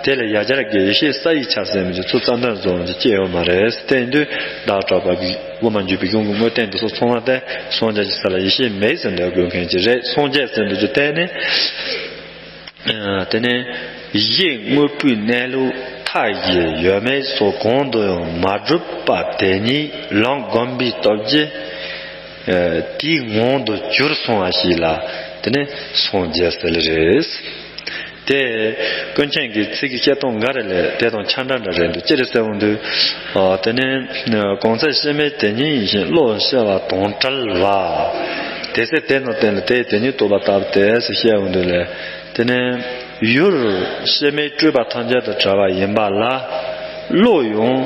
དེ་ལས་ཡ་གྱལ་གྱི་ཡེ་ཤེས་ས་ཡི་ཆ་ཟེར་མི་ཚུལ་ཚུལ་ཙམ་དོན་བཟུང་རྒྱུ་ཅི་ཡོད་མ་རེད། དེ་ཡིན་དུས་བདག་གྲགས་པ་གི་དབུ་མ་འཇུག་པའི་གཞུང་གི་དངོས་བསྟན་འདི་ཚོ་ཚང་མ་དེ་སངས་རྒྱས་ཀྱི་ས་ལ་ཡེ་ཤེས་མེད་ཟེར་འདོད་དགོས་མཁན་ཅིག་རེད། སངས་རྒྱས་ཟེར་འདོད་རྒྱུ་དེ་ནི། དེ་ནས་གཞི་དངོས་པོའི་གནས་ལུགས་མཐའ་བཞི་ཡོད་མེད་སོགས་གང་དུ་ཡང་མ་གྲུབ་པ་དེ་ཉིད་ལམ་བསྒོམ་པའི་སྟོབས་ཀྱིས་དེའི་ངང་དུ་གྱུར་སོང་བ་ཞིག་ལ་དེ་ནི་སངས་རྒྱས་ཟེར་ལེ་རེད། དེ་ཀུན་མཁྱེན་གྱི་ཚིག་གི་བཤད་སྟངས་འགའ་རེ་ལས་དེ་དང་ཆ་འདྲ་འདྲ་རེད་འདུག་ཅི་རེད་ཟེར་འོང་དུས། དེ་ནས་གང་ཚེ་སྐྱེ་མེད་དེ་ཉིད་ཡིན་ཞིང་བློ་སྐྱེ་བ་དང་བྲལ་བ། དེ་ཚེ་དེ་རྣམས་བསྟན་ལ་དེས་དེ་ཉིད་རྟོགས་པ་ལྟ་བུ་སྟེ་ཞེས་བཤད་འོང་དུས་ལས། དེ་ནས་ཡུལ་སྐྱེ་མེད་སྤྲོས་པ་ཐམས་ཅད་དང་བྲལ་བ་ཡིན་པ་ལ། བློ་ཡང་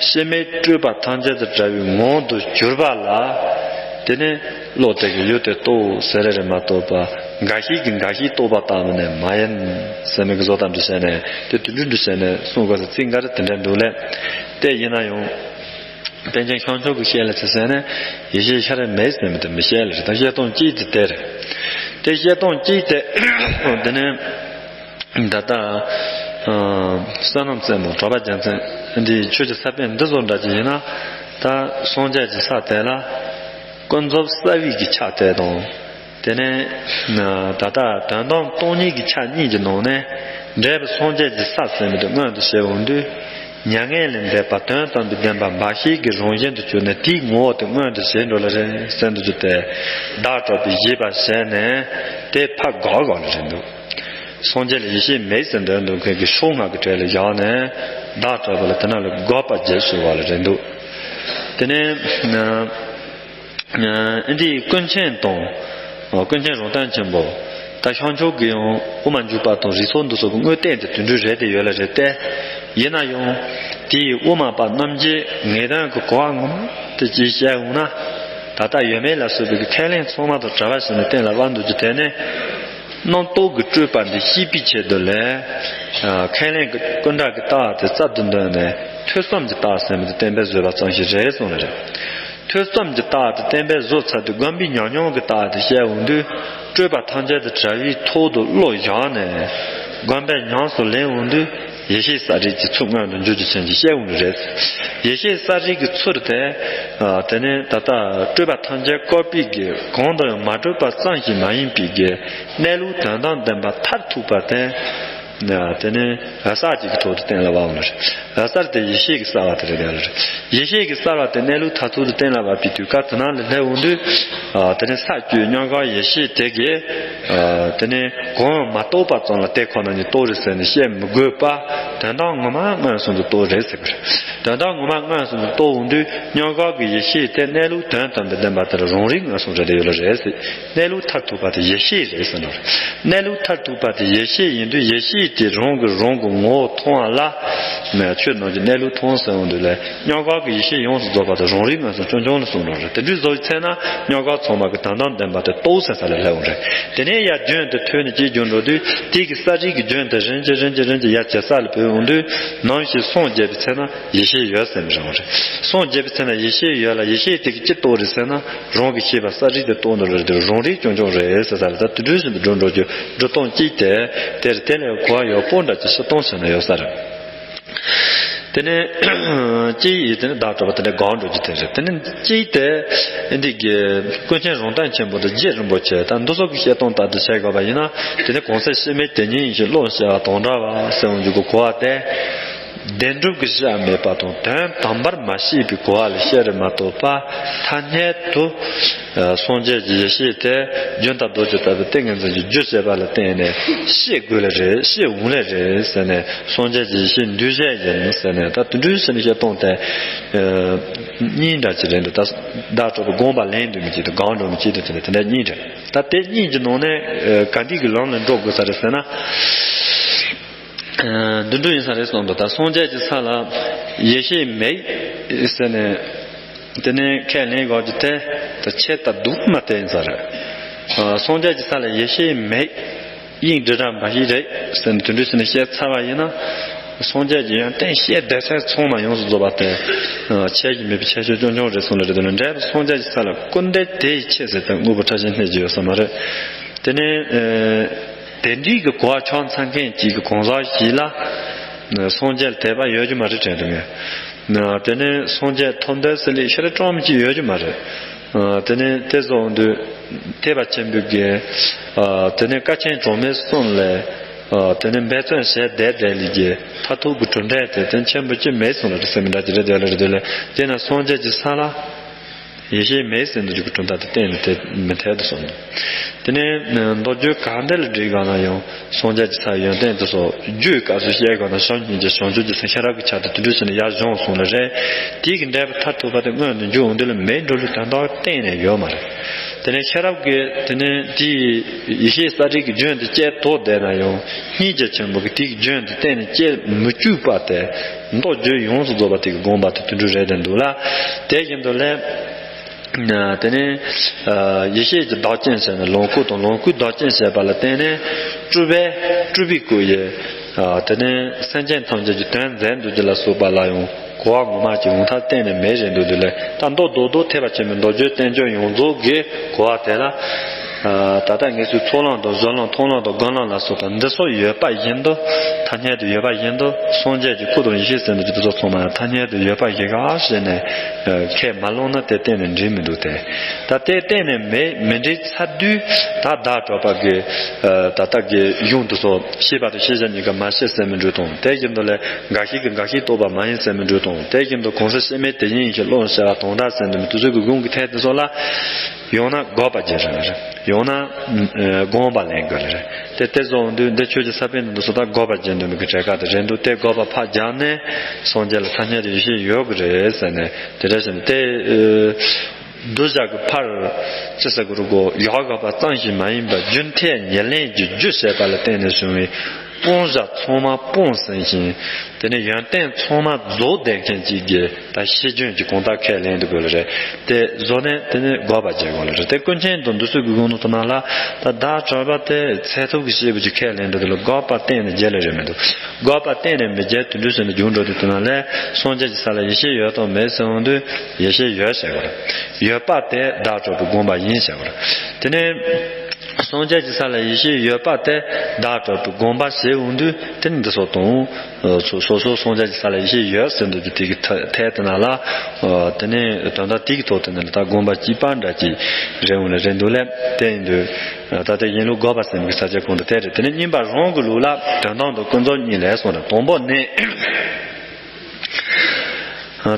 སྐྱེ་མེད་སྤྲོས་པ་ཐམས་ཅད་དང་བྲལ་བའི་ངང་དུ་གྱུར་པ་ལ། དེ་ནས་ བློ་དེ་གི་ཡུལ་དེ་རྟོགས་ཟེར་རེ་རེ་མ་གཏོགས་པ། འགའ་ཞིག་གིས་འགའ་ཞིག་རྟོགས་པ་ལྟ་བུ་ནི་མ་ཡིན་ཟེར་མི་གི་བཟོ་ལྟ་འདྲ་བྱས་ནས་དེ་དུད་འགྲོ་འདྲ་བྱས་ནས་གསུང་དགོས་ཟེར་ཚིག་འགའ་རེ་དེ་འདྲ་འདུག་ལས། དེ་ཡིན་ན་ཡང་། པཎ་ཆེན་ཤངས་ཆུབ་ཀྱི་བཤད་ལ་ཚུལ་བྱས་ནས་ཡེ་ཤེས་ཤར་མེད་ཟེར་མི་དེ་མི་བཤད་ལ་རེད། ད་བཤད་སྟངས་གཅིག་དེ་དེ་རེད། དེ་བཤད་སྟངས་གཅིག་དེ་དེ་ནས། ད་ལྟ། ཨ། བསོད་ནམས་རྩེ་མོ་གྲགས་པ་རྒྱལ་མཚན་འདིའི་ཆོས་ཀྱི་ས་པཎ་འདི་ཚོ་འདྲ་ཅིག་ཡིན་ན། ད་སངས་རྒྱས་ཀྱི་ས་དེ་ལ་ཀུན་རྫོབ་རྩ་བའི་གི་ཆ་དེ་དང་། དེ་ནས་ད་ལྟ་དོན་དམ་སྟོང་ཉིད་ཀྱི་ཆ་གཉིས་ཀྱི་ནང་ནས་འབྲས་བུ་སངས་རྒྱས་ཀྱི་ས་ཟེར་མི་དེ་མངོན་དུ་བྱེད་འོང་དུས། མྱ་ངན་ལས་འདས་པ་དོན་དམ་པའི་བདེན་པ་འབའ་ཞིག་གི་རང་བཞིན་དུ་གྱུར་ནས་དེའི་ངོ་བོ་དེ་མངོན་དུ་བྱེད་འགྲོ་ལ་རེད་ཟེར་འདུག་རྒྱུ་དེ། བདག་གྲོགས་པའི་བཞེད་པ་བྱས་ནས་དེ་ཕར་དགག་དགག་ལ་རེད་འདུག་སངས་རྒྱས་ལ་ཡེ་ཤེས་མེད་ཟེར་འདོན་འདུག་མཁན་གྱི་ཕྱོགས་སྔ་གི་གྲས་ལ་བཞག་ནས་བདག་གྲོགས་པ་ལ་དེ་ན་ལ་དགག་པ་རྒྱབ་ཞུ་བ་ལ་རེད་འདུག་དེ་ནས་ཨ་འདིའི་ཀུན་མཁྱེན་དང་། ཀུན་མཁྱེན་རང་སྟོང་ཆེན་པོ། ད་ཤངས་ཆོས་ཀྱི་ཡང་དབུ་མ་འཇུག་པ་དང་རིགས་ཚོགས་འདི་ཚོ་གི་དངོས་བསྟན་དེ་དུད་འགྲོའི་རེད་དེ་ཡོད་ལ་རེད་དེ། ཡིན་ན་ཡང་། དེའི་དབུ་མ་པ་རྣམས་ཀྱིས་ངེས་དོན་གྱི་གོ་བ་ངོ་མ་དེ་ཅིག་བཤད་འོང་ན། ད་ལྟ་ཡོད་མེད་ལ་སོགས་པའི་ཁས་ལེན་ཚང་མ་དང་བྲལ་བ་ཞིག་ནི་གཏན་ལ་དབབ་འདུག་རྒྱུ་དེ་ནི། རྣམ་རྟོག་གི་སྤྲོས་པ་འདི་ཞི་བའི་ཆེད་དུ་ལས། ཁས་ལེན་གྱི་ཀུན་བརྟགས་ཀྱི་རྟགས་དེ་རྩལ་དུ་འདོན་ནས་ཐོས་བསམ་གྱི་རྟགས་ཟེར་མི་དེ་བསྟན་པས་བཟོས་པ་ཙམ་ཞིག་རེད་གསུངས་ལ་རེད། ཐོས་བསམ་གྱི་རྟགས་དེ་བསྟན་པས་བཟོས་ཚར་དུས་སྒོམ་པའི་ཉམས་མྱོང་གི་རྟགས་དེ་བཤད་འོང་དུས། སྤྲོས་པ་ཐམས་ཅད་དེ་བྲལ་བའི་ཐོག་ཏུ་བློ་བཞག་ནས། སྒོམ་པས་ཉམས་སུ་ལེན་འོང་དུས། ཡེ་ཤེས་ས་རིས་ཀྱི་ཚུལ་མངོན་དུ་འགྱུར་རྒྱུ་ཅན་གྱི་བཤད་འོང་རེད། ཡེ་ཤེས་ས་རིས་ཀྱི་ཚུལ་དེ། དེ་ནས་ད་ལྟ་སྤྲོས་པ་ཐམས་ཅད་བཀག་པའི་གི་གང་དུ་ཡང་མ་གྲུབ་པ་ཙམ་ཞིག་མ་ཡིན་པའི་གི་གནས་ལུགས་དོན་དམ་བདེན་པ་མཐར་ཐུག་པ་དེ། དེ་ནས་ར་ས་ཅིག་གི་ཐོག་ཏུ་གཏན་ལ་དབབ་འོང་ལ་རེད། ར་ས་དེ་ཡེ་ཤེས་ཀྱི་གསལ་བ་དེ་རེད་ལ་རེད། ཡེ་ཤེས་ཀྱི་གསལ་བ་དེ་གནས་ལུགས་མཐར་ཐུག་ཏུ་གཏན་ལ་དབབ་པའི་དུས་སྐབས་དེ་ནང་ལ་སླེབས་འོང་དུས། དེ་ནས་ས་བཅུའི་མྱང་འགག་ཡེ་ཤེས་དེ་གིས། དེ་ནས་གང་ཡང་མ་རྟོགས་པ་ཙམ་ལ་དེ་ཁོ་ན་ཉིད་རྟོགས་རེད་ཟེར་ནས་བཤད་མི་དགོས་པ། དོན་དམ་ངོ་མ་མངོན་སུམ་དུ་རྟོགས་རེད་ཟེར་གི་རེད། དོན་དམ་ངོ་མ་མངོན་སུམ་དུ་རྟོགས་འོང་དུས་མྱང་འགག་གི་ཡེ་ཤེས་དེ་གནས་ལུགས་དོན་དམ་པའི་བདེན་པ་དེར་རང་རིག་མངོན་སུམ་རེད་དེ་ཡོད་ལ་རེད་ཟེར། གནས་ལུགས་མཐར་ཐུག་པ་དེ་ཡེ་ཤེས་རེད་ཟེར་ནོ། གནས་ལུགས་མཐར་ཐུག་པ་དེ་ཡེ་ཤེས་ཡིན་དུས་ཡེ་ཤེས་དེ་རང་གིས་རང་གི་ངོ་བོ་མཐོང་བ་ལ། ཆོས་རྣམས་ཀྱི་གནས་ལུགས་མཐོང་ཟེར་འོང་དུས་ལས་མྱང་འགག་གི་ཡེ་ཤེས་ཡོངས་སུ་རྫོགས་པ་དེ་རང་རིག་མངོན་སུམ་རྐྱང་རྐྱང་ལ་གསུངས་ནོ་རེད། དེ་འདྲའི་བཟོ་བའི་ཚེ་ན་མྱང་འགག་ཚང་མ་གི་དོན་དམ་བདེན་པ་དེ་རྟོགས་ཟེར་ས་ལ་སླེབས་འོང་རེད། དེ་ནས་ཡར་རྒྱུན་དེ་ཐོས་ནས་ཅིག་རྒྱུན་འགྲོ་དུས་དེ་གི་ས་རིས་ཀྱི་རྒྱུན་དེ་རིམ་གྱིས་རིམ་གྱིས་རིམ་གྱིས་ཡར་ཇེ་གསལ་ལ་བུད་འོང་དུས་ནམ་ཞིག་སངས་རྒྱས་པའི་ཚེ་ན་ཡེ་ཤེས་ཡོད་ཟེར་མི་རུང་བ་རེད། སངས་རྒྱས་པའི་ཚེ་ན་ཡེ་ཤེས་ཡོད་ལ་ཡེ་ཤེས་དེ་གི་ཅི་རྟོགས་རེད་ཟེར་ན། རང་གི་ཤེས་པ་ས་རིས་དེ་རྟོགས་འདོད་རེད་དེ་རང་རིག་རྐྱང་རྐྱང་རེད་ཟེར་ས་ལ་ད་དུད་འགྲོ་བཞིན་དུ་འགྲོ་འགྲོ་རྒྱུ་འགྲོ་སྟངས་གཅིག་དེ་དེར་དེ་ལས་གོ་བ་ཡག་པོ་འདྲ་ཅིག་ཤི་སྟོང་ཟེར་ན་ཡོད་ས་རེད། དེ་ནས་གཅིག་ཡིན་དེ་ནས་བདག་གྲོགས་པ་དེ་འདྲ་གང་འགྲོ་རྒྱུ་དེ་རེད། དེ་ནས་གཅིག་དེ་འདི་གི་ཀུན་མཁྱེན་རང་སྟོང་ཆེན་པོ་དང་རྗེ་རིན་པོ་ཆེ་ད་འདི་ཚོ་གི་བཤད་སྟངས་ལྟར་དུ་བྱས་དགོས་པ་ཡིན་ན་དེ་ནས་གང་ཟག་སྐྱེ་མེད་དེ་ཉིད་ཡིན་ཞིང་བློ་ཞེས་པ་དང་འདྲ་བ་ཟེར་འོང་རྒྱུ་གི་གོ་བ་དེ། བདེན་གྲུབ་ཀྱི་གཞི་མེད་པ་དང་དོན་དམ་པར་མ་ཤེས་པའི་གོ་བ་ལ་བཤད་རེད་མ་གཏོགས་པ་ཐ་སྙད་དུ། སངས་རྒྱས་ཀྱི་ཡེ་ཤེས་དེ་རྒྱུན་དང་རྡོ་རྗེ་ལྟ་བུའི་ཏིང་ངེ་འཛིན་གྱི་རྒྱུ་བྱས་པ་ལ་བརྟེན་ནས་ཤེས་དགོས་ལེ་རེད་ཤེས་འོང་ལེ་རེད་ཟེར་ནས་སངས་རྒྱས་ཀྱི་ཡེ་ཤེས་འདུས་བྱས་ཡིན་ཟེར་ནས་ད་དུད་འགྲོའི་ཕྱིར་ནས་བཤད་སྟངས་དེ། གཉིས་འདྲ་ཅིག་རེད་འདུག་ད་བདག་གྲོགས་པོ་དགོངས་པ་ལེན་འདུག་མི་གཅིག་དང་གང་འགྲོ་མི་གཅིག་དང་དེ་ནས་དེ་འདྲ་གཉིས་རེད། ད་དེ་གཉིས་ཀྱི་ནང་ནས་ག་འདི་གི་ལམ་ལ་འགྲོ་དགོས་ས་རེད་ཟེར་ན། དུད་འགྲོ་ཡིན་ས་རེད་གསུངས་འདུག་ད་སངས་རྒྱས་ཀྱི་ས་ལ་ཡེ་ཤེས་མེད་ཟེར་ནས་དེ་ནས་ཁས་ལེན་དགོས་ཀྱི་དེ་ད་ཆེ་ད་སྡུག་མ་དེ་ཡིན་ས་རེད། སངས་རྒྱས་ཀྱི་ས་ལ་ཡེ་ཤེས་མེད་དབྱིངས་དྲི་བྲལ་འབའ་ཞིག་རེད་ཟེར་ནས་དུད་འགྲོ་ཟེར་ནས་བཤད་ཚར་བ་ཡིན་ན། སངས་རྒྱས་ཀྱི་ཡོན་ཏན་བཤད་བསྡད་ཚད་ཚང་མ་ཡོངས་སུ་རྫོགས་པ་དེ། ཆད་ཀྱི་མེད་པའི་ཁྱད་ཆོས་རྐྱང་རྐྱང་རེད་གསུངས་ལ་རེད་དོ་ན་འབྲས་བུ་སངས་རྒྱས་ཀྱི་ས་ལ་སྐུར་འདེབས་དེ་ཡི་ཆེད་ཟེར་ཏེ་དངོས་པོ་ཕྲ་ཞིང་སྣེ་གཅིག་ཡོད་ས་མ་རེད། དེ་ནས། དེ་འདྲའི་གི་གོ་བ་ཆགས་ཚར་མཁན་གཅིག་གི་གང་ཟག་ཞིག་ལ། སངས་རྒྱས་ལ་དད་པ་ཡོད་རྒྱུ་མ་རེད་དྲན་འདུག་ངས། དེ་ནས་སངས་རྒྱས་ཐོབ་འདོད་ཟེར་ལས་ཤ་ར་ཀྲོང་གཅིག་ཡོད་རྒྱུ་མ་རེད། དེ་ནས་དེ་བཟོ་འོང་དུས། ཐེག་པ་ཆེན་པོའི་གི། དེ་ནས་དཀའ་ཆེན་གྲངས་མེད་གསུམ་ལས། དེ་ནས་འབད་བརྩོན་བྱས་བསྡད་བསྡད་ལས་ཀྱི་མཐར་ཐུག་གི་གྲུབ་འབྲས་དེ་དེ་ཆེན་པོ་ཅིག་མེད་སོང་ལ་རེད་ཟེར་མི་འདྲ་ཅིག་རེད་དེ་ལ་རེད་དེ་ལས་དེ་ན་སངས་རྒྱས་ཀྱི་ས་ལ། ཡེ་ཤེས་མེད་ཟེར་འདུག་རྒྱུ་གི་གྲུབ་མཐའ་དེ་གཏན་ནས་དེ་མི་འཐད་དུ་སོང་། དེ་ནས་མདོ་རྒྱུད་གང་དེ་ལ་བསྒྲིགས་གང་ན་ཡང་སངས་རྒྱས་ཀྱི་ས་ཡོན་ཏན་དེ་ཚོ་རྒྱུད་སྐབས་སུ་བཤད་གང་ན་བྱམས་སྙིང་རྗེ་བྱང་ཆུབ་ཀྱི་སེམས་ཤེས་རབ་ཀྱི་ཆ་དེ་དུད་འགྲོ་ཕྱིར་ནས་ཡར་བྱུང་སོང་ལ་རེད། དེ་གི་འབྲས་བུ་མཐར་ཐུག་པ་དེ་མངོན་དུ་འགྱུར་འོང་དུས་ལ་མེད་འགྲོ་ལུགས་དོན་དག་གཏན་ནས་ཡོད་མ་རེད། དེ་ནས་ཤེས་རབ་ཀྱི་དེ་ནས་དེའི་ཡེ་ཤེས་ས་རིས་ཀྱི་རྒྱུན་དེ་བཅད་དོ་བསྡད་ན་ཡང་སྙིང་རྗེ་ཆེན་པོ་གི་དེ་གི་རྒྱུན་དེ་གཏན་ནས་བཅད་མི་བཅུག་པ་དེ། མདོ་རྒྱུད་ཡོངས་སུ་རྫོགས་པ་དེ་གི་དགོངས་པ་དེ་དུད་འགྲོ་རེད་དེ་འདུག་ལ། དེ་བཞིན་དུ་ལས། དེ་ནས་ཡེ་ཤེས་ཀྱི་བདག་རྐྱེན་བྱས་ནས་ལོངས་སྐུ་དང་ལོངས་སྐུའི་བདག་རྐྱེན་བྱས་པ་ལ་བརྟེན་ནས་སྤྲུལ་པའི་སྤྲུལ་པའི་སྐུ་ཡི། དེ་ནས་སེམས་ཅན་ཐམས་ཅད་ཀྱི་དོན་མཛད་འདུག་ཅེས་ལ་སོགས་པ་ལ་ཡང་གོ་བ་ངོ་མ་གྱི་ཡོང་ཐབས་གཏན་ནས་མེད་རེད་འདུག་དེ་ལས་ད་མདོ་རྡོག་རྡོག་ཐེག་པ་ཆེན་པོའི་མདོ་རྒྱུད་བསྟན་བཅོས་ཡོངས་རྫོགས་ཀྱི་གོ་བ་དེ་ལ། ད་ལྟ་ངེད་ཚོའི་ཚོགས་ལམ་དང་གཞི་ལམ་མཐོང་ལམ་དང་སྒོམ་ལམ་ལ་སོགས་པ་འདི་ཚོ་ཡོད་པ་བཞིན་དུ་ཐ་སྙད་དུ་ཡོད་པ་བཞིན་དུ་སངས་རྒྱས་ཀྱི་སྐུ་དང་ཡེ་ཤེས་ཟེར་འདུག་ཅེས་དེ་ཚོ་ཚང་མ་ཐ་སྙད་དུ་ཡོད་པ་ཞིག་ག་ཟེར་ནས་ཁས་མ་བླངས་ན་དེ་གཏན་ནས་འགྲིག་མི་འདུག་སྟེ། ད་དེ་གཏན་ནས་མེད་མི་འགྲིག་ཚར་དུས་ད་བདག་གྲགས་པ་གི་ད་ལྟ་གི་གཞུང་དེ་ཚོ་ཤེས་པ་དང་ཤེས་བྱ་གཉིས་ཀ་མ་ཤེས་ཟེར་མི་འགྲོ་དང་། དེ་བཞིན་དུ་ལས་འགའ་ཞིག་གིས་འགའ་ཞིག་རྟོགས་པ་མ་ཡིན་ཟེར་མི་འགྲོ་དང་། དེ་བཞིན་དུ་གང་ཟག་སྐྱེ་མེད་དེ་བཞིན་ཡིན་ཞེས་བློ་བྱ་བ་དང་འདྲ་ཟེར་འདུག་མི་དེ་ཚོ་གི་དགོངས་ཀྱི་ཐད་དེ་ཚོ་ལ། ཡང་ན་དགག་པ་བརྒྱབ་རེད། ཡང་ན་དགོངས་པ་ལེན་དགོས་རེད། དེ་དེ་བཟོ་འོང་དུས་འདི་ཆོས་ཀྱི་ས་པཎ་འདི་ཚོ་ད་དགག་པ་བརྒྱབ་འདུག་མི་གི་གྲས་ཁ་དེ་རེད་འདུག་དེ་དགག་པ་ཕར་བརྒྱབ་ནས་སངས་རྒྱས་ལ་ཐ་སྙད་དུ་ཡེ་ཤེས་ཡོད་གི་རེད་ཟེར་ནས་དེ་འདྲ་བྱས་ནས་དེ། གདུལ་བྱ་གི་ཕར་ཅི་ཟེར་དགོས་རུ་གོ་ཡག་དགག་པ་ཙམ་ཞིག་མ་ཡིན་པར་རྒྱུ་འབྲས་ཉེར་ལེན་གྱི་རྒྱུ་བྱས་པ་ལ་བརྟེན་ནས་བྱུང་བའི་སྤང་བྱ་ཚང་མ་སྤངས་ཟིན་ཞིང་། དེ་ནས་ཡོན་ཏན་ཚང་མ་རྫོགས་བསྡད་མཁན་གཅིག་གིས་ད་ཤེས་འཇོན་གྱི་གང་ལྟར་ཁས་ལེན་དུ་དགོས་ལ་རེད། དེ་བཟོ་ནས་དེ་ནས་དགག་པ་བྱེད་དགོས་ལ་རེད། དེ་ཀུན་མཁྱེན་དང་འདི་ཚོ་གི་དགོངས་དོན་ཐོག་ན་ལ་ད་བདག་གྲགས་པ་དེ་ཚད་ཐུབ་ཀྱི་ཤེས་པ་ཅིག་ཁས་ལེན་འདུག་དེ་ལ་དགག་པ་གཏན་ནས་བྱེད་ལ་རེད་མི་འདུག་དགག་པ་གཏན་ནས་མི་བྱེད་དུ་འདུག་ཟེར་ནས་རྒྱུགས་འགྲོ་དུས་དེ་ན་ལས་སངས་རྒྱས་ཀྱི་ས་ལ་ཡེ་ཤེས་ཡོད་དང་མེད་ཟེར་འོང་དུས་ཡེ་ཤེས་ཡོད་ཟེར་དགོས་རེད། ཡོད་པ་དེ་བདག་གྲགས་པའི་དགོངས་པ་ཡིན་ཟེར་དགོས་རེད། དེ་ནས་སངས་རྒྱས་ཀྱི་ས་ལ་ཡེ་ཤེས་ཡོད་པ་དེ་བདག་གྲགས་པའི་དགོངས་པ་ཟེར་འོང་དུས་དེ་ནི་འདི་སོགས་དང་། སོ་སོ་སོ་སངས་རྒྱས་ཀྱི་ས་ལ་ཡེ་ཤེས་ཡོད་ཟེར་འདུག་དེ་གི་ཐད་དེ་ན་ལ། དེ་ནས་དོན་དག་དེ་གི་ཐོག་དེ་ན་ལ་ད་དགོངས་པ་གཅིག་པ་འདྲ་གཅིག་རེད་འོང་ལ་རེད་འདུག་ལས་དེ་ཡིན་དུས། ད་ལྟ་ཡིན་ལུགས་དགག་པ་ཟེར་མི་གི་ས་ཆ་ཁོང་དུ་དེ་རེད། དེ་ནས་གཉིས་པ་རང་གི་ལུགས་ལ་དོན་དམ་དང་ཀུན་རྫོབ་གཉིས་ལས་སོང་རེད། དང་པོ་ནི།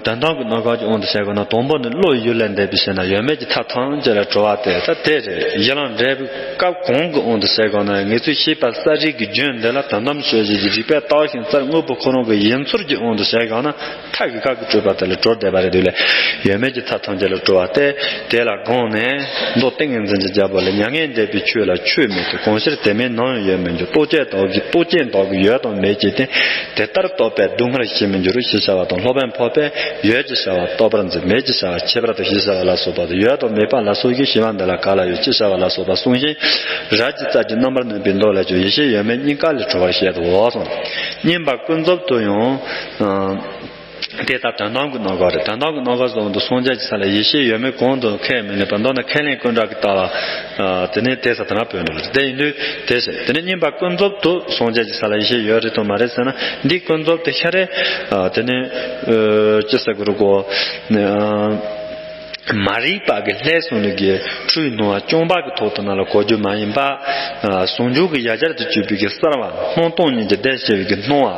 དོན་དམ་གྱི་རྣམ་གཞག་གི་དབང་དུ་བྱས་དགོས་ན་དང་པོ་ནི་བློ་ཡུལ་ལས་འདས་པའི་ཕྱིར་ན་ཡོད་མེད་ཀྱི་མཐའ་ཐམས་ཅད་ལ་གྲོལ་བ་དེ་ད་དེ་རེད། ཡིད་ལ་འདྲེས་པའི་སྐབས་གང་གི་དབང་དུ་བྱས་དགོས་ན་ངེད་ཚོས་ཤེས་པ་གསལ་རིག་གི་རྒྱུད་འདི་ལ་དོན་དམ་དཔྱོད་བྱེད་ཀྱི་རིགས་པས་བརྟགས་ཤིང་གསལ་དངོས་པོ་ཁོ་རང་གི་ཡིན་ཚུལ་གྱི་དབང་དུ་བྱས་དགོས་ན། མཐའ་གི་ཁ་གི་སྤྲོས་པ་དེ་ལ་གྲོལ་བསྡད་པ་རེད་འདུག་ལས། ཡོད་མེད་ཀྱི་མཐའ་ཐམས་ཅད་ལ་གྲོལ་བ་སྟེ། དེ་ལ་དགོངས་ནས་མདོ་ཏིང་ངེ་འཛིན་གྱི་རྒྱལ་པོ་ལས། མྱ་ངན་འདས་པའི་ཆོས་ལ་ཆོས་མེད་དེ། གང་ཕྱིར་དེ་མེད་ནམ་ཡང་ཡོད་མི་འགྱུར། རྟོག་བཅས་བདག་གིས་རྟོག་བཅས་བདག་གིས་ཡོད་དང་མེད་ཅེས་བསྟན། དེ་ལྟར་རྟོག་པས་སྡུག་བསྔལ་ཞི་མི་འགྱུར་ཞེས་བྱ་བ་དང་། སློབ་དཔོན་འཕགས་པས་ཡོད་ཅེས་བྱ་བ་རྟག་པར་འཛིན། མེད་ཅེས་བྱ་བ་ཁྱད་པར་དུ་ཞེས་བྱ་བ་ལ་སོགས་པ་དང་། ཡོད་དང་མེད་པ་ལ་སོགས་ཀྱི་ཞི་བ་འདི་ལ་ག་ལ་ཡོད་ཅེས་བྱ་བ་ལ་སོགས་པ་གསུངས་ཤིང་། རབ་ཀྱི་རྩལ་གྱིས་རྣམ་པར་གནོན་པའི་མདོ་ལས་ཀྱང་ཡེ་ཤེས་ཡོད་མེད་གཉིས་ཀ་ལས་གྲོལ་བར་བཤད་དོ། གཉིས་པ་ཀུན་རྫོབ་ཏུ་ཡང་། དེ་ལྟར་དོན་དམ་གྱི་རྣམ་གཞག་རེད། དོན་དམ་གྱི་རྣམ་གཞག་གསུངས་དུས་སངས་རྒྱས་ཀྱི་ས་ལ་ཡེ་ཤེས་ཡོད་མེད་གང་དུ་ཁས་མི་ལེན་པར་མདོར་ན་ཁས་ལེན་ཀུན་བཏགས་ཀྱི་ལྟ་བ། དེ་ནས་དེ་ས་དེ་ན་བོད་འགྲོ་རེད། དེ་ཡིན་དུས་དེ་ཟེར། དེ་ནས་གཉིས་པ་ཀུན་རྫོབ་ཏུ་སངས་རྒྱས་ཀྱི་ས་ལ་ཡེ་ཤེས་ཡོད་རེད་དང་མ་རེད་ཟེར་ན་འདི་ཀུན་རྫོབ་དེ་ཤ་རེད། དེ་ནས་ཅི་ཟེར་དགོས་རུ་གོ། མ་རིག་པ་གི་ལྷས་སོང་ནི་གི་འཁྲུལ་སྣང་བ་བཅོམ་པ་གི་ཐོག་ཏུ་ན་ལ་གོ་རྒྱུ་མ་ཡིན་པ། ཟུང་འཇུག་གི་ཡ་གྱལ་དུ་གྱུར་པའི་གི་གསལ་བ་སྣང་སྟོང་གཉིས་ཀྱི་བརྡས་བྱས་པའི་གི་སྣང་བ་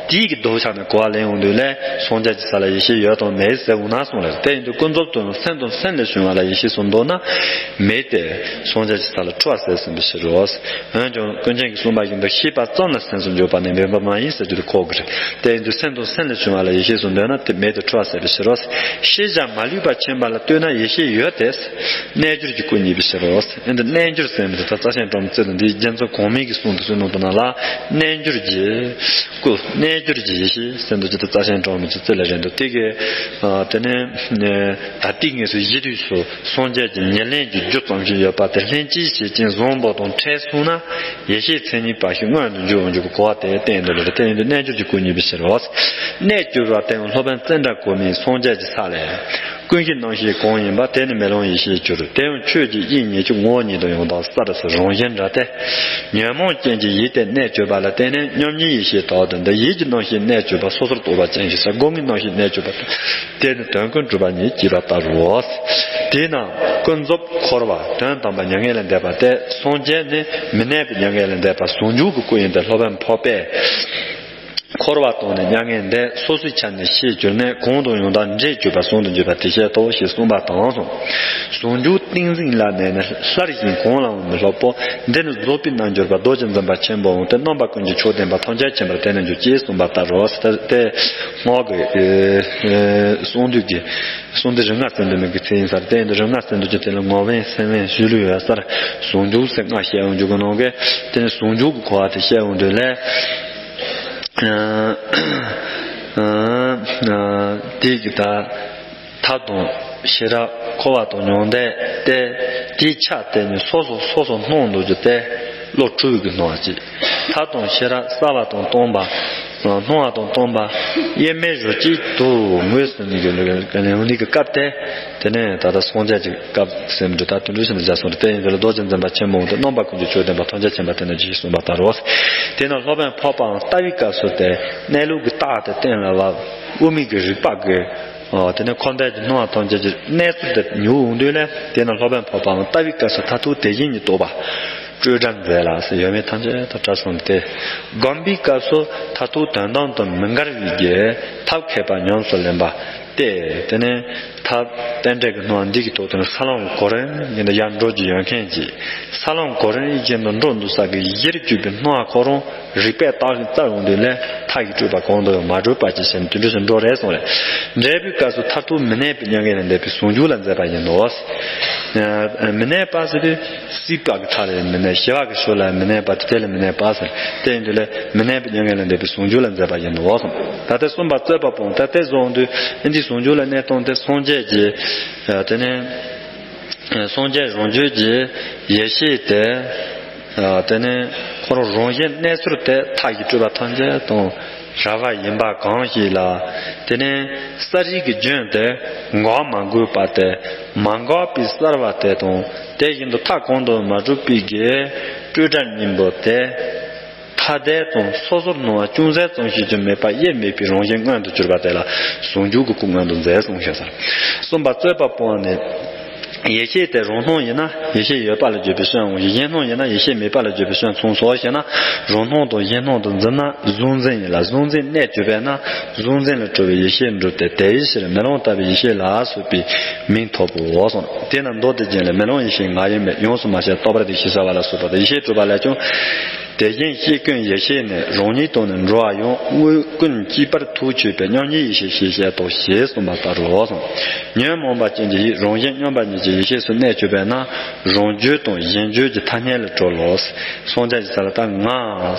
དེའི་གི་ལྡོག་ཆ་ནས་གོ་བ་ལེན་འོང་དུས་ལས་སངས་རྒྱས་ཀྱི་ས་ལ་ཡེ་ཤེས་ཡོད་དང་མེད་ཟེར་འོང་ན་སོང་ལ། དེ་ཡིན་དུས་ཀུན་རྫོབ་ཏུ་སེམས་དང་སེམས་ལས་བྱུང་བ་ལ་ཡེ་ཤེས་སུ་འདོད་ན་མེད་དེ། སངས་རྒྱས་ཀྱི་ས་ལ་འཁྲུལ་བ་ཟད་ཟིན་པའི་ཕྱིར་རོ། འོན་ཀྱང་ཀུན་མཁྱེན་གྱིས་གསུངས་པ་བཞིན་དུ་ཤེས་པ་ཙམ་ལ་སེམས་སུ་འཇོག་པ་ནི་བདེན་པ་མ་ཡིན་ཟེར་རྒྱུ་དེ་ཁོ་གི་རེད། དེ་ཡིན་དུས་སེམས་དང་སེམས་ལས་བྱུང་བ་ལ་ཡེ་ཤེས་སུ་འདོད་ན་དེ་མེད་དེ་འཁྲུལ་བ་ཟད་པའི་ཕྱིར་རོ། ཤེས་བྱ་མ་ལུས་པ་མཁྱེན་པ་ལ་ལྟོས་ན་ཡེ་ཤེས་ཡོད་དེ། རྣལ་འབྱོར་གྱི་སྐུ་བརྙེས་པའི་ཕྱིར་རོ། ཨེ་འདི་རྣལ་འབྱོར་ཟེར་མི་དེ་ད་རྩ་ཆེན་གྲོང་མི་རྩེ་དང་འདིའི་རྒྱན་ཚོ་གོང་མའི་གི་གསུང་དུ་གསུང་ནང་དུ་ན་ལ་རྣལ་འབྱོར་གྱི་སྐུ་རྣལ་འབྱོར་གྱི་ཡེ་ཤེས་ཟེར་འདུག་ཅི་ད་རྩ་ཆེན་གྲོང་མི་གི་རྩེ་ལ་རེད་འདུག་དེ་གི་དེ་ནས་ད་ལྟའི་ངེས་སུ་གཞི་དུས་སུ། སངས་རྒྱས་ཀྱི་ཉེར་ལེན་གྱི་རྒྱུ་ཙམ་ཞིག་ཡོད་པ་དེ་ལྷན་ཅིག་བྱེད་ཅིང་བཟང་པོ་དང་འཕྲད་སོང་ན་ཡེ་ཤེས་མཚན་ཉིད་པ་ཞིག་མངོན་དུ་འགྱུར་འོང་རྒྱུ་གི་གོ་བ་དེ་བསྟན་འདུག་ལ། དེ་ཡིན་དུས་རྣལ་འབྱོར་གྱི་སྐུ་བརྙེས་པའི་ཕྱིར་རོ། གནས་གྱུར་པ་དེ་ཡང་སློབ་དཔོན་ཙནྡྲ་གོ་མིས་སངས་རྒྱས་ཀྱི་ས་ལས། ཀུན་གཞི་རྣམ་ཤེས་གང་ཡིན་པ་དེ་ནི་མེ་ལོང་ཡེ་ཤེས་གྱུར། དེ་ཡང་ཆོས་ཀྱི་དབྱིངས་ཉིད་ཀྱི་ངོ་བོ་ཉིད་དུ་ཡང་དག་གསལ་རུ་རང་བཞིན་འདྲ་སྟེ། ཉོན་མོངས་ཅན་གྱི་ཡིད་དེ་གནས་གྱུར་པ་ལ་བརྟེན་ནས་མཉམ་ཉིད་ཡེ་ཤེས་དག་ཏུ་འདུ། ཡིད་ཀྱི་རྣམ་ཤེས་གནས་གྱུར་པ་སོ་སོར་རྟོག་པ་ཅན་ཞེས་བྱ། སྒོ་ལྔའི་རྣམ་ཤེས་གནས་གྱུར་པ་སྟེ། དེ་ནི་དོན་ཀུན་གྲུབ་པ་ཉིད་ཅེས་པ་ལྟར་རོ། དེས་ན་ཀུན་རྫོབ་འཁོར་བ་དོན་དམ་པ་མྱ་ངན་ལས་འདས་པ་སྟེ། སངས་རྒྱས་ནི་མི་གནས་པའི་མྱ་ངན་ལས་འདས་པ་ཟུང་འཇུག་གི་སྐུ་ཡིན་ཏེ། སློབ་དཔོན་འཕགས་པས། འཁོར་བ་དང་ནི་མྱ་ངན་འདས། སོ་སོའི་ཆ་ནས་ཤེས་གྱུར་ནས། གང་དང་ཡང་དག་འབྲེལ་གྱུར་པ་ཟུང་དུ་འཇུག་པ་དེ་བཤད་དོ་ཞེས་གསུངས་པ་དང་། ཟུང་འཇུག་ཏིང་འཛིན་ལ་གནས་ནས། སླར་ཞིང་གང་ལའང་མི་སློབ་པོ། འདི་ནི་རྫོགས་པའི་རྣལ་འབྱོར་པ། རྡོ་རྗེ་འཛིན་པ་ཆེན་པོའང་སྟེ། རྣམ་པ་ཀུན་གྱི་མཆོག་ལྡན་པ། ཐམས་ཅད་མཁྱེན་པར་དེ་ནི་འགྱུར། ཅེས་གསུངས་པ་ལྟར་རོ། དེ་སྔགས་ཀྱི་གསུང་དུས་ཀྱི་གསུང་དུས་རིམ་ལྔ་ཟེར་འདུག་མི་གི་ཚེ་ཡིན་ས་རེད། དེ་ཡིན་དུས་རིམ་ལྔ་ཟེར་འདུག་ཀྱི་དེ་ལ་ངོ་བོ་སེམས་དབེན་ཞུ་ལུས་ཡོད་སར་ཟུང་འཇུག་ཟེར་སྔགས་བཤད་ཡོང་རྒྱུ་གི་ནང་གི་དེ་ནི་ཟུང་འཇུག་གི་གོ་བ་དེ་བཤད་ཡོང་དུས་ལས། དེ་གི་ད་ཐབས་དང་ ཤེས་རབ་འཁོར་བ་དང་མྱང་འདས་ཏེ། དེའི་ཆ་དེ་ནི་སོ་སོ་སོ་སོ་སྣང་འདུག་རྒྱུ་སྟེ། བློ་འཁྲུལ་བའི་སྣང་བ་ཅིག་མཐའ་དང་ཤེས་རབ་གསལ་བ་དང་སྟོང་པ། སྣང་བ་དང་སྟོང་པ། དབྱེར་མེད་རོ་གཅིག་ཏུ་ངོས་ཟིན་ནས་ཀྱི་ལུགས་ཀྱི་སྐབས་དེ། དེ་ནས་ད་ལྟ་སངས་རྒྱས་ཀྱི་སྐབས་སེམས་འདྲི་ད་དུ་འདྲི་ཞིང་འདི་བཞག་སོང་རེད། དེ་ཡིན་དུས་ལ་རྡོ་རྗེ་འཛིན་པ་ཆེན་མོ་དེ་རྣམ་པ་ཀུན་གྱི་ཆོས་བསྟན་པ་ཐམས་ཅད་མཁྱེན་པ་དེ་ནི་ཇི་ཞིག་གསུངས་པ་ལྟར་རོ། དེས་ན་སློབ་དཔོན་འཕགས་པའང་ལྟ་བའི་སྐབས་སུ་སྟེ་གནས་ལུགས་ཀྱི་རྟགས་དེ་གཏན་ལ་དབབ། དབུ་མའི་གི་རིགས་པ་གི། དེ་ནས་འཁོར་འདས་ཀྱི་སྣང་བ་ཐམས་ཅད་ཀྱི་གནས་ཚུལ་དེ་ཉུང་འོང་དུས་ལས། དེས་ན་སློབ་དཔོན་འཕགས་པའང་ལྟ་བའི་སྐབས་སུ་མཐར་ཐུག་དེ་བཞིན་ཉིད་རྟོགས་པ། སྤྲོས་བྲལ་མཛད་ལ་ཟེར་ཡོད་མེད་ཐམས་ཅད་དུ་བྲལ་སོང་སྟེ། སྒོམ་པའི་སྐབས་སུ་མཐར་ཐུག་དོན་དམ་དུ་མི་འགལ་བའི་གི་ཐབས་མཁས་པ་ཉམས་སུ་ལེན་པ་སྟེ། དེ་ནས་ཐབས་རྟེན་འབྲེལ་གྱི་སྣང་བ་འདི་གི་ཐོག་ཏུ་ནི་ས་ལམ་གོ་རིམ་ཡིན་ན་ཡར་འགྲོ་རྒྱུ་ཡོད་མཁན་གྱི། ས་ལམ་གོ་རིམ་བཞིན་དུ་འགྲོ་འདུག་ས་གི་ཡིད་རྒྱུད་པའི་སྣང་བ་ཁོ་རང་རིགས་པས་བརྟགས་ཤིང་བཙལ་འོང་དུས་ལས་མཐའ་ཡི་སྤྲོས་པ་གང་དུ་ཡང་མ་གྲུབ་པ་ཅི་ཞིག་དུད་འགྲོ་ཞིག་འགྲོ་རེད་གསུངས་རེད། འབྲས་བུའི་སྐབས་སུ་མཐར་ཐུག་མི་གནས་པའི་མྱ་ངན་ལས་འདས་པའི་ཟུང་འཇུག་ལ་མཛད་པ་ཡིན་ནོ། མི་གནས་པ་ཟེར་དུས་སྲིད་པ་གི་མཐའ་ལས་མི་གནས། ཞི་བ་གི་ཕྱོགས་ལ་མི་གནས་པ་དེ་དེ་ལས་མི་གནས་པ་ཟེར། དེ་ཡིན་དུས་ལས་མི་གནས་པའི་མྱ་ངན་ལས་འདས་པའི་ཟུང་འཇུག་ལ་མཛད་པ་ཡིན་ནོ་གསུངས། ད་ལྟ་གསུམ་པ་རྩོད་པ་པོ་ད་ལྟའི་བཟོ་འོང་དུས་འདི་ཟུང་འཇུག་ལ་གནས་སྟངས་དེ་སངས་རྒྱས་ཀྱི། དེ་ནས། སངས་རྒྱས་རང་རྒྱུད་ཀྱི་ཡེ་ཤེས་དེ། དེ་ནས་ཁོ་རང་རང་བཞིན་གནས་ཚུལ་དེ་མཐའ་ཡི་སྤྲོས་པ་ཐམས་ཅད་དང་བྲལ་བ་ཡིན་པ་གང་ཞིག་ལ། དེ་ནས་ས་རིག་གི་རྒྱུན་དེ་འགོག་མ་དགོས་པ་སྟེ། མ་འགགས་པའི་གསལ་བ་དེ་དང་དེ་བཞིན་དུ་མཐའ་གང་དུ་མ་གྲུབ་པའི་གི་སྤྲོས་བྲལ་གཉིས་པོ་དེ། ཐ་དད་དང་སོ་སོར་སྣང་བ་ཅུང་ཟད་ཙམ་ཞིག་ཀྱང་མེད་པ་དབྱེར་མེད་པའི་རང་བཞིན་མངོན་དུ་གྱུར་པ་དེ་ལ་ཟུང་འཇུག་གི་སྐུ་མངོན་དུ་མཛད་གསུངས་ཤེས་སར། གསུམ་པ་རྩོད་པ་པོ་ནི། ཡེ་ཤེས་དེ་རང་སྣང་ཡིན་ན་ཡེ་ཤེས་ཡོད་པ་ལ་བརྗོད་པའི་སྐྱོན་འོང་ཞིང་། གཞན་སྣང་ཡིན་ན་ཡེ་ཤེས་མེད་པ་ལ་བརྗོད་པའི་སྐྱོན་མཚུངས་སོ་ཞེ་ན། རང་སྣང་དང་གཞན་སྣང་དུ་འཛིན་ན་གཟུང་འཛིན་ཡིན་ལ། གཟུང་འཛིན་གནས་གྱུར་པས་ན་གཟུང་འཛིན་ལས་གྲུབ་པའི་ཡེ་ཤེས་འགྲུབ་སྟེ། དེའི་ཕྱིར་མེ་ལོང་ལྟ་བུའི་ཡེ་ཤེས་ལ་སོགས་པའི་མིང་ཐོབ་བོ་གསུངས། དེས་ན་མདོ་སྡེ་རྒྱན་ལས་མེ་ལོང་ཡེ་ཤེས་ང་ཡི་མེད། ཡོངས་སུ་མ་ཆགས་རྟོག་པར་འདི་ཞེས་བྱ་བ་ལ་སོགས་པ་དང་། ཡེ་ཤེས་གྲུབ་པ་ལས་ཀྱང་། དེ་བཞིན་ཤེས་ཀུན་ཡེ་ཤེས་ནི། རང་ཉིད་དང་ནི་འགྲོ་བ་ཡང་། དངོས་ཀུན་གཅིག་པར་ཐུག་ཆོད་པས། མཉམ་ཉིད་ཡེ་ཤེས་ཞེས་བཤད་དོ་ཞེས་གསུངས་པ་ལྟར་རོ་གསུངས། ཉོན་མོངས་པ་ཅན་གྱི་ཡིད་རང་བཞིན་མཉམ་པ་ཉིད་ཀྱི་ཡེ་ཤེས་སུ་གནས་གྱུར་པས་ན་རང་རྒྱུད་དང་གཞན་རྒྱུད་ཀྱི་ཐ་སྙད་ལས་གྲོལ་ལོ། སངས་རྒྱས་ཀྱི་ས་ལ་ད་ང་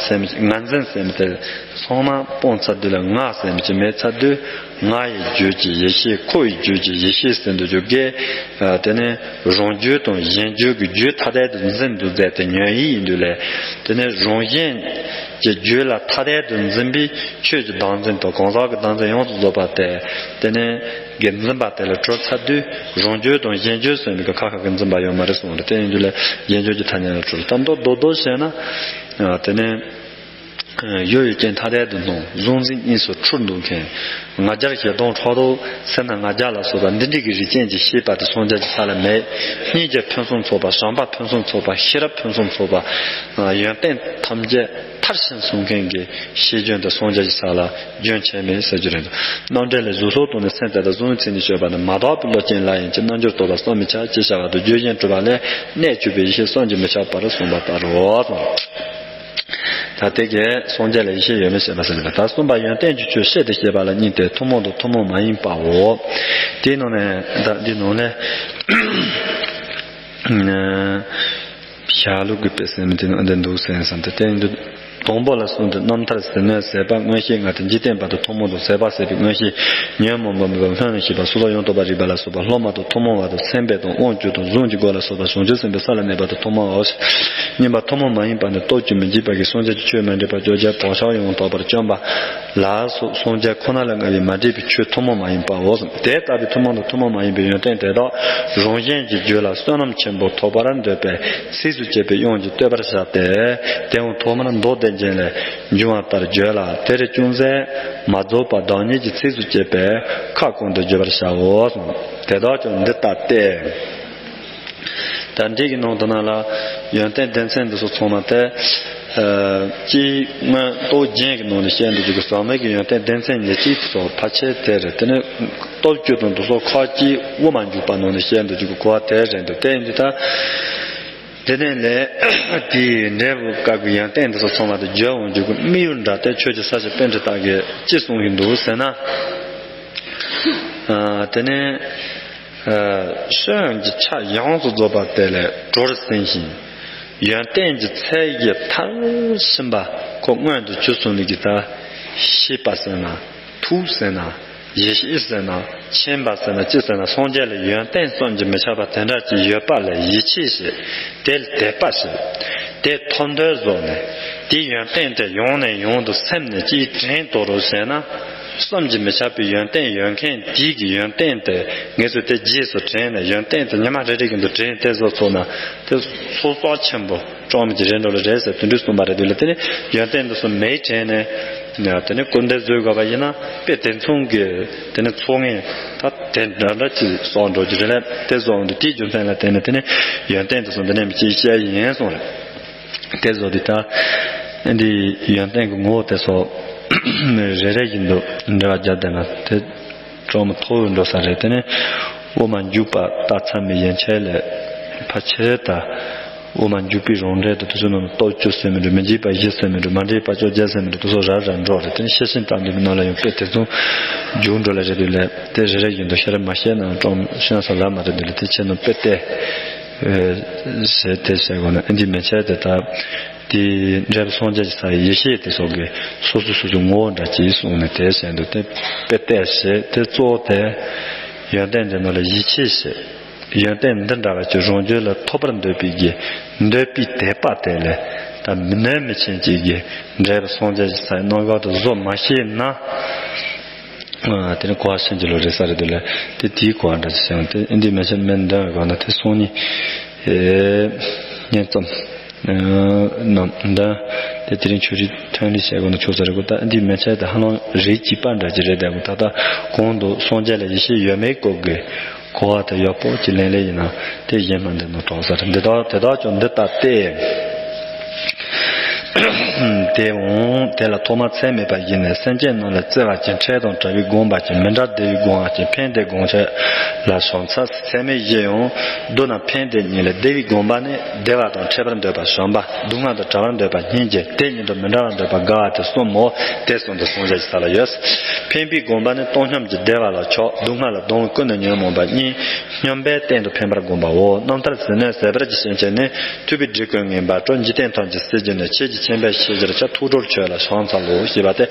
སེམས་ང་འཛིན་སེམས་དེ་ཚང་མ་སྤོང་ཚར་དུས་ལ་ང་སེམས་ཀྱི་མེད་ཚར་དུས། ང་ཡི་རྒྱུད་ཀྱི་ཡེ་ཤེས། ཁོ་ཡི་རྒྱུད་ཀྱི་ཡེ་ཤེས་ཟེར་འདུག་རྒྱུ་གས། དེ་ནས་རང་རྒྱུད་དང་གཞན་རྒྱུད་ཀྱི་རྒྱུད་ཐ་དད་དུ་འཛིན་འདུག་མཛད་དེ་ཉོན་ཡིད་ཡིན་དུས་ལས། དེ་ནས་རང་གཞན་གྱི་རྒྱུད་ལ་ཐ་དད་དུ་འཛིན་པའི་ཆོས་ཀྱི་བདག་འཛིན་དང་གང་ཟག་གི་བདག་འཛིན་ཡོངས་སུ་རྫོགས་པ་དེ། དེ་ནས་གི་འཛིན་པ་དེ་ལས་གྲོལ་ཚར་དུས་རང་རྒྱུད་དང་གཞན་རྒྱུད་ཟེར་མི་གི་ཁ་ཁ་གི་འཛིན་པ་ཡོད་མ་རེད་གསུངས་རེད། དེ་ཡིན་དུས་ལས་གཞན་རྒྱུད་ཀྱི་ཐ་སྙད་ལས་གྲོལ། ད་མདོ་རྡོག་རྡོག་བཤད་ན། དེ་ནས། ཡུལ་ཡུལ་ཅན་ཐ་དད་དུ་སྣང་། གཟུང་འཛིན་གཉིས་སུ་འཁྲུལ་འདུག་མཁན། ང་རྒྱལ་ཞེ་སྡང་ཕྲག་དོག་སེར་སྣ་ང་རྒྱལ་ལ་སོགས་པ་འདི་འདྲའི་གི་རིགས་ཅན་གྱི་ཤེས་པ་དེ་སངས་རྒྱས་ཀྱི་ས་ལ་མེད། སྙིང་རྗེ་ཕུན་སུམ་ཚོགས་པ། བྱམས་པ་ཕུན་སུམ་ཚོགས་པ། ཤེས་རབ་ཕུན་སུམ་ཚོགས་པ། ཡོན་ཏན་ཐམས་ཅད་མཐར་ཕྱིན་གསུང་མཁན་གྱི་ཤེས་འཇོན་དེ་སངས་རྒྱས་ཀྱི་ས་ལ་རྒྱུན་ཆད་མེད་ཟེར་རྒྱུ་རེད། རྣམ་འགྲེལ་ལས། གཟུགས་སོགས་དང་ནི་སེམས་དེ་དག་གཟུང་བའི་ཚིག་ནི་བཤད་པ་ནི། མ་དག་པའི་བློ་ཅན་ལ་ཡིན་གྱི། རྣལ་འབྱོར་རྟོགས་པ་བསམ་མི་ཁྱབ་ཅེས་བྱ་བ་དང་། རྒྱུད་གཞན་གྲུབ་པ་ལས་གནས་གྱུར་པའི་ཡེ་ཤེས་བསམ་གྱིས་མི་ཁྱབ་པར་གསུངས་པ་ལྟར་རོ། ད་དེ་གས་སངས་རྒྱས་ལ་ཡེ་ཤེས་ཡོད་མེད་བཤད་པ་ཟེར་ལ། ད་གསུམ་པ་ཡོན་ཏན་གྱི་ཆོས་བཤད་དེ་བཤད་པ་ལ་གཉིས་ཏེ། ཐུན་མོང་དང་ཐུན་མོང་མ་ཡིན་པའོ། དེའི་ནང་ནས་ད་འདི་ནང་ལས་ཞྭ་ལུག་གི་དཔེ་ཟེར་མི་དེ་ནང་འདི་འདུག་ཟེར་བསམ་སྟེ་དེ་འདི། དང་པོ་ལ་གསུམ་སྟེ། རྣམ་ཐར་ཟིལ་གནོན་ཟད་པ་མངོན་ཤེས་ལྔ་སྟེ། འཇིག་རྟེན་པ་དང་ཐུན་མོང་དང་ཟད་པ་ཟད་པའི་མངོན་ཤེས། ཉོན་མོངས་པ་མེད་པ་སྔོན་ལ་ཤེས་པ། སོ་སོར་ཡང་དག་པར་རིག་པ་ལ་སོགས་པ་སློབ་མ་དང་ཐུན་མོང་བ་དང་། སེམས་དཔའ་དང་དབང་བསྒྱུར་དང་། གཟུངས་ཀྱི་སྒོ་ལ་སོགས་པ་བྱང་ཆུབ་སེམས་དཔའི་ས་ལ་གནས་པ་དང་ཐུན་མོང་བའོ། གཉིས་པ་ཐུན་མོང་མ་ཡིན་པ་ནི། སྟོབས་ཀྱིས་མི་འཇིགས་པ་གིས་སངས་རྒྱས་ཀྱི་ཆོས་མ་འདྲེས་པ་བརྗོད་བྱ་བག་ཆགས་ཡང་དག་པར་བཅོམ་པ་ལ་སོགས་སངས་རྒྱས་ཁོ་ན་ལས་མངའ་བའི་མ་འདྲེས་པའི་ཆོས་ཐུན་མོང་མ་ཡིན་པའོ། དེ་ལྟ་བུའི་ཐུན་མོང་དང་ཐུན་མོང་མ་ཡིན་པའི་ཡོན་ཏན་དེ་དག་རང་གཞན་གྱི་རྒྱུད་ལ་བསོད་ནམས་ཆེན་པོ་ཐོབ་པར་འདོད་པས་ཚིགས་སུ་བཅད་པའི་དབྱངས་ཀྱིས་བསྟོད་པར་བྱ་སྟེ། དེའང་ཐོག་མར་མདོ་སྡེ་རྒྱན་ལས། འབྱུང་བ་ལྟར་བརྗོད་ལ་དེར་ཅུང་ཟད་མ་རྫོགས་པ་བདག་ཉིད་ཀྱི་ཚིགས་སུ་བཅད་པས་ཁ་སྐོང་དུ་བརྗོད་པར་བྱའོ། དེ་དག་ཀྱང་འདི་ལྟ་སྟེ། ད་འདི་གི་ནང་དུ་ན་ལ་ཡོན་ཏན་སྡེ་ཚན་འདི་ཚོ་ཚང་མ་དེ། ཨ་སྤྱིའི་མངོན་རྟོགས་རྒྱན་གྱི་ནང་ནས་བཤད་འདུག་རྒྱུ་གི་ཟག་མེད་ཀྱི་ཡོན་ཏན་སྡེ་ཚན་ཉེར་གཅིག་དེ་ཚོ་ཕལ་ཆེར་དེ་རེད། དེ་ནས་སྟོབས་བཅུ་དང་དེ་ཚོ་ཁ་ཅིག་དབུ་མ་འཇུག་པ་ནང་ནས་བཤད་འདུག་རྒྱུ་གི་གོ་བ་དེ་རེད་འདུག་དེ་ཡིན་དུས་ད། དེ་ནས་ལས་དེའི་འབྲས་བུ་སྐབས་ཀྱི་ཡོན་ཏན་འདི་ཚོ་ཚང་མ་དེ་བརྗོད་འོང་རྒྱུ་གི་དམིགས་ཡུལ་འདྲ་སྟེ། ཆོས་ཀྱི་ས་བཅད་པཎྜི་ཏ་གིས་ཅི་གསུང་གི་འདུག་ཟེར་ན། ཨ་དེ་ནས་ཨ་བསོད་ནམས་ཀྱི་ཆ་ཡོངས་སུ་རྫོགས་པ་དེ་ལས་གྲོལ་ཟིན་ཞིང་། ཡོན་ཏན་གྱི་ཚད་གཞི་མཐར་ཕྱིན་པ་ཁོ་མངོན་དུ་གྱུར་སོང་ནས་ཀྱི་ད་ཤེས་པ་ཟེར་ན། ཐུགས་ཟེར་ན། ཡེ་ཤེས་ཟེར་ན་མཁྱེན་པ་ཟེར་ན་ཅི་ཟེར་ན་སངས་རྒྱས་ལ་ཡོན་ཏན་བསམ་གྱིས་མི་ཁྱབ་པ་དེ་འདྲ་ཅིག་ཡོད་པ་ལ་ཡིད་ཆེས་བྱེད། དེ་ལ་དད་པ་བྱེད། དེ་ཐོབ་འདོད་བཟུང་ནས་དེའི་ཡོན་ཏན་དེ་ཡང་ནས་ཡང་དུ་སེམས་ནས་ཅིག་དྲན་དོ་རུ་བྱས་ན། བསམ་གྱིས་མི་ཁྱབ་པའི་ཡོན་ཏན་ཡོད་མཁན་དེའི་གི་ཡོན་ཏན་དེ་ངེད་ཚོས་དེ་རྗེས་སུ་དྲན་ནས་ཡོན་ཏན་དེ་ཉི་མ་རེ་རེ་བཞིན་དུ་དྲན་དེ་བཟོ་ཚུགས་ན་དེ་ཚོགས་གཙོ་ཆེན་པོ་སྤྲང་མི་གི་རེད་འགྲོ་ལ་རེད་ཟེར་དེ་འདྲ་གསུངས་པ་རེད། དེ་ལ་དེ་ནི་ཡོན་ཏན་དེ་ཚོ་མེད་དྲན་ནས་དེ་ནི་སྐུར་འདེབས་བཟོས་དགོས་པ་ཡིན་ན་དཔེ་དེ་མཚུངས་ཀྱི་དེ་ནི་ཚོགས་ངན་ད་དེ་འདྲ་འདྲ་ཅིག་གསོག་འགྲོ་རྒྱུ་རེད་ལ། དེ་བཟོ་འོང་དུས་དེའི་རྒྱུ་མཚན་ལ་བརྟེན་ནས་དེ་ནི་ཡོན་ཏན་དེ་ཚོ་འདི་ནས་མི་ཅིག་བཤད་ཡིན་གསུངས་རེད། དེ་བཟོ་དུས་ད་ཨེ་འདི་ཡོན་ཏན་གྱི་ངོ་བོ་དེ་ཚོ་རེ་རེ་བཞིན་དུ་འགྲེལ་བ་རྒྱབ་བསྡད་ན་དེ་གྲོགས་མི་མཐོ་བོ་འགྲོ་ས་རེད། དེ་ནས་དབུ་མ་འཇུག་པ་ལྟ་ཚད་མའི་ཡན་ཆད་ལས་ཕར་ཕྱིར་ད་དབུ་མ་འཇུག་པའི་རང་འགྲེལ་དུ་དེ་ཚོ་ནང་ལ་སྟོབས་བཅུ་ཟེར་མི་འདུག་མི་འཇིགས་པ་བཞི་ཟེར་མི་འདུག་མ་འདྲེས་པ་བཅོ་བརྒྱད་ཟེར་མི་འདུག་དེ་ཚོ་ར་ར་འགྲོ་རེད། དེ་ནས་ཤེར་ཕྱིན་དང་ལྡན་པའི་ནང་ལ་ཡང་དཔེ་དེ་ཚོ་འཇུག་འགྲོ་ལ་རེད་དུས་ལས་དེ་རེ་རེ་བཞིན་དུ་ཤེར་མ་ཤེས་ན་གྲོགས་ཤེས་ས་ལ་མ་རེད་དུས་ལས་དེ་ཆེ་ནོ་དཔེ་སྟེ། ཟེར་དེ་ཟེར་དགོས་ན་ཨེ་འདི་མན་ཆད་དེ་ལྟར་དེ་འབྲས་བུ་སངས་རྒྱས་ཀྱི་ས་ཡི་ཡེ་ཤེས་དེ་སོགས་ཀྱི་སོ་སོ་སོ་སོའི་ངོ་བོ་འདྲ་ཅིག་གསུངས་ནས་དེ་ཟེར་འདུག་དེ་དཔེ་བལྟས་ཟེར་དེ་གཙོ་བོ་དེ་ཡོན་ཏན་འདི་ནང་ལ་ཡིད་ཆེས་ཟེར། ཡོན་ཏན་འདི་འདྲ་བ་ཅིག་རང་རྒྱུད་ལ་ཐོབ་པར་འདོད་པའི་གི་འདོད་པའི་དད་པ་དེ་ལས་ད་མི་ནུས་མི་ཆེན་ཅིག་གི་འབྲས་བུ་སངས་རྒྱས་ཀྱི་ས་ཡི་རྣམ་གཞག་དེ་བཟོ་མ་ཤེས་ན། དེ་ནི་གོ་བ་ཕྱིན་ཅི་ལོག་རེད་ས་རེད་དེ་ལ་དེ་དེའི་གོ་བ་འདྲ་ཅིག་བྱུང་སྟེ་ཨེ་འདི་མན་ཆད་མན་འདོན་གོ་ན་དེ་སོང་ནི་ཉེ་ཙམ་ནམ་འདོན་དེ་དེ་རིང་ཆོས་རིག་ཐོན་ལས་བྱས་གོ་ན་ཆོག་ས་རེད་གོ་ད་ཨེ་འདི་མན་ཆད་དེ་ཧ་ལམ་རིགས་གཅིག་པ་འདྲ་ཅིག་རེད་དེ་གོ་ད་ལྟ་གོང་དུ་སངས་རྒྱས་ལ་ཡེ་ཤེས་ཡོད་མེད་སྐོར་གི་གོ་བ་དེ་ཡག་པོ་ཅིག་ལེན་ལེ་ཡིན་ན་དེ་གཞན་མ་འདི་ནོ་གྲོགས་ས་རེད་འདི་དག་དེ་དག་ཀྱང་འདི་ལྟ་སྟེ། དེ་འོང་དེ་ལ་ཐོག་མ་ཚད་མེད་པ་ཡིན་ནས་སེམས་ཅན་རྣམས་ལ་བརྩེ་བ་ཅན་འཕྲལ་དང་བྲལ་བའི་དགོངས་པ་ཅན་མི་འདྲ་བདེ་བའི་དགོངས་པ་ཅན་ཕན་བདེ་དགོངས་འཆར་ལ་བྱང་ཚར་ཚད་མེད་བཞི་ཡང་། མདོར་ན་ཕན་བདེ་གཉིས་ལས་བདེ་བའི་དགོངས་པ་ནི་བདེ་བ་དང་འཕྲད་པར་འདོད་པ་བྱམས་པ་སྡུག་བསྔལ་དང་བྲལ་བར་འདོད་པ་སྙིང་རྗེ་དེ་གཉིས་དང་མི་འདྲ་བར་འདོད་པ་དགའ་བ་དེ་གསུམ་མོ། དེ་གསུམ་དུ་སངས་རྒྱས་ཀྱི་ས་ལ་ཡོད། ཕན་པའི་དགོངས་པ་ནི་བཏང་སྙོམས་ཀྱི་བདེ་བ་ལ་ཕྱོགས་སྡུག་བསྔལ་ལ་སྡང་བའི་ཀུན་ནས་ཉོན་མོངས་པ་གཉིས། སྙོམས་པའི་སྟེང་དུ་འཕེན་པར་དགོངས་པའོ། རྣམ་ཐར་ཟིལ་གནོན་ཟད་པར་གྱི་སེམས་ཅན་ནི། ཐུབ་པའི་སྒྲིག་བཀོད་ངེས་པར་སྤྲོ། འཇིག་རྟེན་ཐམས་ཅད་གཟིར་གྱུར་ནས། ཆོས་ཀྱི་མཁྱེན་པས་ཤེས་བཞིར་བྱ། ཐུགས་སྒྲུབ་ཆོས་ལ་བྱང་ཚར་ལོ། ཞེས་པ་སྟེ།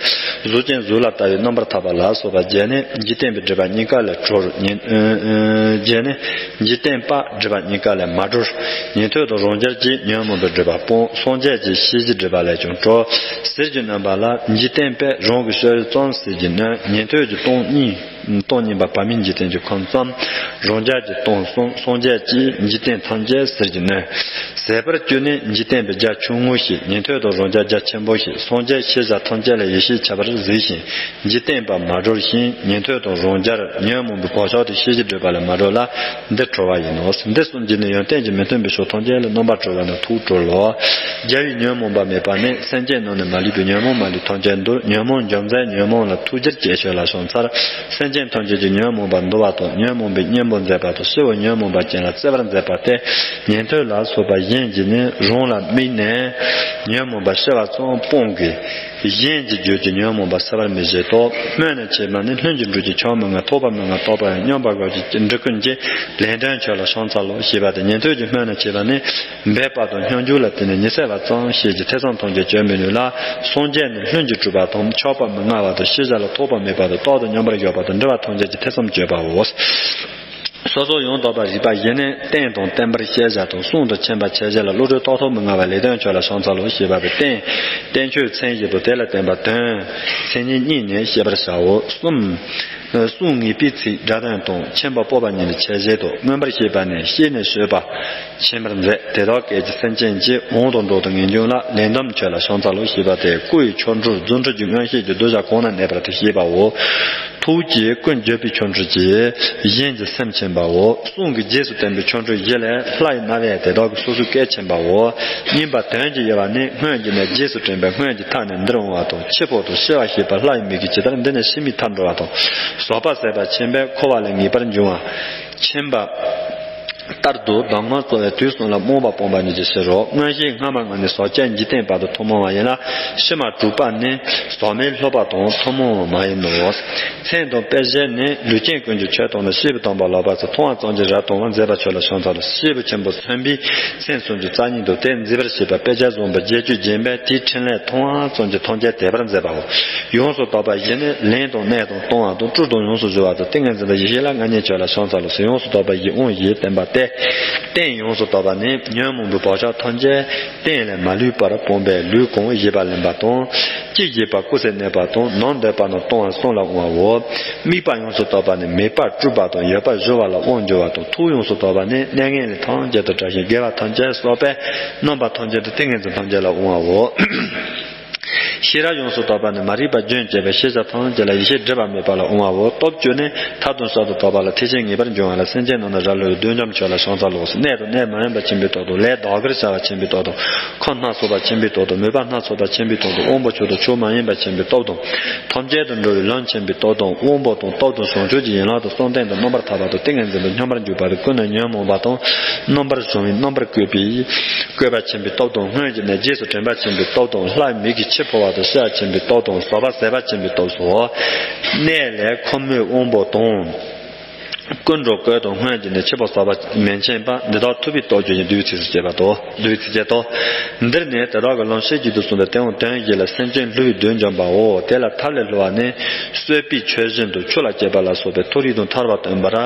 གཟུགས་ཅན་གཟུགས་ལ་ལྟ་བའི་རྣམ་པར་ཐར་པ་ལ་སོགས་པ་བརྒྱད་ནི་འཇིག་རྟེན་པའི་སྒྲིབ་པ་གཉིས་ཀ་ལས་གྲོལ། ཉན་ཨ་ཨ་བརྒྱད་ནི་འཇིག་རྟེན་པ་སྒྲིབ་པ་གཉིས་ཀ་ལས་མ་གྲོལ། ཉན་ཐོས་དང་རང་རྒྱལ་གྱིས་ཉོན་མོངས་པའི་སྒྲིབ་པ་སྤོང་། སངས་རྒྱས་ཀྱིས་ཤེས་བཞིའི་སྒྲིབ་པ་ལས་ཀྱང་གྲོལ། ཟིལ་གྱིས་གནོན་པ་ལ་འཇིག་རྟེན་པས་རང་གི་ཤེས་རིག་ཙམ་ཟིལ་གྱིས་གནོན། ཉན་ཐོས་ཀྱིས་སྟོང་གཉིས། སྟོང་གཉིས་པ་བར་མའི་འཇིག་རྟེན་གྱི་ཁམས་ཙམ། རང་རྒྱལ་གྱིས་སྟོང་གསུམ། སངས་རྒྱས་ཀྱིས་འཇིག་རྟེན་ཐམས་ཅད་ཟིལ་གྱིས་གནོན། ཟད་པར་གྱུར་ནས་འཇིག་རྟེན་པའི་རྒྱ་ཆུང་ངུ་ཞིག་ཉན་ཐོས་དང་རང་རྒྱལ་རྒྱ་ཆེན་པོ་ཞིག་སངས་རྒྱས་ཤེས་བྱ་ཐམས་ཅད་ལ་ཡེ་ཤེས་ཁྱད་པར་གཟིགས་ཤིང་འཇིག་རྟེན་པ་མ་གྲོལ་ཞིང་ཉན་ཐོས་དང་རང་རྒྱལ་ཉོན་མོངས་པའི་བག་ཆགས་དེ་ཤེས་བཞིན་སྒྲིབ་པ་ལས་མ་གྲོལ་ལ་འདི་གྲོལ་བ་ཡིན་ནོ། འདི་གསུམ་གྱིས་ནི་ཡོན་ཏན་གྱིས་མི་མཐུན་པའི་ཕྱོགས་ཐམས་ཅད་ལས་རྣམ་པར་གྲོལ་བ་ནི་ཐུགས་གྲོལ་ལོ། རྒྱལ་བའི་ཉོན་མོངས་པ་མེད་པ་ནི་སེམས་ཅན་རྣམས་ནི་མ་ལུས་པའི་ཉོན་མོངས་མ་ལུས་ཐམས་ཅད་འདུལ། ཉོན་མོངས་འཇོམས་མཛད་ཉོན་མོངས་ལ་ཐུགས་རྗེར་བསྐྱེད་ཆོས་ལ་བྱང་ཚར། སེམས་ཅན་ཐམས་ཅད་ཀྱི་ཉོན་མོངས་པ་འདུལ་བ་དང་ཉོན་མོངས་པའི་གཉེན་པོ་མཛད་པ་དང་ཞི་བའི་ཉོན་མོངས་པ་ཅན་ལ་བརྩེ་བར་མཛད་པ་སྟེ། ཉན་ཐོས་ལ་སོགས་པ་གཞན་གྱིས་ནི་རང་ལ་དམིགས་ནས་ཉོན་མོངས་པ་ཞི་བ་ཙམ་སྤོང་གི། གཞན་གྱི་རྒྱུད་ཀྱི་ཉོན་མོངས་པ་སེལ་བར་མི་བྱེད་དོ། སྨོན་ནས་བྱེད་པ་ནི་ལྷུན་གྱིས་གྲུབ་ཀྱི་ཆོས་མི་མངའ། ཐོགས་པ་མི་མངའ། རྟོགས་པ་ཡང་སྙོམས་པར་འཇུག་གི་འབྲི་ཀུན་གྱི་ལེགས་ལྡན་ཆོས་ལ་བྱང་ཚར་ལོ། ཞེས་པ་སྟེ་ཉན་ཐོས་ཀྱིས་སྨོན་ནས་བྱེད་པ་ནི་འབད་པ་དང་སྙོམས་འཇུག་ལ་བརྟེན་ནས་ཉི་ཚེ་བ་ཙམ་ཞིག་གིས་ཐེ་ཚོམ་ཐམས་ཅད་གཅོད་མི་ནུས་ལ། སངས་རྒྱས་ནི་ལྷུན་གྱིས་གྲུབ་པ་དང་ཆགས་པ་མི་མངའ་བ་དང་ཤེས་བྱ་ལ་ཐོགས་པ་མེད་པ་དང་རྟག་ཏུ་སྙོམས་པར་ཞོག་པ་དང་འབྲེལ་བ་ཐམས་ཅད་ཀྱི་ཐེ་ཚོམ་གཅོད་པའོ། སོ་སོར་ཡང་དག་པར་རིག་པ་བཞི་ནི་རྟེན་དང་བརྟེན་པར་ཤེས་བྱ་དང་གསུང་དང་མཁྱེན་པ་ཆེ་བཞི་ལ་བློ་གྲོས་རྟོག་ཐོབ་མི་མངའ་བ་ལེགས་ལྡན་ཆོས་ལ་བྱང་ཚར་ལོ། ཞེས་པ་སྟེ་རྟེན་རྟེན་ཆོས་མཚན་བཞི་དང་དེ་ལ་བརྟེན་པ་དོན་མཚན་ཉིད་གཉིས་ནས་ཤེས་པར་བྱའོ། གསུམ། གསུང་ངེས་པའི་ཚིག་སྒྲ་དོན་དང་མཁྱེན་པ་སྤོབས་པ་གཉིས་ནི་ཆེ་བཞི་དང་མངོན་པར་ཤེས་པ་ནི་ཤེས་ནས་ཤེས་པ་ཆེན་པར་མཛད། དེ་དག་སྐད་ཀྱིས་སེམས་ཅན་གྱི་དབང་དུ་འགྲོ་དང་ངེས་འབྱུང་ལ་ལེགས་ལྡན་ཆོས་ལ་བྱང་ཚར་ལོ། ཞེས་པ་སྟེ་སྐུ་ཡི་ཆོ་འཕྲུལ་རྫུ་འཕྲུལ་གྱི་མངོན་ཤེས་ཀྱིས་གདུལ་བྱ་གང་ན་གནས་པར་ཐུགས་ཤེས་པའོ། ཐུགས་ཀྱི་ཀུན་བརྗོད་པའི་ཆོ་འཕྲུལ་གྱིས་གཞན་གྱི་སེམས་མཁྱེན་པའོ། གསུང་གི་རྗེས་སུ་བསྟན་པའི་ཆོ་འཕྲུལ་བཞི་ལས་ལྷ་ཡི་རྣ་བས་དེ་དག་གི་སོ་སོའི་སྐད་མཁྱེན་པའོ། མཁྱེན་པ་དོན་གྱི་དབྱེ་བ་ནི་སྔོན་གྱི་ནས་རྗེས་སུ་དྲན་པས་སྔོན་གྱི་མཐའ་ནས་འདིར་འོང་བ་དང་། འཆི་འཕོ་དང་ཤི་བ་ཤེས་པས་ལྷ་ཡི་མིག་གིས་ཇི་ལྟར་འདི་ནས་ཕྱི་མའི་མཐའ་འགྲོ་བ་དང་། ཟག་པ་ཟད་པ་མཁྱེན་པས་འཁོར་བ་ལས་ངེས་པར་འབྱུང་བ་མཁྱེན་པ། ལྟར་དུ་གདམས་ངག་རྩོལ་བའི་དུས་གསུམ་ལ་རྨོངས་པ་སྤངས་པ་ཉིད་ཀྱི་ཕྱིར་རོ། མངོན་ཤེས་སྔ་མ་ལྔ་ནས་ཟག་བཅས་འཇིག་རྟེན་བར་དུ་ཐུན་མོང་བ་ཡིན་ལ། ཕྱི་མ་དྲུག་པ་ནི་ཟག་མེད་ལྷོད་པ་དང་ཐུན་མོང་བ་མ་ཡིན་ནོ། མཚན་དང་དཔེ་གཞན་ནི་ལུས་ཅན་ཀུན་གྱི་ཆོས་དང་ནི། སྐྱེས་བུ་དམ་པ་ལག་པ་ཚུ། མཐོང་བ་ཙམ་གྱིས་རབ་དང་བ། མཛེས་པ་ཆོས་ལ་ཕྱག་འཚལ་ལོ། སྐྱེས་བུ་ཆེན་པོ་མཚོན་པའི་མཚན་སུམ་ཅུ་རྩ་གཉིས་དང་། དེ་མཛེས་པར་བྱེད་པ་དཔེ་བྱད་བཟང་པོ་བརྒྱད་ཅུ་བརྒྱན་པས། དེའི་ཕྲིན་ལས་མཐོང་བ་ཙམ་གྱིས་ཐམས་ཅད་དད་པར་མཛད་པའོ། ཡོངས་སུ་དག་པ་བཞི་ནི་ལེན་དང་གནས་དང་གཏོང་བ་དང་། སྤྲུལ་དང་ཡོངས་སུ་གཞོལ་བ་དང་། ཏིང་ངེ་འཛིན་དང་ཡེ་ཤེས་ལ་མངའ་བརྙེས་ཆོས་ལ་ཕྱག་འཚལ་ལོ། ཡོངས་སུ་དག་པ་བཞིའི་དབང་བཞི་བསྟན་པ་སྟེ། རྟེན་ཡོངས་སུ་དག་པ་ནི་ཉོན་མོངས་པའི་བག་ཆགས་ཐམས་ཅད་རྟེན་ལས་མ་ལུས་པར་སྤངས་པས། ལུས་གང་བ་བཞི་པ་ལེན་པ་དང་། ཅི་བགྱིས་པ་ཀུན་སེལ་གནས་པ་དང་། ནམ་འདོད་པ་ན་གཏོང་བ་གསུམ་ལ་དབང་བའོ། དམིགས་པ་ཡོངས་སུ་དག་པ་ནི་མེད་པར་སྤྲུལ་པ་དང་། ཡོད་པར་གཞོལ་བ་ལ་དབང་འབྱོར་བ་དང་། ཐུགས་ཡོངས་སུ་དག་པ་ནི་གནས་ངན་ལས་ཐམས་ཅད་དུ་བྲལ་ཞིང་། དགེ་བ་ཐམས་ཅད་བསགས་པས། རྣམ་པ་ཐམས་ཅད་དུ་ཏིང་ངེ་འཛིན་ཐམས་ཅད་ལ་དབང་བའོ། ཤེས་རབ་ཡོངས་སུ་དག་པ་ནི་མ་རིག་པ་རྒྱུན་བཅད་པས། ཤེས་བྱ་ཐམས་ཅད་ལ་ཡེ་ཤེས་སྒྲིབ་པ་མེད་པ་ལ་དབང་བའོ། སྟོབས་བཅུ་ནི་ཐབས་དང་བྱ་དང་དོགས་པ་ལ་ཐེག་ཆེན་ངེས་པར་འབྱུང་བ་ལ། སེམས་ཅན་རྣམས་ནི་རབ་བསླུ་བའི་བདུད་འཇོམས་ཆོས་ལ་ཕྱག་འཚལ་ལོ། གནས་དང་གནས་མ་ཡིན་པ་ཆེན་པོའི་སྟོབས་དང་། ལས་བདག་གིར་བྱ་བ་ཆེན་པོའི་སྟོབས་དང་། ཁམས་སྣ་ཚོགས་པ་ཆེན་པོའི་སྟོབས་དང་། མོས་པ་སྣ་ཚོགས་པ་ཆེན་པོའི་སྟོབས་དང་། དབང་པོ་མཆོག་དང་ཕྱོགས་མ་ཡིན་པ་ཆེན་པོའི་སྟོབས་དང་། ཐམས་ཅད་དུ་འགྲོ་བའི་ལམ་ཆེན་པོའི་སྟོབས་དང་། དབང་པོ་དང་སྟོབས་དང་བྱང་ཆུབ་ཀྱི་ཡན་ལག་དང་། བསམ་གཏན་དང་རྣམ་པར་ཐར་པ་དང་། ཏིང་ངེ་འཛིན་དང་མཉམ་པར་འཇུག་པ་དང་། ཀུན་ནས་ཉོན་མོངས་པ་དང་རྣམ་པར་བྱང་བའི་རྣམ་པར་བཀོད་པའི་བཀོད་པ་ཆེན་པོའི་སྟོབས་དང་། སྔོན་གྱི་གནས་རྗེས་སུ་དྲན་པ་ཆེན་པོའི་སྟོབས་དང་། ལྷའི་མིག་གིས་ཕྱི་འཕོ་བ་དང་ཤེས་པ་ཆེན་པོའི་སྟོབས་དང་། ཟག་པ་ཟད་པ་ཆེན་པོའི་སྟོབས་སོ། གནས་ལས་ཁོ་མོའི་དབང་པོ་དང་། ཀུན་འགྲོ་བཀོད་དང་། སྔོན་གྱི་གནས་འཆི་བ་ཟག་པ་མེ་མཁྱེན་པ། འདི་དག་ཐུབ་པའི་སྟོབས་བཅུ་ཡིས། བསྡུ་བའི་ཚིགས་སུ་བཅད་པ་དོ། བསྡུ་བའི་ཚིགས་བཅད་དོ། འདིར་ནི་དེ་དག་གི་ལམ་ཤེས་བགྱིད་དུ་གསུངས་པའི་དེ་འོང་དོན་བཞི་ལ་སེམས་ཅན་བསླུ་བའི་བདུད་འཇོམས་པའོ། དེ་ལ་ཐབས་ལས་བསླུ་བ་ནི། གསོད་པའི་ཆོས་བཞིན་དུ་ཆུ་ལ་སྐྱེས་པ་ལ་སོགས་པའི་མཐོ་རིས་དང་ཐར་པ་སྟོན་པ་ར།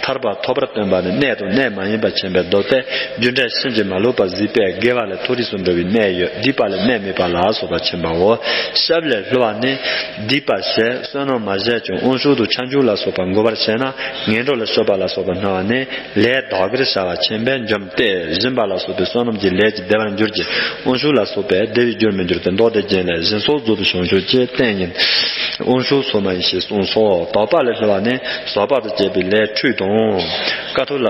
ཐར་པ་ཐོབ་པར་སྟོན་པ་ནི་གནས་དང་གནས་མ་ཡིན་པ་ཆེན་པོའི་མདོ་སྟེ། རྒྱུ་འབྲས་ཕྱིན་ཅི་མ་ལོག་པ་གཟིགས་པས་དགེ་བ་ལས་མཐོ་རིས་སུ་འགྲོ་བའི་གནས་ཡོད། སྡིག་པ་ལས་གནས་མེད་པ་ལ་སོགས་པ་ཆེན་པའོ། ཞབས་ལས་བསླུ་བ་ནི། སྡིག་པ་བྱས་བསོད་ནམས་མ་བྱས་ཀྱང་དབང་ཕྱུག་དང་ཁྱབ་འཇུག་ལ་སོགས་པ་འགོད་པར་བྱས་ན། ངན་འགྲོ་ལ་སྤྱོད་པ་ལ་སོགས་པ་སྨྲ་བ་ནི། ལས་བདག་གིར་བྱ་བ་ཆེན་པོས་འཇོམས་ཏེ། སྦྱིན་པ་ལ་སོགས་པའི་བསོད་ནམས་ཀྱི་ལས་ཀྱིས་བདེ་བར་འགྱུར་གྱི། དབང་ཕྱུག་ལ་སོགས་པས་བདེ་བའི་རྒྱུར་མི་འགྱུར་ཏེ། མདོ་སྡེ་རྒྱན་ལས། སྦྱིན་སོགས་རྫོགས་པའི་བྱང་ཆུབ་ཀྱི། རྟེན་ཉིད་དབང་ཕྱུག་སོགས་མ་ཡིན་ཞེས་གསུངས་སོ། དོགས་པ་ལས་བསླུ་བ་ནི། ཟག་པ་དང་བཅས་པའི་ལས་འཁྲུལ་དང་། དཀའ་ཐུབ་ལ།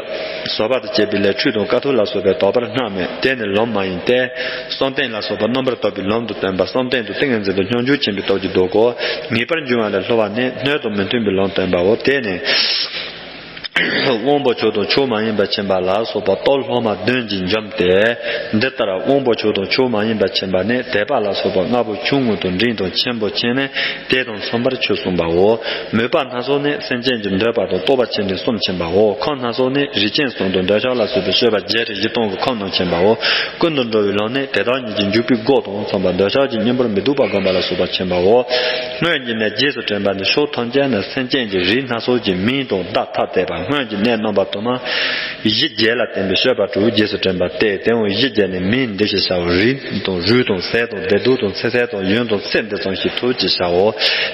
ཟག་པ་དང་བཅས་པའི་ལས་འཁྲུལ་དང་དཀའ་ཐུབ་ལ་སོགས་པའི་དོགས་པར་སྣང་མོད། དེ་ནི་ལམ་མ་ཡིན་ཏེ། བསམ་གཏན་ལ་སོགས་པ་རྣམ་པར་དག་པའི་ལམ་དུ་སྟོན་པ། བསམ་གཏན་དང་ཏིང་ངེ་འཛིན་དང་སྙོམས་འཇུག་ཆེན་པོའི་སྟོབས་ཀྱིས་ལྡོག་གོ། ངེས་པར་འབྱུང་བ་ལས་བསླུ་བ་ནི། སྣོད་དང་མི་མཐུན་པའི་ལམ་སྟོན་པའོ། དེ་ནི། དབང་པོ་མཆོག་དང་ཕྱོགས་མ་ཡིན་པ་ཆེན་པོ་ལ་སོགས་པ་སྟོབས་ལྷག་མ་བདུན་གྱིས་འཇོམས་ཏེ། འདི་ལྟར་དབང་པོ་མཆོག་དང་ཕྱོགས་མ་ཡིན་པ་ཆེན་པོ་ནི། དད་པ་ལ་སོགས་པ་ལྔ་པོ་ཆུང་ངུ་དང་། འབྲིང་དང་ཆེན་པོ་ཆེ་ནི་དེ་དང་མཚུངས་པར་ཆོས་གསུངས་པའོ། མོས་པ་སྣ་ཚོགས་ནི་སེམས་ཅན་གྱི་འདོད་པ་དང་། རྟོག་པ་ཆེ་འབྲིང་གསུམ་མཁྱེན་པའོ། ཁམས་སྣ་ཚོགས་ནི་རིགས་ཅན་གསུམ་དང་། འདོད་ཆགས་ལ་སོགས་པའི་སྤྱོད་པ་བརྒྱད་ཁྲི་བཞི་སྟོང་གི་ཁམས་རྣམས་མཁྱེན་པའོ། ཀུན་ཏུ་འགྲོ་བའི་ལམ་ནི་དེ་དག་ཉིད་ཀྱི་འཇུག་པའི་སྒོ་དང་མཚུངས་པ། འདོད་ཆགས་ཀྱི་གཉེན་པོར་མི་སྡུག་པ་བསྒོམ་པ་ལ་སོགས་པ་མཁྱེན་པའོ། སྔོན་གྱི་གནས་རྗེས་སུ་དྲན་པ་ནི། ཕྱོགས་ཐམས་ཅད་ན་སེམས་ཅན་གྱི་རིགས་སྣ་ཚོགས་ཀྱི་མིང་དང་བརྡ་ཐ་དད་པ། སྔོན་གྱི་གནས་རྣམ་པ་དུ་མ་བཞི་བརྒྱད་ལ་བརྟེན་པའི་སྤྱོད་པ་དྲུག་རྗེས་སུ་དྲན་པ་སྟེ། དེ་ཡང་བཞི་བརྒྱད་ནི་མིང་འདི་ཞེས་བྱའོ། རིགས་དང་རུས་དང་ཟས་དང་བདེ་སྡུག་དང་ཚེ་ཟད་དང་ཡུན་དང་ཚེ་འདི་ཙམ་ཞིག་ཐུབ་ཅེས་བྱའོ།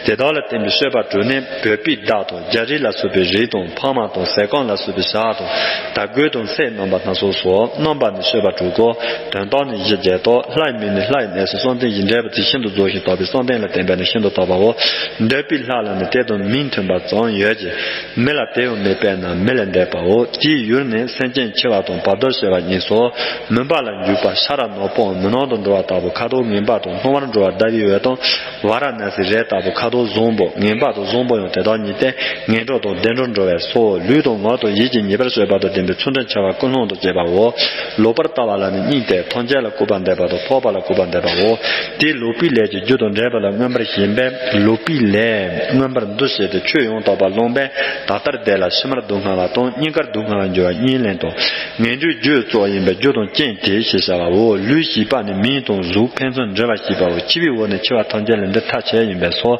དེ་དག་ལ་བརྟེན་པའི་སྤྱོད་པ་དྲུག་ནི། བོད་པའི་བརྡ་དང་། རྒྱ་རིགས་ལ་སོགས་པའི་རིགས་དང་། ཕག་མ་དང་། ཟས་སྐོམ་ལ་སོགས་པའི་ཞག་དང་། དར་གོས་དང་། ཚེག་རྣམ་པ་སྣ་ཚོགས་སོ། རྣམ་པ་ནི་སྤྱོད་པ་དྲུག་གོ། དོན་དག་ནི་བཞི་བརྒྱད་དོ། ལྷའི་མིང་ནི་ལྷའི་གནས་སུ་བསམ་གཏན་བཞིན་འདྲེས་པ་དེ་ཤིན་ཏུ་རྫོགས་ཤིང་དག་པས། བསམ་གཏན་ལ་བརྟེན་པས་ན་ཤིན་ཏུ་དག་པའོ། འདོད་པའི་ལྷ་ལ་ནི་དེ་དང་མིང་མཐུན་པ་ཙམ་ཡོད་ཀྱི། མི་ལ་དེ་ཡང་མེད་པས་ན་མི་ལས་འདས་པའོ། དེའི་ཡུལ་ནི་སེམས་ཅན་འཆི་བ་དང་བར་དོར་ཤི་བ་གཉིས་སོ། མུན་པ་ལ་འཇུག་པ་ཤ་ར་ནག་པོའམ་མུན་ནག་ཏུ་འགྲོ་བ་ལྟ་བུ་ཁ་དོག་ངན་པ་དང་། སྣང་བར་འགྲོ་བ་ཟླ་བའི་འོད་དང་། ཝཱ་ར་ཎ་སིའི་རི་ལྟ་བུ་ཁ་དོག་བཟང་པོ། ངན་པ་དང་བཟང་པོ་ཡང་དེ་དག་ཉིད་དེ། ངན་འགྲོ་དང་བདེ་འགྲོར་འགྲོ་བས་སོ། ལུས་དང་ངག་དང་ཡིད་ཀྱི་ཉེས་པར་སྤྱོད་པ་དང་ལྡན་པའི་ཚུལ་ཁྲིམས་འཆལ་བ་ཀུན་སློང་དང་བཅས་པའོ། ལོག་པར་ལྟ་བ་ལ་ནི་གཉིས་ཏེ། ཐམས་ཅད་ལ་བཀོད་པ་འདེབས་པ་དང་། འཕགས་པ་ལ་བཀོད་པ་འདེབས་པའོ། དེས་ལོག་པའི་ལས་ཀྱི་རྒྱུ་དང་འབྲས་བུ་ལ་མངོན་པར་ཞེན་པས། ལོག་པའི་ལས་མངོན་པར་འདུ་བྱེད་དེ། ཆོས་ཡང་དག་པ་བླངས་པས་ད་ལྟར་བདེ་ལ་ཕྱི་མར་སྡུག་བསྔལ་བ་དང་། སྙིང་གར་སྡུག་བསྔལ་བར་འགྱུར་བ་གཉིས་ལེན་དང་། ངན་འགྲོའི་རྒྱུ་གཙོ་བོ་ཡིན་པས། རྒྱུ་དང་རྐྱེན་དེ་ཞེས་བྱ་བའོ། ལུས་ཞིག་པ་ནི་མིང་དང་གཟུགས་ཕན་ཚུན་འབྲེལ་བར་བྱེད་པའོ། འཆི་བའི་འོག་ནས་འཆི་བ་ཐམས་ཅད་ལས་འདི་ཐ་ཆད་ཡིན་པས་སོ།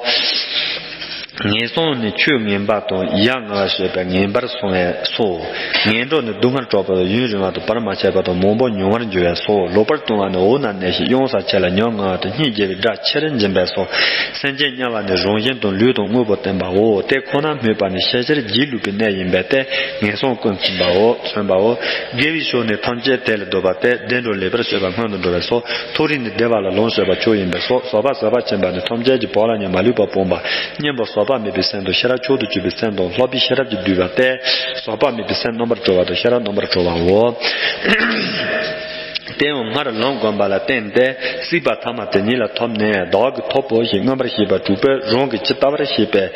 ངན་སོང་ནི་ཆོས་ངན་པ་དང་། ཡ་ང་བ་སྤྱོད་པས་ངན་པར་སོང་བས་སོ། ངན་འགྲོ་ནི་སྡུག་བསྔལ་དྲག་པོ་དང་། ཡུན་རིང་བ་དང་། བར་མ་ཆད་པ་དང་། མང་པོ་མྱོང་བར་འགྱུར་བས་སོ། ལོག་པར་ལྟུང་བ་ནི་འོག་ན་གནས་ཤིང་གཡང་ས་ཆེ་ལ་ཉམ་ང་བ་དང་། སྙིང་རྗེ་བའི་དགྲ་ཆེར་འབྱིན་པས་སོ། སེམས་ཅན་དམྱལ་བ་ནི་རང་བཞིན་དང་ལུས་དང་དངོས་པོ་བསྟན་པའོ། དེ་ཁོ་ན་སྨོས་པ་ནི་ཤས་ཆེར་སྒྱིད་ལུག་པའི་གནས་ཡིན་པས་ཏེ། ངན་སོང་ཀུན་མཚོན་པའོ། མཚོན་པའོ། དགེ་བའི་ཕྱོགས་ནི་ཐམས་ཅད་དེ་ལས་བཟློག་པ་སྟེ། བདེ་འགྲོ་ལེགས་པར་སྤྱོད་པ་སྔོན་དུ་འགྲོ་བས་སོ། མཐོ་རིས་ནི་བདེ་བ་ལ་ལམ་སྤྱོད་པ་མཆོག་ཡིན་པས་སོ། ཟག་པ་ཟད་པ་ཆེན་པོ་ནི་ཐམས་ཅད་ཀྱི་བག་ལ་ཉལ་མ་ལུས་པ་སྤངས་པ། གཉེན་པོ་ཟག་པ་མེད་པའི་སེམས་དང་། ཤེས་རབ་མཆོག་ཏུ་གྱུར་པའི་སེམས་དང་། ལྷག་པའི་ཤེས་རབ་ཀྱིས་བསྡུས་པ་སྟེ། ཟག་པ་མེད་པའི་སེམས་རྣམ་པར་གྲོལ་བ་དང་། ཤེས་རབ་རྣམ་པར་གྲོལ་བའོ། དེ་ཡང་སྔར་ལམ་བསྒོམས་པ་ལ་བརྟེན་ཏེ་སྲིད་པ་ཐ་མ་དེ་ཉིད་ལ་ཐོབ་ནས་བདག་གིས་ཐོབ་བོ་ཞེས་མངོན་པར་ཤེས་པ་དྲུག་པོས་རང་གིས་ཇི་ལྟ་བར་ཤེས་པས་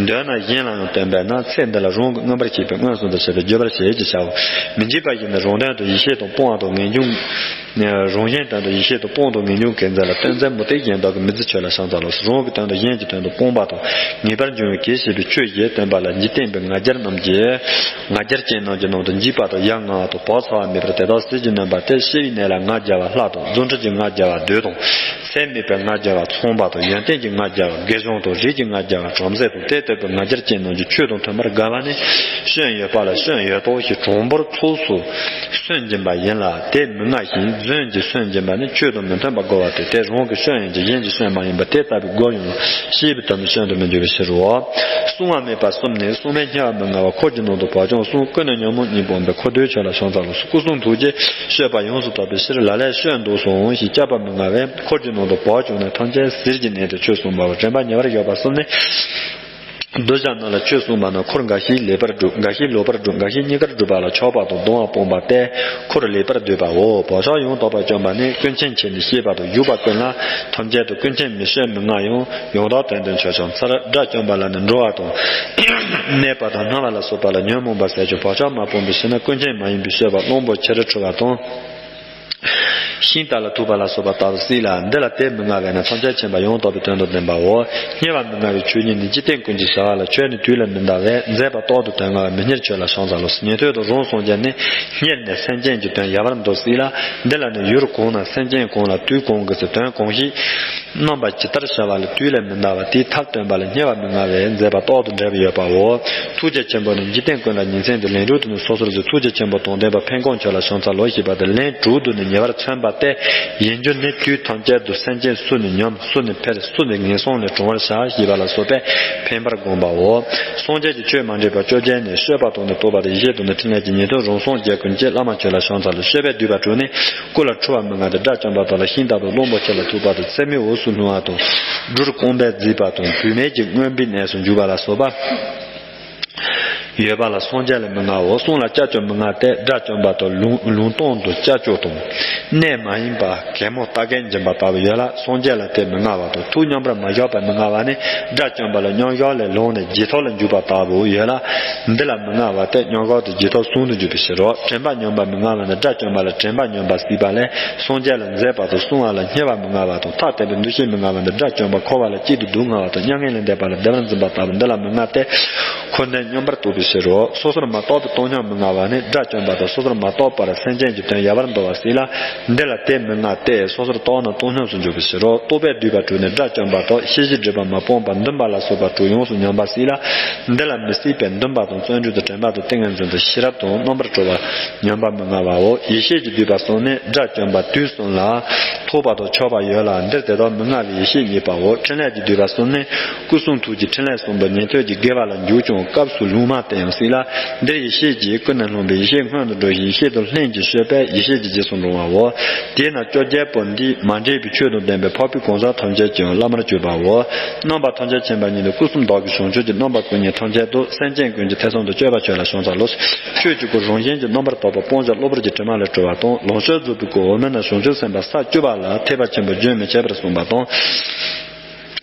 འདོད་ན་གཞན་ལ་ཡང་སྟོན་པས་ན། ཚེ་འདི་ལ་རང་གིས་མངོན་པར་ཤེས་པས་མངོན་སུམ་དུ་བྱས་པས་བརྗོད་པར་བྱེད་ཅེས་བྱའོ། མི་འཇིགས་པ་ཞིག་ནི་རང་དོན་དུ་ཡིད་ཆེས་དང་སྤོང་བ་དང་ངེས་འབྱུང་། རང་གཞན་དོན་དུ་ཡིད་ཆེས་དང་སྤོང་དང་ངེས་འབྱུང་གི་མཛད་ལ་སྟོན་མཛད་མུ་སྟེགས་གཞན་དག་གིས་མི་བརྫི་ཁྱོད་ལ་ཕྱག་འཚལ་ལོ། རང་གི་དོན་དང་གཞན་གྱི་དོན་དུ་སྤོང་བ་དང་ངེས་པར་འབྱུང་བའི་གེགས་བྱེད་པའི་ཆོས་ཞེས་སྟོན་པ་ལ་འཇིག་རྟེན་པའི་ང་རྒྱལ་རྣམས་ཀྱིས། ང་རྒྱལ་ཅན་རྣམས་ཀྱི་ནང་དུ་འཇིགས་པ་དང་ཡ་ང་བ་དང་བག་ཚ་བ་མེད་པར་དེ་དག་ཟིལ་གྱིས་གནོན་པ་སྟེ་ཤི་བའི་གནས་ལ་ང་རྒྱལ་བ་ལྷ་དང་རྫུ་འཕྲུལ་གྱི་ང་རྒྱལ་བ་བདུད་དང་། ཚད་མེད་པའི་ང་རྒྱལ་བ་ཚངས་པ་དང་ཡོན་ཏན་གྱི་ང་རྒྱལ་བ་དགེ་སྦྱོང་དང་རིགས་ཀྱི་ང་རྒྱལ་བ་བྲམ་ཟེ་དང་དེ་ལྟ་བུའི་ང་རྒྱལ་ཅན་རྣམས་ཀྱི་ཆོས་དང་མཐུན་པར་དགའ་བ་ནི་སྐྱོན་ཡོད་པ་ལ་སྐྱོན་ཡོད་དོ་ཞེས་དྲང་པོར་ཚོགས་སུ་སུན་འབྱིན་པ་ཡིན་ལ་དེ་མི་མངའ་ཞིང་རྫུན་གྱིས་སུན་འབྱིན་པ་ནི་ཆོས་དང་མི་མཐུན་པར་རྒོལ་བ་སྟེ་དེ་རང་གི་སྐྱོན་ཡིན་གྱི་གཞན་གྱི་སྐྱོན་མ་ཡིན་པ་དེ་ལྟ་བུའི་རྒོལ་ཡང་ཤེས་པའི་དོན་དུ་སྐྱོན་དུ་མི་འགྱུར་བའི་ཕྱིར་རོ། སྲུང་བ་མེད་པ་གསུམ་ནི་སྲུང་མས་བསྙེན་པ་མི་མངའ་བ་འཁོར་གྱི་ནང་དུ་བག་ཀྱང་སྲུང་། ཀུན་ནས་ཉོན་མོངས་གཉིས་སྤངས་པའི་འཁོར་འདུལ་ཁྱོད་ལ་ཕྱག་འཚལ་ལོ། སྐུ་གསུང་ཐུགས་ཀྱི་སྤྱོད་པ་ཡོངས་སུ་དག་པའི་ཕྱིར་ལ་ལས་སྐྱོན་འདུག་གསུངས་ཞེས་བསྐྱབ་པ་མི་མངའ་བས་འཁོར་གྱི་ནང་དུ་བག་བྱུང་ནས་ཐམས་ཅད་ཟིལ་གྱིས་མནན་ཏེ་ཆོས་གསུངས་པའོ། དྲན་པ་ཉེ་བར་ཡོད་པ་གསུམ་ནི། གདུལ་བྱ་རྣམས་ལ་ཆོས་གསུངས་པ་ན་འཁོར་འགའ་ཞིག་ལེགས་པར་སྒྲུབ། འགའ་ཞིག་ལོག་པར་སྒྲུབ། འགའ་ཞིག་རྙེད་དཀར་སྒྲུབ་པ་ལ་ཆགས་པ་དང་སྡང་བ་སྤངས་པ་སྟེ་འཁོར་ལེགས་པར་སྡུད་པའོ། བག་ཆགས་ཡང་དག་པར་བཅོམ་པ་ནི་ཀུན་མཁྱེན་ཆེ་ནས་ཤེས་པ་དང་བཞུགས་པ་ཀུན་ལ་ཐམས་ཅད་དུ་ཀུན་མཁྱེན་མི་སྤྱོད་མི་མངའ་ཡང་ཡང་དག་དོན་དུ་འཆད་ཀྱང་ཚར། དགྲ་བཅོམ་པ་ལ་ནི་འགྲོ་བ་དང་གནས་པ་དང་སྣང་བ་ལ་སོགས་པ་ལ་ཉོན་མོངས་པ་ཟད་ཀྱང་བག་ཆགས་མ་སྤངས་པའི་ཕྱིར་ན་ཀུན་མཁྱེན་མ་ཡིན་པའི་སྤྱོད་པ་གླང་པོ་ཆེར་འཁྲུལ་བ་དང་། ཤིང་རྟ་ལ་ཐུག་པ་ལ་སོགས་པ་ལྟ་བུ་སྲིད་ལ་འདི་ལ་དེ་མི་མངའ་བས་ན་ཐམས་ཅད་མཁྱེན་པ་ཡང་དག་པའི་དོན་དང་ལྡན་པའོ། བསྙེལ་བ་མི་མངའ་བའི་ཆོས་ཉིད་ནི་འཇིག་རྟེན་ཀུན་གྱི་བྱ་བ་ལ་ཁྱོད་ནི་དུས་ལས་མི་འདའ་བས་མཛད་པ་རྟག་ཏུ་དོན་མངའ་བས་མི་བསྙེལ་ཁྱོད་ལ་ཕྱག་འཚལ་ལོ། ཉན་ཐོས་དང་རང་སངས་རྒྱས་ནི་བསྙེལ་ནས་སེམས་ཅན་གྱི་དོན་ཡལ་བར་འདོད་སྲིད་ལ་འདི་ལ་ནི་ཡུལ་གང་ན་སེམས་ཅན་གང་ལ་དུས་གང་གི་ཚེ་དོན་གང་ཞིག་རྣམ་པ་ཇི་ལྟར་བྱ་བ་ལ་དུས་ལས་མི་འདའ་བ་དེའི་ཐབས་སྟོན་པ་ལ་བསྙེལ་བ་མི་མངའ་བས་མཛད་པ་རྟག་ཏུ་འབྲེལ་བ་ཡོད་པའོ། ཐུགས་རྗེ་ཆེན་པོ་ནི་འཇིག་རྟེན་ཀུན་ལ་ཉིན་མཚན་དུ་ལན་དྲུག་ཏུ་ནི་སོ་སོར་བརྗོད། ཐུགས་རྗེ་ཆེན་པོ་དང་ལྡན་པ་ཕན་གང་ཁྱོད་ལ་ཕྱག་འཚལ་ལོ་ཞེས་པ་དེ་ལན་དྲུག་ཏུ་ནི་ཉེ་བར་མཚོན་པ་སྟེ། ཡིན་རྒྱུ་ནི་དུས་ཐམས་ཅད་དུ་སེམས་ཅན་སུ་ནི་ཉམས་སུ་ནི་འཕེལ་སུ་ནི་ངན་སོང་ལས་གྲོལ་བར་བྱ་ཞེས་པ་ལ་སོགས་པས་ཕན་པར་བསྒོམ་པའོ། སངས་རྒྱས་ཀྱི་ཆོས་མ་འདྲེས་པ་བཅོ་བརྒྱད་ནི་སྤྱོད་པ་དང་ནི་རྟོགས་པ་དང་ཡེ་ཤེས་དང་ནི་ཕྲིན་ལས་ཀྱི་ཉན་ཐོས་རང་སངས་རྒྱས་ཀུན་གྱི་བླ་མ་ཁྱོད་ལ་ཕྱག་འཚལ་ལོ། སྤྱོད་པས་བསྡུས་པ་དྲུག་ནི། སྐུ་ལ་འཁྲུལ་བ་མི་མངའ་སྟེ་དགྲ་བཅོམ་པ་དག་ལ་ཤིང་རྟ་དང་གླང་པོ་ཆེ་ལ་ཐུག་པ་དང་ཚེར་མའི་འོད་སུ་སྣང་བ་དང་། སྦྲུལ་རྐང་པས་བརྫིས་པ་དང་བུད་མེད་ཀྱི་རྔོན་པའི་གནས་སུ་འཇུག་པ་ལ་སོགས་པ་ཡོད་པ་ལ་སངས་རྒྱས་ལ་མི་མངའ་འོ། གསུང་ལ་ཅ་ཅོ་མི་མངའ་སྟེ་དགྲ་བཅོམ་པ་དང་ལུང་ལུང་སྟོང་དུ་ཅ་ཅོ་དང་གནས་མ་ཡིན་པ་གད་མོ་ལྟ་གན་འབྱིན་པ་ལྟ་བུ་ཡོད་ལ་སངས་རྒྱས་ལ་དེ་མི་མངའ་བ་དང་ཐུགས་མཉམ་པར་མ་བཞག་པ་མི་མངའ་བ་ནི་དགྲ་བཅོམ་པ་ལ་མཉམ་བཞག་ལས་ལངས་ནས་ཇེ་ཐག་ལ་འཇུག་པ་ལྟ་བུ་ཡོད་ལ། འདི་ལ་མི་མངའ་བ་སྟེ་མཉམ་བཞག་ཏུ་ཇེ་ཐག་ཟུང་དུ་འཇུག་པའི་ཕྱིར་རོ། དྲན་པ་ཉམས་པ་མི་མངའ་བ་ནི་དགྲ་བཅོམ་པ་ལ་དྲན་པ་ཉམས་པ་སྲིད་པ་ལས་སངས་རྒྱས་ལ་མཛད་པ་དང་གསུང་བ་ལ་བསྙེལ་བ་མི་མངའ་བ་དང་ཐ་དད་པའི་འདུ་ཤེས་མི་མངའ་བ་ནི་དགྲ་བཅོམ་པ་འཁོར་བ་ལ་གཅིག་ཏུ་སྡུག་བསྔལ་བ་དང་མྱ་ངན་ལས་འདས་པ་ལ་བདེ་བར་འཛིན་པ་ལྟ་བུ་འདི་ལ་མི་མངའ་སྟེ། འཁོར་འདས་མཉམ་པར་རྟོགས་པའི་ཕྱིར་རོ། སོ་སོར་མ་རྟོགས་པའི་སྟོང་ཉིད་མི་མངའ་བ་ནི་དགྲ་བཅོམ་པ་དང་སོ་སོར་མ་རྟོགས་པར་སེམས་ཅན་གྱི་དོན་ཡལ་བར་འདོར་བ་སྲིད་ལ། འདི་ལ་དེ་མི་མངའ་སྟེ་སོ་སོར་རྟོགས་ན་སྟོང་ཉིད་སུ་འཇུག་པའི་ཕྱིར་རོ། རྟོག་པས་བསྡུས་པ་དྲུག་ནི་དགྲ་བཅོམ་པ་དང་ཤེས་བྱའི་སྒྲིབ་པ་མ་སྤངས་པ་འདུན་པ་ལ་སོགས་པ་དྲུག་ཡོངས་སུ་ཉམས་པ་སྲིད་ལ། འདི་ལ་མི་སྲིད་པའི་འདུན་པ་དང་བརྩོན་འགྲུས་དང་དྲན་པ་དང་ཏིང་ངེ་འཛིན་དང་ཤེས་རབ་དང་རྣམ་པར་གྲོལ་བ་ཉམས་པ་མི་མངའ་བའོ། ཡེ་ཤེས་ཀྱིས་བསྡུས་པ་གསུམ་ནི་དགྲ་བཅོམ་པ་དུས་གསུམ་ལ་ཐོགས་པ་དང་ཆགས་པ་ཡོད་ལ་འདིར་དེ་དག་མི་མངའ་བའི་ཡེ་ཤེས་རྙེད་པའོ། ཕྲིན་ལས་ཀྱིས་བསྡུས་པ་གསུམ་ནི་སྐུ་གསུང་ཐུགས་ཀྱི་ཕྲིན་ལས་གསུམ་པོ་ཉན་ཐོས་ཀྱི་དགེ་བ་ལ་འཇུག་ཀྱང་སྐབས་སུ་ལུང་མ་བསྟན་ཡང་སྲིད་ལ། འདིར་ཡེ་ཤེས་ཀྱིས་ཀུན་ནས་སློང་བའི་ཡེ་ཤེས་སྔོན་དུ་འགྲོ་ཞིང་ཡེ་ཤེས་དང་ལྷན་ཅིག་སྤྱོད་པས་ཡེ་ཤེས་ཀྱི་རྗེས་སུ་འབྲང་བའོ། དེས་ན་བཅོ་བརྒྱད་པོ་འདིས་མ་འདྲེས་པའི་ཆོས་དང་ལྡན་པའི་འཕགས་པའི་གང་ཟག་ཐམས་ཅད་ཀྱི་བླ་མར་གྱུར་པའོ། རྣམ་པ་ཐམས་ཅད་མཁྱེན་པ་ཉིད་དུ་སྐུ་གསུམ་བདག་གི་བྱང་ཆུབ་ཀྱི་རྣམ་པ་ཀུན་ཉིད་ཐམས་ཅད་དུ་སེམས་ཅན་ཀུན་གྱི་ཐེ་ཚོམ་དུ་གཅོད་པ་ཁྱོད་ལ་ཕྱག་འཚལ་ལོ། ཆོས་ཀྱི་སྐུ་རང་བཞིན་གྱིས་རྣམ་པར་དག་པ་སྤང་བྱ་གློ་བུར་གྱི་དྲི་མ་ལས་གྲོལ་བ་དང་ལོངས་སྤྱོད་རྫོགས་པའི་སྐུ་འོག་མིན་ན་བྱང་ཆུབ་སེམས་དཔའ་ས་བཅུ་པ་ལ་ཐེག་པ་ཆེན་པོ་རྒྱུན་མི་འཆད་པར་གསུངས་པ་དང་།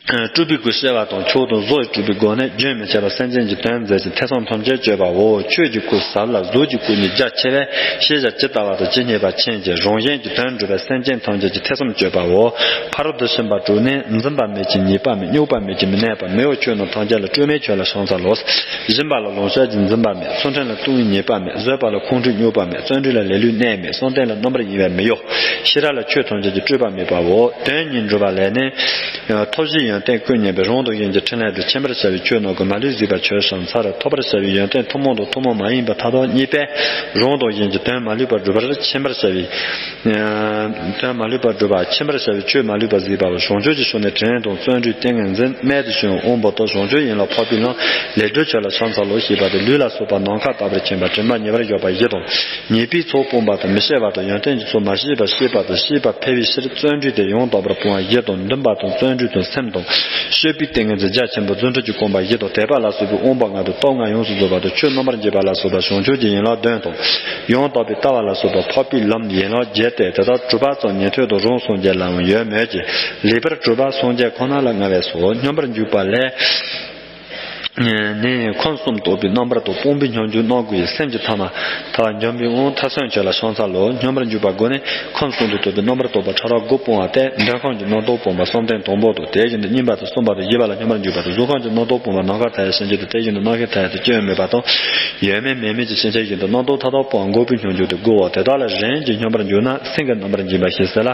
སྤྲུལ་པའི་སྐུ་བྱེ་བ་དང་ཕྱོགས་དང་གཟུགས་སྤྲུལ་པའི་སྒོ་ནས་རྒྱུན་མི་འཆད་པར་སེམས་ཅན་གྱི་དོན་མཛད་ཅིང་ཐེ་ཚོམ་ཐམས་ཅད་གཅོད་པའོ། ཆོས་ཀྱི་སྐུ་ཟབ་ལ་གཟུགས་ཀྱི་སྐུ་ཉིད་རྒྱ་ཆེ་བས་ཤེས་བྱ་ཇི་ལྟ་བ་དང་ཇི་སྙེད་པ་མཁྱེན་ཅིང་རང་གཞན་གྱི་དོན་སྒྲུབ་པས་སེམས་ཅན་ཐམས་ཅད་ཀྱི་ཐེ་ཚོམ་གཅོད་པའོ། ཕ་རོལ་ཏུ་ཕྱིན་པ་དྲུག་ནི་འཛིན་པ་མེད་ཅིང་ཉེས་པ་མེད་རྙོག་པ་མེད་ཅིང་མི་གནས་པ་མེའོ། ཆོས་རྣམས་ཐམས་ཅད་ལ་སྤྲོས་མེད་ཁྱོད་ལ་ཕྱག་འཚལ་ལོ། སྦྱིན་པ་ལ་ལོངས་སྤྱོད་ཀྱི་འཛིན་པ་མེད། ཚུལ་ཁྲིམས་ལ་ལྟུང་བའི་ཉེས་པ་མེད། བཟོད་པ་ལ་ཁོང་ཁྲོའི་རྙོག་པ་མེད། བརྩོན་འགྲུས་ལ་ལེ་ལོའི་གནས་མེད། བསམ་གཏན་ལ་རྣམ་པར་གཡེང་བ་མེའོ། ཤེས་རབ་ལ་ཆོས་ཐམས་ཅད་ཀྱི་སྤྲོས་པ་མེད་པའོ། དོན་གཉིས་སྒྲུབ་པ་ལས་ནི། ཐབས་ཤེས་ཡོན་ཏན་ཀུན་ཉན་པས་རང་དང་གཞན་གྱི་ཕྲིན་ལས་དང་མཁྱེན་པར་བྱ་བའི་ཆོས་རྣམས་ཀྱི་མ་ལུས་གཟིགས་པ་ཁྱོད་ཕྱག་འཚལ། ཐོབ་པར་བྱ་བའི་ཡོན་ཏན་ཐུན་མོང་དང་ཐུན་མོང་མ་ཡིན་པ་མཐའ་དག་རྙེད་པས་རང་དང་གཞན་གྱི་དོན་མ་ལུས་པར་སྒྲུབ་པར་མཁྱེན་པར་བྱ་བའི། དོན་མ་ལུས་པར་སྒྲུབ་པ་མཁྱེན་པར་བྱ་བའི་ཆོས་མ་ལུས་པ་གཟིགས་པའོ། བྱང་ཆུབ་ཀྱི་ཕྱོགས་ནི་དྲིན་དང་བརྩོན་འགྲུས་ཏིང་ངེ་འཛིན་རྨད་དུ་བྱུང་བའི་དབང་པོ་དང་བྱང་ཆུབ་ཡན་ལག་འཕགས་པའི་ལམ་ལས་སྒྲོལ་ཁྱོད་ལ་ཕྱག་འཚལ་ལོ་ཞེས་པ་སྟེ་ལུས་ལ་སོགས་པ་ནམ་མཁའ་ལྟ་བུར་མཁྱེན་པ་དྲི་མ་ཉེ་བར་ཡོད་པ་བཞི་དང་། ཉེས་པའི་ཚོགས་སྤངས་པ་དང་མི་ཤེས་པ་དང་ཡོན་ཏན་གྱི་ཚོགས་མ་ཤེས་པ་ཤེས་པ་དང་ཤེས་པ་འཕེལ་བའི་ཕྱིར་བརྩོན་འགྲུས་དེ་ཡང་དག་པར་སྤོང་བ་བཞི་དང་འདུན་པ་དང་བརྩོན་འགྲུས་དང་སེམས་དང་ སྤྱོད་པའི་ཏིང་ངེ་འཛིན་རྒྱ་ཆེན་པོ་རྫུ་འཕྲུལ་གྱི་བསྒོམ་པ་བཞི་དང་། དད་པ་ལ་སོགས་པའི་དབང་པོ་ལྔ་དང་སྟོབས་ལྔ་ཡོངས་སུ་རྫོགས་པ་དང་། ཆོས་རྣམ་པར་འབྱེད་པ་ལ་སོགས་པ་བྱང་ཆུབ་ཀྱི་ཡན་ལག་བདུན་དང་། ཡང་དག་པའི་ལྟ་བ་ལ་སོགས་པ་འཕགས་པའི་ལམ་ཡན་ལག་བརྒྱད་དེ། དེ་དག་གྲུབ་པ་ཙམ་ཉན་ཐོས་དང་རང་སངས་རྒྱས་ལའང་ཡོད་མོད་ཀྱི། ལེགས་པར་གྲུབ་པ་སངས་རྒྱས་ཁོ་ན་ལ་མངའ་བས་སོ། སྙོམས་པར་འཇུག་པ་ལས། ནས་ཁམས་གསུམ་རྟོགས་པའི་རྣམ་པར་རྟོག་སྤོང་པའི་སྙོམས་འཇུག་རྣམ་དགུ་ཡི་སེམས་ཀྱི་ཐ་མ་མཐར་འཇོམས་པའི་དབང་མཐར་སོན་ཆོས་ལ་བྱང་ས་ལོ། སྙོམས་པར་འཇུག་པ་དགུ་ནི་ཁམས་གསུམ་དུ་རྟོགས་པའི་རྣམ་པར་རྟོག་པ་ཕྲ་རགས་དགུ་སྤོང་བ་སྟེ། འདོད་ཁམས་ཀྱི་རྣམ་རྟོག་སྤོང་བ་བསམ་གཏན་དང་པོ་དང་། དེ་བཞིན་དུ་གཉིས་པ་དང་གསུམ་པ་དང་བཞི་པ་ལ་སྙོམས་པར་འཇུག་པ་དང་། གཟུགས་ཁམས་ཀྱི་རྣམ་རྟོག་སྤོང་བ་ནམ་མཁའ་མཐའ་ཡས་སེམས་ཅན་དང་། དེ་བཞིན་དུ་རྣམ་ཤེས་མཐའ་ཡས་དང་སྐྱེ་བ་མེད་པ་དང་། ཡོད་མིན་མེད་མིན་གྱི་ཕྱིན་ཆད་བཞིན་དུ་རྣམ་རྟོག་མཐའ་དག་སྤོང་བ་འགོག་པའི་སྙོམས་འཇུག་ཏུ་དགུའོ། དེ་དག་ལ་རིམ་གྱིས་སྙོམས་པར་འཇུག་ན་སེམས་ཀྱི་རྣམ་པར་འབྱིན་པ་ཞེས་ཟེར་ལ།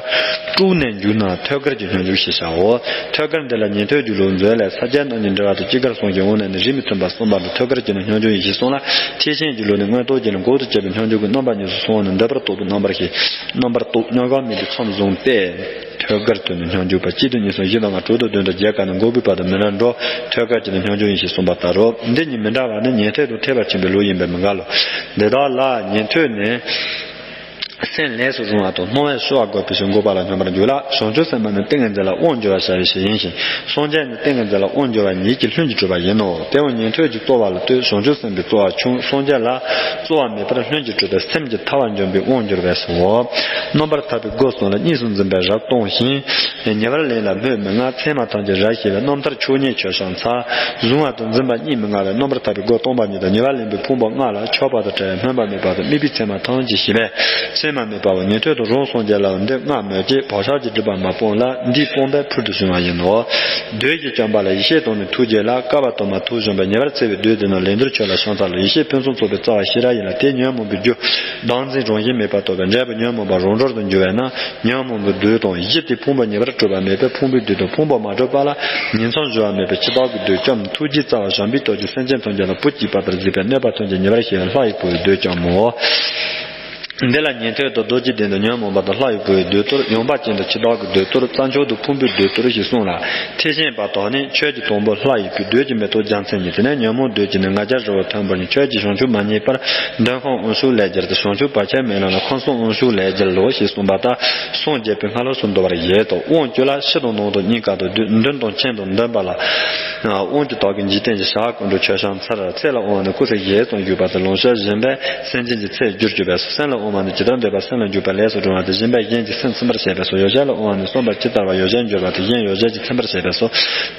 དྲུག་ནས་འཇུག་ན་ཐོད་རྒལ་གྱི་སྙོམས་འཇུག་ཞེས་བྱའོ། ཐོད་རྒལ་འདི་ལ་ཉན་ཐོས་ཀྱི་ལུགས་མཛོད་ལས། ས་བརྒྱད་རྣམས་ཀྱི་འགྲེལ་བ་དང་སྤྱིལ་དཀར་གསུམ་གྱི་དབང་ནི་རིས་མི་མཐུན་པ་གསུངས་པ་འདི་ཐོད་རྒལ་གྱི་ནི་སྙོམས་འཇུག་ཡིན་ཞེས་གསུངས་ལ། ཐེག་ཆེན་གྱི་ལུགས་ནི་མངོན་རྟོགས་ཀྱི་ནི་འགོག་ཏུ་བྱས་པའི་སྙོམས་འཇུག་གི་རྣམ་པ་གཉིས་སུ་གསུངས་པ་ནི། འདོད་པར་གཏོགས་པའི་རྣམ་པར་ཤེས། རྣམ་པར་རྟོག་སྙོམས་འཇུག་མེད་པའི་ཁམས་བཟུང་སྟེ། ཐོད་རྒལ་དུ་ནི་སྙོམས་འཇུག་པ་གཅིག་དང་གཉིས་གསུམ་བཞི་དང་ལྔ། དྲུག་དང་བདུན་དང་བརྒྱད་ཀ་ནི་འགོག་པའི་བར་དུ་མི་འདྲ་འགྲོ། ཐོད་རྒལ་གྱི་ནི་སྙོམས་འཇུག་ཡིན་ཞེས་གསུངས་པ་ལྟར་རོ། འདི་གཉིས་མི་འདྲ་བ་ནི་ཉན་ཐོས་དང་ཐེག་པ་ཆེན་པོའི་ལུགས་ཡིན་པས་མི་འགལ་ལོ། འདི་དག་ལ་ཉན་ཐོས་ནི། སེམས་ལས་སུ་རུང་བ་དང་སྣང་བས་ཞི་བ་དགོས་པའི་ཕྱིར་འགོག་པ་ལ་སྙོམས་པར་འཇུག་ལ། བྱང་ཆུབ་སེམས་དཔའ་ནི་ཏིང་ངེ་འཛིན་ལ་དབང་སྒྱུར་བར་བྱ་བའི་ཕྱིར་ཡིན་ཞིང་། སངས་རྒྱས་ནི་ཏིང་ངེ་འཛིན་ལ་དབང་སྒྱུར་བ་ཉིད་ཀྱིས་ལྷུན་གྱིས་གྲུབ་པ་ཡིན་ནོ། དེ་འོང་ཉན་ཐོས་ཀྱི་རྩོལ་བ་ལ་ལྟོས། བྱང་ཆུབ་སེམས་དཔའི་རྩོལ་བ་ཆུང་། སངས་རྒྱས་ལ་རྩོལ་བ་མེད་པར་ལྷུན་གྱིས་གྲུབ་པའི་སེམས་ཀྱི་ཐར་པ་འཇོམས་པའི་དབང་སྒྱུར་བས་སོ། རྣམ་པར་ཐར་པའི་སྒོ་གསུམ་ལ་གཉིས་སུ་འཛིན་པའི་རབ་གཏོང་ཞིང་། ཉེ་བར་ལེན་ལ་སྨོས་མི་མངའ། མཚན་མ་ཐམས་ཅད་རབ་ཤེས་པའི། རྣམ་ཐར་མཆོག་བརྙེས་ཆོས་ཕྱག་འཚལ། གཟུང་བ་དང་འཛིན་པ་གཉིས་མི་མངའ་བས། རྣམ་པར་ཐར་པའི་སྒོ་སྟོང་པ་ཉིད་དང་། ཉེ་བར་ལེན་པའི་ཕུང་པོ་ལྔ་ལ། ཆགས་པ་དང་བྲལ་བའི་སྨོན་པ་མེད་པ་དང་། དམིགས་པའི་མཚན་མ་ཐམས་ཅད་ཤེས་པས་མཚན་མ་མེད་པའོ། ཉན་ཐོས་དང་རང་སངས་རྒྱས་ལའང་འདི་ལྔ་སྨོས་ཀྱི། བག་ཆགས་ཀྱི་སྒྲིབ་པ་མ་སྤངས་ལ། འདིས་སྤངས་པས་ཕུལ་དུ་བྱུང་བ་ཡིན་ནོ། བདུད་ཀྱིས་བསྐྱངས་པ་ལ་ཡེ་ཤེས་དང་ནི་ཐུགས་རྗེ་ལ། བསྐལ་པ་དུ་མར་ཐུགས་བཞེངས་པའི། ཉེ་བར་འཚེ་བའི་བདུད་འདི་ནི། ལན་བདུར་ཆོས་ལ་ཕྱག་འཚལ་ལོ། ཡེ་ཤེས་ཕུན་སུམ་ཚོགས་པའི་རྩ་བ་ཤེས་རབ་ཡིན་ལ། དེ་ཉོན་མོངས་པའི་རྒྱུ་བདག་འཛིན་རང་བཞིན་མེད་པར་རྟོགས་པའི་འབྲས་བུ་ཉོན་མོངས་པ་རང་གྲོལ་དུ་འགྱུར་བས་ན། ཉོན་མོངས་པའི་བདུད་དང་གཞི་དེའི་ཕུང་པོ་ཉེ་བར་གྲུབ་པ་མེད་པས། ཕུང་པོའི་བདུད་དང་ཕུང་པོ་མ་གྲུབ་པ་ལ་ཉིང་མཚམས་སྦྱོར་བ་མེད་པའི་ཕྱི་ལྟར་གྱི་བདུད་བསྐྱངས། ཐུགས་རྗེའི་རྩ་བ་བྱམས་པའི་སྟོབས་ཀྱིས་སེམས་ཅན་ཐམས་ཅད་ལ་བུ་གཅིག་པ་ལྟར་གཟིགས་པས་གནོད་པ་ཐམས་ཅད་ཉེ་བར་ཞི་བའི་ལྷ་ཡི་བུའི་བདུད་བསྐྱངས་མོ། འདི་ལ་ཉན་ཐོས་དང་རྡོ་རྗེ་གདན་དུ་ཉོན་མོངས་པ་དང་ལྷ་ཡི་བུའི་བདུད་གཏོར། ཡངས་པ་ཅན་དུ་ཕྱི་ལྟར་གྱི་བདུད་གཏོར། རྩྭ་མཆོག་ཏུ་ཕུང་པོའི་བདུད་གཏོར་ཞེས་གསུངས་ལ། ཐེག་ཆེན་པ་དག་ནི་ཆོས་ཀྱི་དང་པོ་ལྷ་ཡི་བུའི་བདུད་ཀྱི་མེ་ཏོག་རྒྱལ་མཚན་ཉིད་དེ་ནས་ཉོན་མོངས་བདུད་ཀྱི་ནི་ལྔ་བརྒྱ་རི་བོ་མཐོན་པོ་ནི། ཆོས་ཀྱི་བྱང་ཆུབ་མ་རྙེད་པར། མདུན་ཁམས་དབང་ཕྱུག་ལས་རྒྱལ་དང་། བྱང་ཆུབ་བར་ཆད་མེད་ལམ་ལ། ཁམས་གསུམ་དབང་ཕྱུག་ལས་རྒྱལ་ལོ། ཞེས་གསུངས་པ་ལྟར་སངས་རྒྱས་པའི་སྔ་ལོགས་སུ་འདུ་བར་བཞེད་དོ། དབང་བཅུ་ལ་ཕྱི་དང་ནང་དང་གཉིས་ཀ་དང་། མདུན་དང་མཆན་དང་འདོན་པ་ལ། དབང་གྱི་བདག་གི་འཇིག་རྟེན་གྱི་ཞབས་ཀུན་ཏུ་ཆོས་ཕྱག་འཚལ། ཚེ་ལ་དབང་བ་ནི་སྐུ་ཚེ་ཞེས་སུ་བཞུགས་པ་སྟེ། ལོངས་སྤྱོད་སྦྱིན་པས་སེམས་ཅན་གྱི་ཚེ་བསྒྱུར་གྱུར་པས་སོ། སེམས་ལ་དབང་བ་ནི་ཇི་ལྟར་འདོད་པ་སེམས་ལ་འཇུག་པ་ལས་སུ་རུང་བ་སྟེ། སྦྱིན་པས་གཞན་གྱི་སེམས་ཚིམ་པར་བྱེད་པས་སོ། ཡོ་བྱད་ལ་དབང་བ་ནི་བསམ་པ་ཇི་ལྟ་བར་ཡོ་བྱད་འབྱོར་པ་སྟེ། གཞན་ཡོ་བྱད་ཀྱིས་ཚིམ་པར་བྱེད་པས་སོ།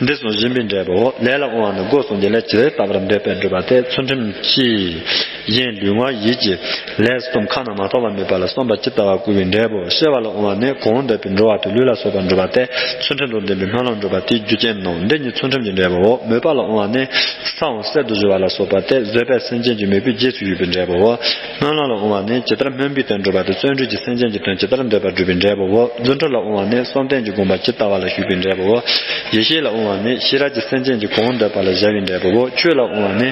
འདི་གསུམ་སྦྱིན་པའི་འབྲས་བུའོ། ལས་ལ་དབང་བ་ནི་སྒོ་གསུམ་གྱི་ལས་ཇི་ལྟ་བར་འདོད་པས་སྒྲུབ་པ་སྟེ། ཚུལ་ཁྲིམས་ཀྱིས། གཞན་ལུས་ངག་ཡིད་ཀྱི་ལས་གསུམ་ཁ་ན་མ་ཐོ་བ་མེད་པ་ལ་བསམ་པ་ཇི་ལྟ་བར་བསྐུལ་བའི་འབྲས་བུ། སྤྱོད་པ་ལ་དབང་བ་ནི་གང་འདོད་པའི་འགྲོ་བ་དང་ལུས་ལ་སོགས་པ་འགྲུབ་པ་སྟེ། ཚུལ་ཁྲིམས་དང་ལྡན་པའི་སྨོན་ལམ་འགྲུབ་པ་དེའི་རྒྱུ་ཅན་ནོ། འདི་ཉིད་ཚུལ་ཁྲིམས་ཀྱི་འབྲས་བུའོ། མོས་པ་ལ་དབང་བ་ནི་ས་འོག་གསེར་དུ་བཞུ་བ་ལ་སོགས་པ་སྟེ། བཟོད་པས་སེམས་ཅན་གྱི་མོས་པའི་རྗེས་སུ་ཡི་བའི་འབྲས་བུའོ། སྨོན་ལམ་ལ་དབང་བ་ནི་ཇི་ལྟར་སྨོན་པའི་དོན་འགྲུབ་པ་དང་། བརྩོན་འགྲུས་ཀྱིས་སེམས་ཅན་གྱི་དོན་ཇི་ལྟར་འདོད་པ་སྒྲུབ་པའི་འབྲས་བུའོ། རྫུ་འཕྲུལ་ལ་དབང་བ་ནི་བསམ་གཏན་གྱི་སྒོམ་པ་ཇི་ལྟ་བ་ལ་ཞུགས་པའི་འབྲས་བུའོ། ཡེ་ཤེས་ལ་དབང་བ་ནི་ཤེས་རབ་ཀྱིས་སེམས་ཅན་གྱི་གང་འདོད་པ་ལ་བྱ་བའི་འབྲས་བུའོ། ཆོས་ལ་དབང་བ་ནི་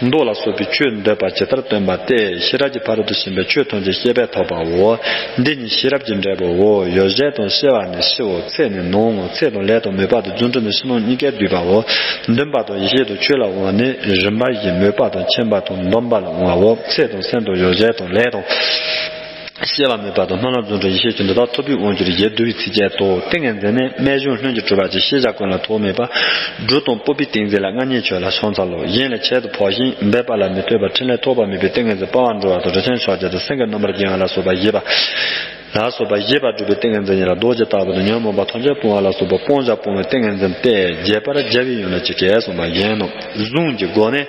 མདོ་ལ་སོགས་པའི་ཆོས་འདོད་པ་ཇི་ལྟར་སྟོན་པ་སྟེ། ཤེས་རབ་ཀྱིས་ཕ་རོལ་ཏུ་ཕྱིན་པའི་ཆོས་ཐམས་ཅད་ཤེས་པས་ཐོབ་པའོ། འདི་ནི་ཤེས་རབ་ཀྱི་འབྲས་བུའོ། ཡོ་བྱད་དང་སྤྱོད་པ་ནི་ཕྱིའོ། ཚེ་ནི་ནང་ངོ་། ཚེ་དང་ལས་དང་མོས་པ་དང་རྫུ་འཕྲུལ་ནི་ཕྱི་ནང་གཉིས་ཀས་བསྡུས་པའོ། འདུན་པ་དང་ཡེ་ཤེས་དང་ཆོས་ལ་དབང་བ་ནི་རིམ་པ་བཞིན་མོས་པ་དང་ཁྱིམ་པ་དང་འདུན་པ་ལ་དབང་བའོ། ཚེ་དང་སེམས་དང་ཡོ་བྱད་དང་ལས་དང་། སྤྱོད་པ་མོས་པ་དང་སྨོན་ལམ་རྫུ་འཕྲུལ་ཡེ་ཤེས་ཀྱི་འདི་དག་ཐོབ་པའི་དབང་གྱུར་ཡེ་བསྡུ་བའི་ཚིགས་བཅད་དོ། ཏིང་ངེ་འཛིན་ནི་རྨད་གཞུང་ལྷུན་གྱིས་གྲུབ་པ་ཅན། ཤེས་བྱ་ཀུན་ལ་ཐོགས་མེད་པ། སྒྲུབ་དང་སྤོབས་པའི་ཏིང་འཛིན་ལ་མངའ་བརྙེས་ཆོས་ལ་ཕྱག་འཚལ་ལོ། གཞན་ལ་ཁྱད་དུ་འཕགས་ཤིང་འབད་པ་ལ་མི་ལྟོས་པར་ཕྲིན་ལས་ཐོགས་པ་མེད་པའི་ཏིང་ངེ་འཛིན་དཔའ་བར་འགྲོ་བ་དང་། རིན་ཆེན་ཕྱག་རྒྱ་དང་སེང་གེ་རྣམ་པར་བརྒྱན་པ་ལ་སོགས་པ་བཞེད་པ། ལ་སོགས་པ་བཞེད་པ་སྒྲུབ་པའི་ཏིང་ངེ་འཛིན་ཉིད་ལ་རྡོ་རྗེ་ལྟ་བུ་དང་། ཉོན་མོངས་པ་ཐམས་ཅད་སྤོང་བ་ལ་སོགས་པ་སྤང་བྱ་སྤོང་བའི་ཏིང་ངེ་འཛིན་ཏེ། རྒྱས་པར་རྒྱལ་བའི་ཡུམ་ལ་ཇི་སྐད་གསུངས་པ་བཞིན་ནོ། གཟུངས་ཀྱི་སྒོ་ནི།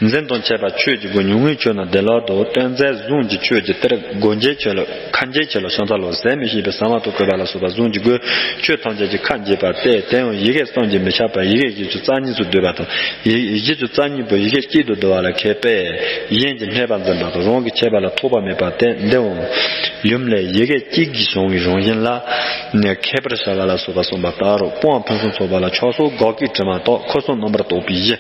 འཛིན་དང་འཆད་པ་ཆོས་ཀྱི་སྒོ། ཉུང་ངུའི་ཆོས་རྣམས་བདེ་བླག་ཏུ། སྟོན་མཛད་གཟུངས་ཀྱི་ཆོས་ཀྱི་གཏེར། སྒོ་འབྱེད་ཆོས་ལ་ཁ་འབྱེད་ཆོས་ལ་ཕྱག་འཚལ་ལོ། ཟད་མི་ཤེས་པའི་ཟ་མ་ཏོག་བཀོད་པ་ལ་སོགས་པ་གཟུངས་ཀྱི་སྒོས་ཆོས་ཐམས་ཅད་ཀྱི་ཁ་འབྱེད་པ་སྟེ། དེ་ཡང་ཡི་གེ་བསམ་གྱིས་མི་ཁྱབ་པ་ཡི་གེ་བཞི་བཅུ་རྩ་གཉིས་སུ་བསྡུས་པ་དང་། ཡི་བཞི་བཅུ་རྩ་གཉིས་པོ་ཡི་གེ་གཅིག་ཏུ་བསྡུ་བ་ལ་མཁས་པས། གཞན་གྱི་སྨྲས་པ་འཛིན་པ་དང་། རང་གི་ཆད་པ་ལ་ཐོགས་པ་མེད་པ་སྟེ། འདི་འོང་ཡུམ་ལས་ཡི་གེ་གཅིག་གིས་བྱུང་བའི་རང་བཞིན་ལ་མཁས་པར་བྱ་བ་ལ་སོགས་པ་གསུངས་པ་ལྟར་རོ། སྤང་བ་ཕུན་སུམ་ཚོགས་པ་ལ་ཆགས་སོགས་དགག་བྱའི་དྲི་མ་དག། འཁོར་གསུམ་རྣམ་པར་རྟོག་པའི་གཞི།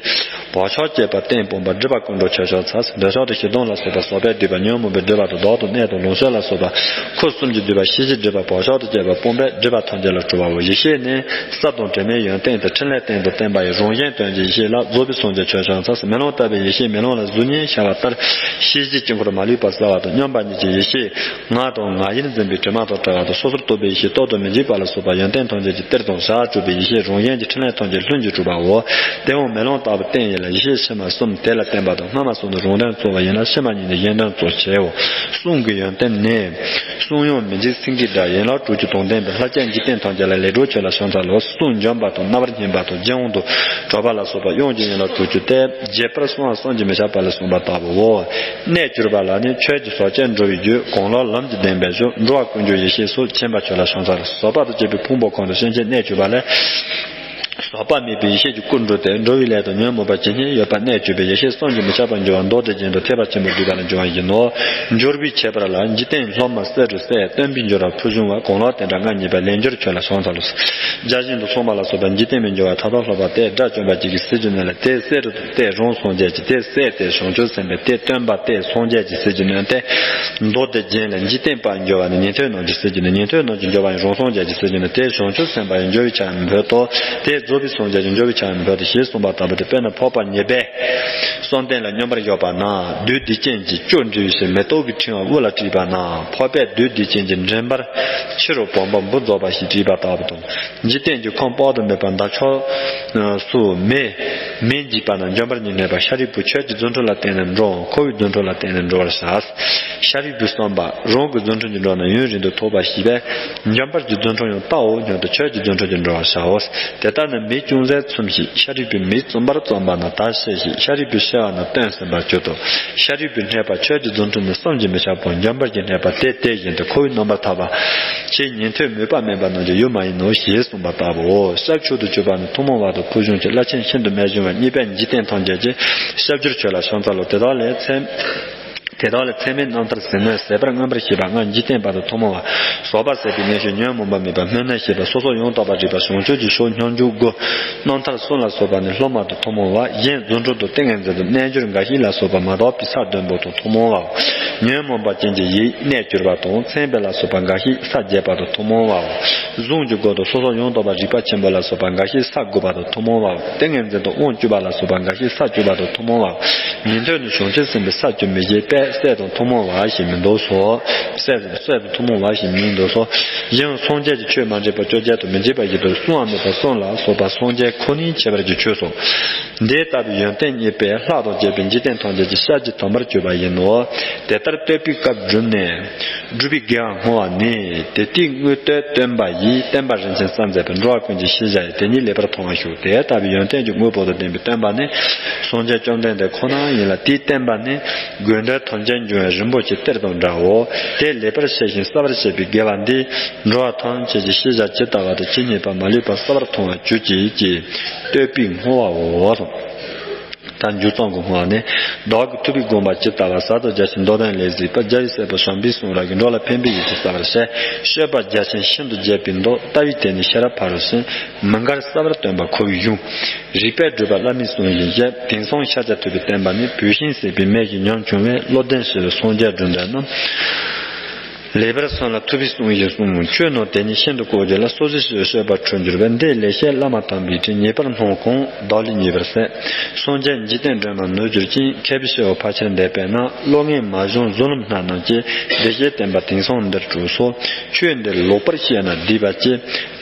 བག་ཆགས་བཅས་པ་གཏན་སྤངས་ པ་སྒྲིབ་པ་ཀུན་འགྲོ་ཆོས་སྐྱོང་ཚར། འདོད་ཆགས་དང་ཞེ་སྡང་ལ་སོགས་པ་ཟག་པས་བསྡུས་པ་ཉོན་མོངས་པའི་སྒྲིབ་པ་དང་བདག་དང་གནས་དང་ལུང་ཤེས་ལ་སོགས་པ་འཁོར་གསུམ་གྱིས་བསྡུས་པ་ཤེས་བྱའི་སྒྲིབ་པ་བག་ཆགས་དང་བཅས་པ་སྤངས་པས་སྒྲིབ་པ་ཐམས་ཅད་ལས་གྲོལ་བའོ། ཡེ་ཤེས་ནི་ས་དང་དྲི་མའི་ཡོན་ཏན་དང་ཕྲིན་ལས་བརྟན་དང་བརྟན་པ་ཡི་རང་བཞིན་དོན་གྱི་ཡེ་ཤེས་ལ་རྫོགས་པའི་སངས་རྒྱས་ཆོས་སྐྱོང་ཚར། མེ་ལོང་ལྟ་བུའི་ཡེ་ཤེས། མེ་ལོང་ལ་གཟུགས་བརྙན་ཤར་བ་ལྟར་ཤེས་བྱའི་དཀྱིལ་འཁོར་མ་ལུས་པ་གསལ་བ་དང་། མཉམ་པ་ཉིད་ཀྱི་ཡེ་ཤེས་ང་དང་ང་ཡིར་འཛིན་པའི་དྲི་མ་དང་བྲལ་བ་དང་། སོ་སོར་རྟོག་པའི་ཡེ་ཤེས་རྟོག་ཏུ་མི་འཇུག་པ་ལ་སོགས་པ་ཡོན་ཏན་ཐམས་ཅད་ཀྱི་གཏེར་དང་བྱ་བ་གྲུབ་པའི་ཡེ་ཤེས་རང་བཞིན་གྱི་ཕྲིན་ལས་ཐམས་ཅད་ལྷུན་གྱིས་གྲུབ་པའོ། དེའང་མེ་ལོང་ལྟ་བུའི་རྟེན་ཡིན་ལ། ཡེ་ཤེས་ཕྱི་མ་གསུམ་དེ་ལ་བརྟེན་པ་དང་། སྔ་མ་གསུམ་དུ་རང་དོན་གཙོ་བོ་ཡིན་ལ། ཕྱི་མ་གཉིས་ནི་གཞན་དོན་གཙོ་ཆེའོ། གསུང་གི་ཡོན་ཏན་ནི། གསུང་དབྱངས་མི་འཇིགས་སེང་གེའི་སྒྲ། ཡན་ལག་དྲུག་ཅུ་དང་ལྡན་པའི་ལྷ་སྐད་འཇིག་རྟེན་ཐམས་ཅད་ལ་ལེགས་བསྒྲགས་ཆོས་ལ་བྱང་ཚར་ལོ། གསུང་འབྱོན་པ་དང་རྣ་བར་སྙན་པ་དང་། རྒྱལ་དབང་དུ་གྲགས་པ་ལ་སོགས་པ་དབྱངས་ཀྱི་ཡན་ལག་དྲུག་ཅུ་སྟེ། རྒྱས་པར་གསུངས་པ་བསམ་གྱིས་མི་ཁྱབ་པ་ལ་གསུངས་པ་ལྟ་བུའོ། གནས་གྱུར་པ་ལ་ནི་ཆོས་ཀྱི་ཟབ་ཆོས་འགྲོ་བའི་རྒྱུད་གང་ལགས་ལམ་གྱི་བདེན་པའི་གཞུང་། འགྲོ་བ་ཀུན་འབྱུང་ཡེ་ཤེས་སོགས། མཁྱེན་པ་ཆོས་ལ་བྱང་ཚར་ལོ། ཟག་པ་དང་བཅས་པའི་ཕུང་པོ་གང་དུ་སེམས་ཅན་གནས་གྱུར་པ་ལས། ཟག་པ་མེད་པའི་ཡེ་ཤེས་ཀྱི་སྐུར་འགྲོ་སྟེ། འགྲོ་བའི་ལས་དང་ཉོན་མོངས་པ་ཇི་སྙེད་ཡོད་པ་གནས་གྱུར་པའི་ཡེ་ཤེས་བསམ་གྱིས་མི་ཁྱབ་པར་འབྱུང་བ་མདོ་སྡེ་རྒྱན་དུ་ཐེག་པ་ཆེན་པོའི་སྒྲིབ་པ་ལས་འབྱུང་བ་ཡིན་ནོ། འབྱོར་པའི་ཁྱད་པར་ལ་འཇིག་རྟེན་སློབ་མ་བསེ་རུ་བསད། སྟོན་པའི་འབྱོར་བ་ཕུལ་བྱུང་བ། གང་ལགས་དེ་འདྲ་ལྔ་བརྙེས་པ། ལས་འབྱོར་ཆོས་ལ་བྱང་ཚར་ལོ། བརྒྱ་བྱིན་དུ་སོང་བ་ལ་སོགས་པ་འཇིག་རྟེན་པའི་འབྱོར་བ་མཐའ་དག་སློབ་པ་སྟེ། དགྲ་བཅོམ་པ་གཅིག་གིས་ཟིལ་གྱིས་གནོན་ལ། དེ་བསེ་རུ་དེ་རང་སངས་རྒྱས་ཀྱི། དེ་བསད་དེ་བྱང་ཆུབ་སེམས་དཔའི། དེ་སྟོན་པ་དེ་སངས་རྒྱས་ཀྱི་ཟིལ་གྱིས་གནོན་ཏེ། མདོ་སྡེ་རྒྱན་ལས། འཇིག་རྟེན་པ་འབྱོར་བ་ནི་ཉན་ཐོས་རྣམས་ཀྱི་ཟིལ་གྱིས་ནི། ཉན་ཐོས་རྣམས་ཀྱི་འབྱོར་བ་ཡང་རང་སངས་རྒྱས་ཀྱི་ཟིལ་གྱིས་ནི། དེ་བྱང་ཆུབ་སེམས་དཔའ་ཡི་འབྱོར་བའི་ཆར་ཡང་འབོད་དོ། དེ་རྫོགས་པའི་སངས་རྒྱས་ཀྱི་འབྱོར་བའི་ཆར་ཡང་འབོད་དོ་ཞེས་གསུངས་པ་ལྟ་བུ་སྟེ། དཔེར་ན་འཕགས་པ་ཉིད་པས་བསམ་གཏན་ལ་སྙོམས་པར་བཞག་པ་ན། བདུད་སྡིག་ཅན་གྱིས་སྐྱོ་འདྲི་བའི་ཕྱིར་མེ་ཏོག་གི་ཕྲེང་བ་དབུ་ལ་བྲིས་པ་ན། འཕགས་པས་བདུད་སྡིག་ཅན་གྱི་མགྲིན་པར་ཕྱི་རུ་བུམ་པ་འབུ་རྫོགས་པ་ཞིག་བྲིས་པ་ལྟ་བུ་དང་། འཇིག་རྟེན་གྱི་ཁམས་དཔག་ཏུ་མེད་པ་འདབ་ཆགས་སུ་མེ་མེ་འཇིག་པ་ན། འབྱོན་པར་མི་ནུས་པ། ཤཱ་རིའི་བུ་ཁྱོད་ཀྱི་རྫུ་འཕྲུལ་ལ་བརྟེན་ནས་འགྲོ། འཁོར་བའི་རྫུ་འཕྲུལ་ལ་བརྟེན་ནས་འགྲོ་བར་བྱ། ཤཱ་རིའི་བུས་གསུངས་པ། རང་གི་རྫུ་འཕྲུལ་གྱིས་འགྲོ་ན་ཡུན་རིང་དུ་ཐོགས་པ་ཞིག་པས། འབྱོན་པར་གྱི་རྫུ་འཕྲུལ་ཡང་བལྟའོ་སྙམ་དུ་ཁྱོད་ཀྱི་རྫུ་འཕྲུལ་གྱིས་འགྲོ་བར་བྱའོ། དེ་ལྟར་ན་མེ་ཅུང་ཟད་ཚིམ་ཞིང་། ཤཱ་རིའི་བུས་མེ་བཙུམ་པར་བརྩམས་པ་ན་ད་ཤེས་ཤིག། ཤཱ་རིའི་བུས་ཤེས་པ་ན་བཏོན་ཟིན་པར་གྱུར་ཏོ། ཤཱ་རིའི་བུས་སྨྲས་པ། ཁྱོད་ཀྱི་རྫུ་འཕྲུལ་ནི་བསམ་གྱིས་མི་ཁྱབ་པོ། འབྱོན་པར་གྱིས་སྨྲས་པ། དེ་དེ་བཞིན་དུ་འཁོར་བའི་རྣམ་པར་ཐར་པ། ཁྱེད་ཉན་ཐོས་མོས་པ་མེད་པ་རྣམས་ཀྱི་ཡུལ་མ་ཡིན་ནོ་ཞེས་གསུངས་པ་ལྟ་བུའོ། ཤར་ཕྱོགས་དུ་གྱུར་པ་ནི་ཐུན་མོང་བ་དང་ཕུལ་བྱུང་གི། བླ་ཆེན་ཤིན་ཏུ་རྨད་བྱུང་བ་གཉིས་པས་འཇིག་རྟེན་ཐམས་ཅད་ཀྱི་སྐྱབས་གྱུར་ཆོས་ལ་བྱང་ཚར་ལོ། དེ་དག་ལས་ཚད། དེ་དག་ལས་ཚད་མེད་རྣམ་ཐར་ཟིལ་གནོན་ཟད་པར་མངོན་པར་ཤེས་པ་ལྔ། འཇིག་རྟེན་པ་དང་ཐུན་མོང་བ། ཟག་པ་ཟད་པའི་མངོན་ཤེས། ཉོན་མོངས་པ་མེད་པ་སྨོན་གནས་ཤེས་པ། སོ་སོར་ཡང་དག་པར་རིག་པ། བྱང་ཆུབ་ཀྱི་ཕྱོགས་སྙོམས་འཇུག་དགུ། རྣམ་ཐར་གསུམ་ལ་སོགས་པ་ནི་སློབ་མ་དང་ཐུན་མོང་བ། གཞན་རྫུ་འཕྲུལ་དང་ཏིང་ངེ་འཛིན་དང་རྣལ་འབྱོར་འགའ་ཞིག་ལ་སོགས་པ་མ་དག་པའི་ས་བདུན་པོ་དང་ཐུན་མོང་བའོ། ཉོན་མོངས་པ་ཅན་གྱི་ཡིད་གནས་གྱུར་པ་དང་། མཚན་དཔེ་ལ་སོགས་པ་འགའ་ཞིག་ས་བརྒྱད་པ་དང་ཐུན་མོང་བའོ། གཟུངས་ཀྱི་སྒོ་དང་སོ་སོར་ཡང་དག་པར་རིག་པ་ཆེན་པོ་ལ་སོགས་པ་འགའ་ཞིག་ས་དགུ་པ་དང་ཐུན་མོང་བའོ། ཏིང་ངེ་འཛིན་དང་དབང་བཅུ་པ་ལ་སོགས་པ་འགའ་ཞིག་ས་བཅུ་པ་དང་ཐུན་མོང་བའོ། ཉན་ཐོས་ནི་བྱང་ཆུབ་སེམས་དཔའི་ས་བཅུ་མི་བཞེད་པས་སྲས་དང་ཐུན་མོང་བ་ཞེས་མི་འདོགས་སོ། སྲས་སྲས་དང་ཐུན་མོང་བ་ཞེས་མི་འདོགས་སོ། གཞན་སངས་རྒྱས་ཀྱི་ཆོས་མ་འདྲེས་པ་བཅོ་བརྒྱད་དང་མི་འཇིགས་པ་བཞི་དང་གསང་བ་མེད་པ་གསུམ་ལ་སོགས་པ་སངས་རྒྱས་ཁོ་ནའི་ཁྱད་པར་གྱི་ཆོས་སོ། འདི་ལྟ་བུའི་ཡོན་ཏན་བརྙེས་པས་ལྷ་དང་བཅས་པའི་འཇིག་རྟེན་ཐམས་ཅད་ཀྱི་ཤར་གྱི་དམ་པར་གྱུར་པ་ཡིན་ནོ། དེ་ལྟར་བསྟོད་པའི་སྐབས་བསྒྲུབས་ནས། སྒྲུབ་པའི་དགེ་བ་བསྔོ་བ་ནི། དེ་ལྟའི་དངོས་བསྟོད་བསྟོན་པ་ཡིས། བསྟན་པ་རིན་ཆེན་བསམ་མཛད་པའི། འགྲོ་བ་ཀུན་གྱི་ཤེས་བྱ་ཡི། དེ་ཉིད་ལེགས་པར་མཐོང་བར་ཤོག། དེ་ལྟ་བུའི་ཡོན་ཏན་གྱི་དངོས་པོ་དང་ལྡན་པའི་བསྟན་པ་ནི། སངས་རྒྱས་བཅོམ་ལྡན་འདས་ཁོ་ན་ཡིན་ལ། དེའི་བསྟན་པ་ནི། དགོས་འདོད་ཐམས་ཅད་འབྱུང་བའི་རིན་པོ་ཆེའི་གཏེར་དང་འདྲའོ། དེ་ལེགས་པར་ཤེས་ཤིང་གསལ་བར་བྱེད་པའི་དགེ་བ་འདིས། འགྲོ་བ་ཐམས་ཅད་ཀྱི་ཤེས་བྱ་ཇི་ལྟ་བ་དང་ཇི་སྙེད་པ་མ་ལུས་པ་གསལ་བར་མཐོང་བར་གྱུར་ཅིག། ཅེས་བསྟོད་པའི་བསྔོ་བའོ། ད་མཇུག་རྩོམ་གྱི་བསྔོ་བ་ནི། བདག་གིས་ཐུབ་པའི་དགོངས་པ་ཇི་ལྟ་བ། ཟབ་དང་རྒྱ་ཆེན་མདོ་དོན་ལས་གཟིགས་པ། རྒྱལ་བའི་སྲས་པོ་བྱམས་པའི་གསུང་རབ་ཀྱིས། འགྲོ་ལ་ཕན་པའི་ཡིད་ཀྱིས་གསལ་བར་བྱས། སྤྱོད་པ་རྒྱ་ཆེན་ཤིན་ཏུ་རྒྱས་པའི་མདོ། ལྟ་བའི་དེ་ཉིད་ཤེས་རབ་ཕ་རོལ་ཕྱིན། མི་འགལ་གསལ་བར་སྟོན་པ་ཁོ་བོའི་གཞུང་། རིགས་པས་བསྒྲུབས་པ་བླ་མའི་གསུང་བཞིན་བྱས། དེང་སང་ཤཱཀྱ་ཐུབ་པའི་བསྟན་པ་ནི། བུད་ཤིང་བསྲེགས་པའི་མེ་བཞིན་ཉམ་ཆུང་བས། བློ་ལྡན་ཞི་བའི་སངས་རྒྱས་འབྲུ་འདོད་རྣམས། ལེགས་པར་སོམས་ལ་ཐུབ་པའི་གསུང་བཞིན་སོམས། ཆོས་རྣམས་དེ་ཉིད་ཤིན་ཏུ་ལྐོག་གྱུར་ལ། སོ་སོའི་སྤྱོད་པ་འཁྲུལ་འགྱུར་བས། འདི་ལེགས་བཤད་བླ་མ་དམ་པའི་དྲིན། ཉེས་པར་སྣང་གང་བདག་ལས་ཉེས་པར་ཟད། སངས་རྒྱས་འཇིག་རྟེན་སྒྲོན་མ་ནུབ་གྱུར་ཅིང་། མཁས་པའི་སྤྱི་བོ་ཕལ་ཆེར་འདས་པས་ན། བློ་ངན་མ་བྱུང་གཟུ་ལུམ་སྣ་རྣམས་ཀྱིས། བདེ་གཤེགས་བསྟན་པ་དེང་སང་འདིར་གྲོལ་སོ། ཆོས་འདི་ལོག་པར་བཤད་ན་བསྡུས་པ་སྐྱེ།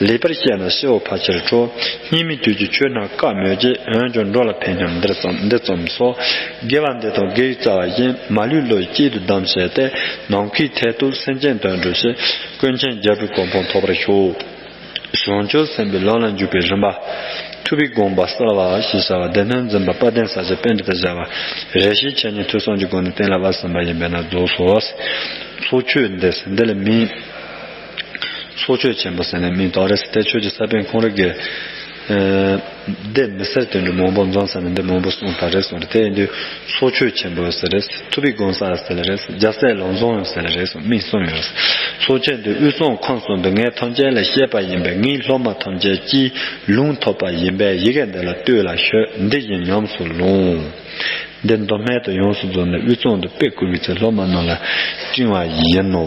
ལེགས་པར་བཤད་ན་སྤྱི་བོ་ཕལ་ཆེར་ཁྲོ། སྙིགས་མའི་དུས་ཀྱི་ཆོས་རྣམས་བཀག་མོད་ཀྱི། འོན་ཀྱང་འགྲོ་ལ་ཕན་སྙམ་འདིར་བརྩམས། འདི་བརྩམས་སོ། དགེ་བ་འདི་དང་དགེ་བའི་རྩ་བ་བཞིན། མ་ལུས་བློ་ཡིས་གཅིག་ཏུ་བསྡམས་བྱས་ཏེ། ནམ་མཁའི་མཐས་གཏུགས་སེམས་ཅན་དོན་སྒྲུབ་ཕྱིར། ཀུན་མཁྱེན་རྒྱལ་པོའི་གོ་འཕང་ཐོབ་པར་ཤོག། བྱང་ཆུབ་སེམས་དཔའི་ལམ་ལ་འཇུག་པའི་རིམ་པ། ཐུབ་པའི་དགོངས་པ་གསལ་བ་ཞེས་བྱ་བ། སྡེ་སྣོད་འཛིན་པ་དཔལ་ལྡན་ས་སྐྱའི་པཎྜི་ཏ་བཞད་པ། རེ་ཞིག་འཆད་ཉན་ཐོས་བསམ་གྱི་སྒོ་ནས་གཏན་ལ་དབབ་ཟིན་པ་ཡིན་པས་ན་རྫོགས་སོ། ཚོགས་ཆོས་འདི། འདི་ལ་མིང་། ཚོགས་ཆོས་ཆེན་པོ་ཟེར་ནས་མིང་བཏགས་རེད། དེ་ཆོས་ཀྱི་ས་པཎ་ཁོང་རང་གིས། ཨ། སྡེ་མི་སེར་དེ་འདྲ་མང་པོ་འཛོམས་ས་ནས་འདི་མང་པོ་གསུངས་ཐལ་རེད་གསུངས་རེད། དེ་ཡིན་དུས་ཚོགས་ཆོས་ཆེན་པོ་ཟེར་རེད། ཐུབ་པའི་དགོངས་གསལ་ཟེར་རེད། རྒྱལ་སྲས་ལམ་བཟང་ཡང་ཟེར་རེད་གསུངས། མིང་གསུམ་ཡོད་རེད། ཚོགས་ཆོས་འདི་དབུས་གཙང་ཁམས་གསུམ་དུ་ངས་ཐམས་ཅད་ལ་བཤད་པ་ཡིན་པས། ངའི་སློབ་མ་ཐམས་ཅད་ཀྱིས་ལུང་ཐོབ་པ་ཡིན་པས། ཡི་གེ་འདི་ལ་ལྟོས་ལ་ཤོག། འདི་བཞིན་ཉམས་སུ་ལོངས། འདི་མདོ་སྨད་དུ་ཡོངས་སུ་རྫོགས་ནས་དབུས་གཙང་དུ་དཔེ་བཀོད་པའི་ཚེ་སློབ་མ་རྣམས་ལ་སྤྲིང་བ་ཡིན་ནོ།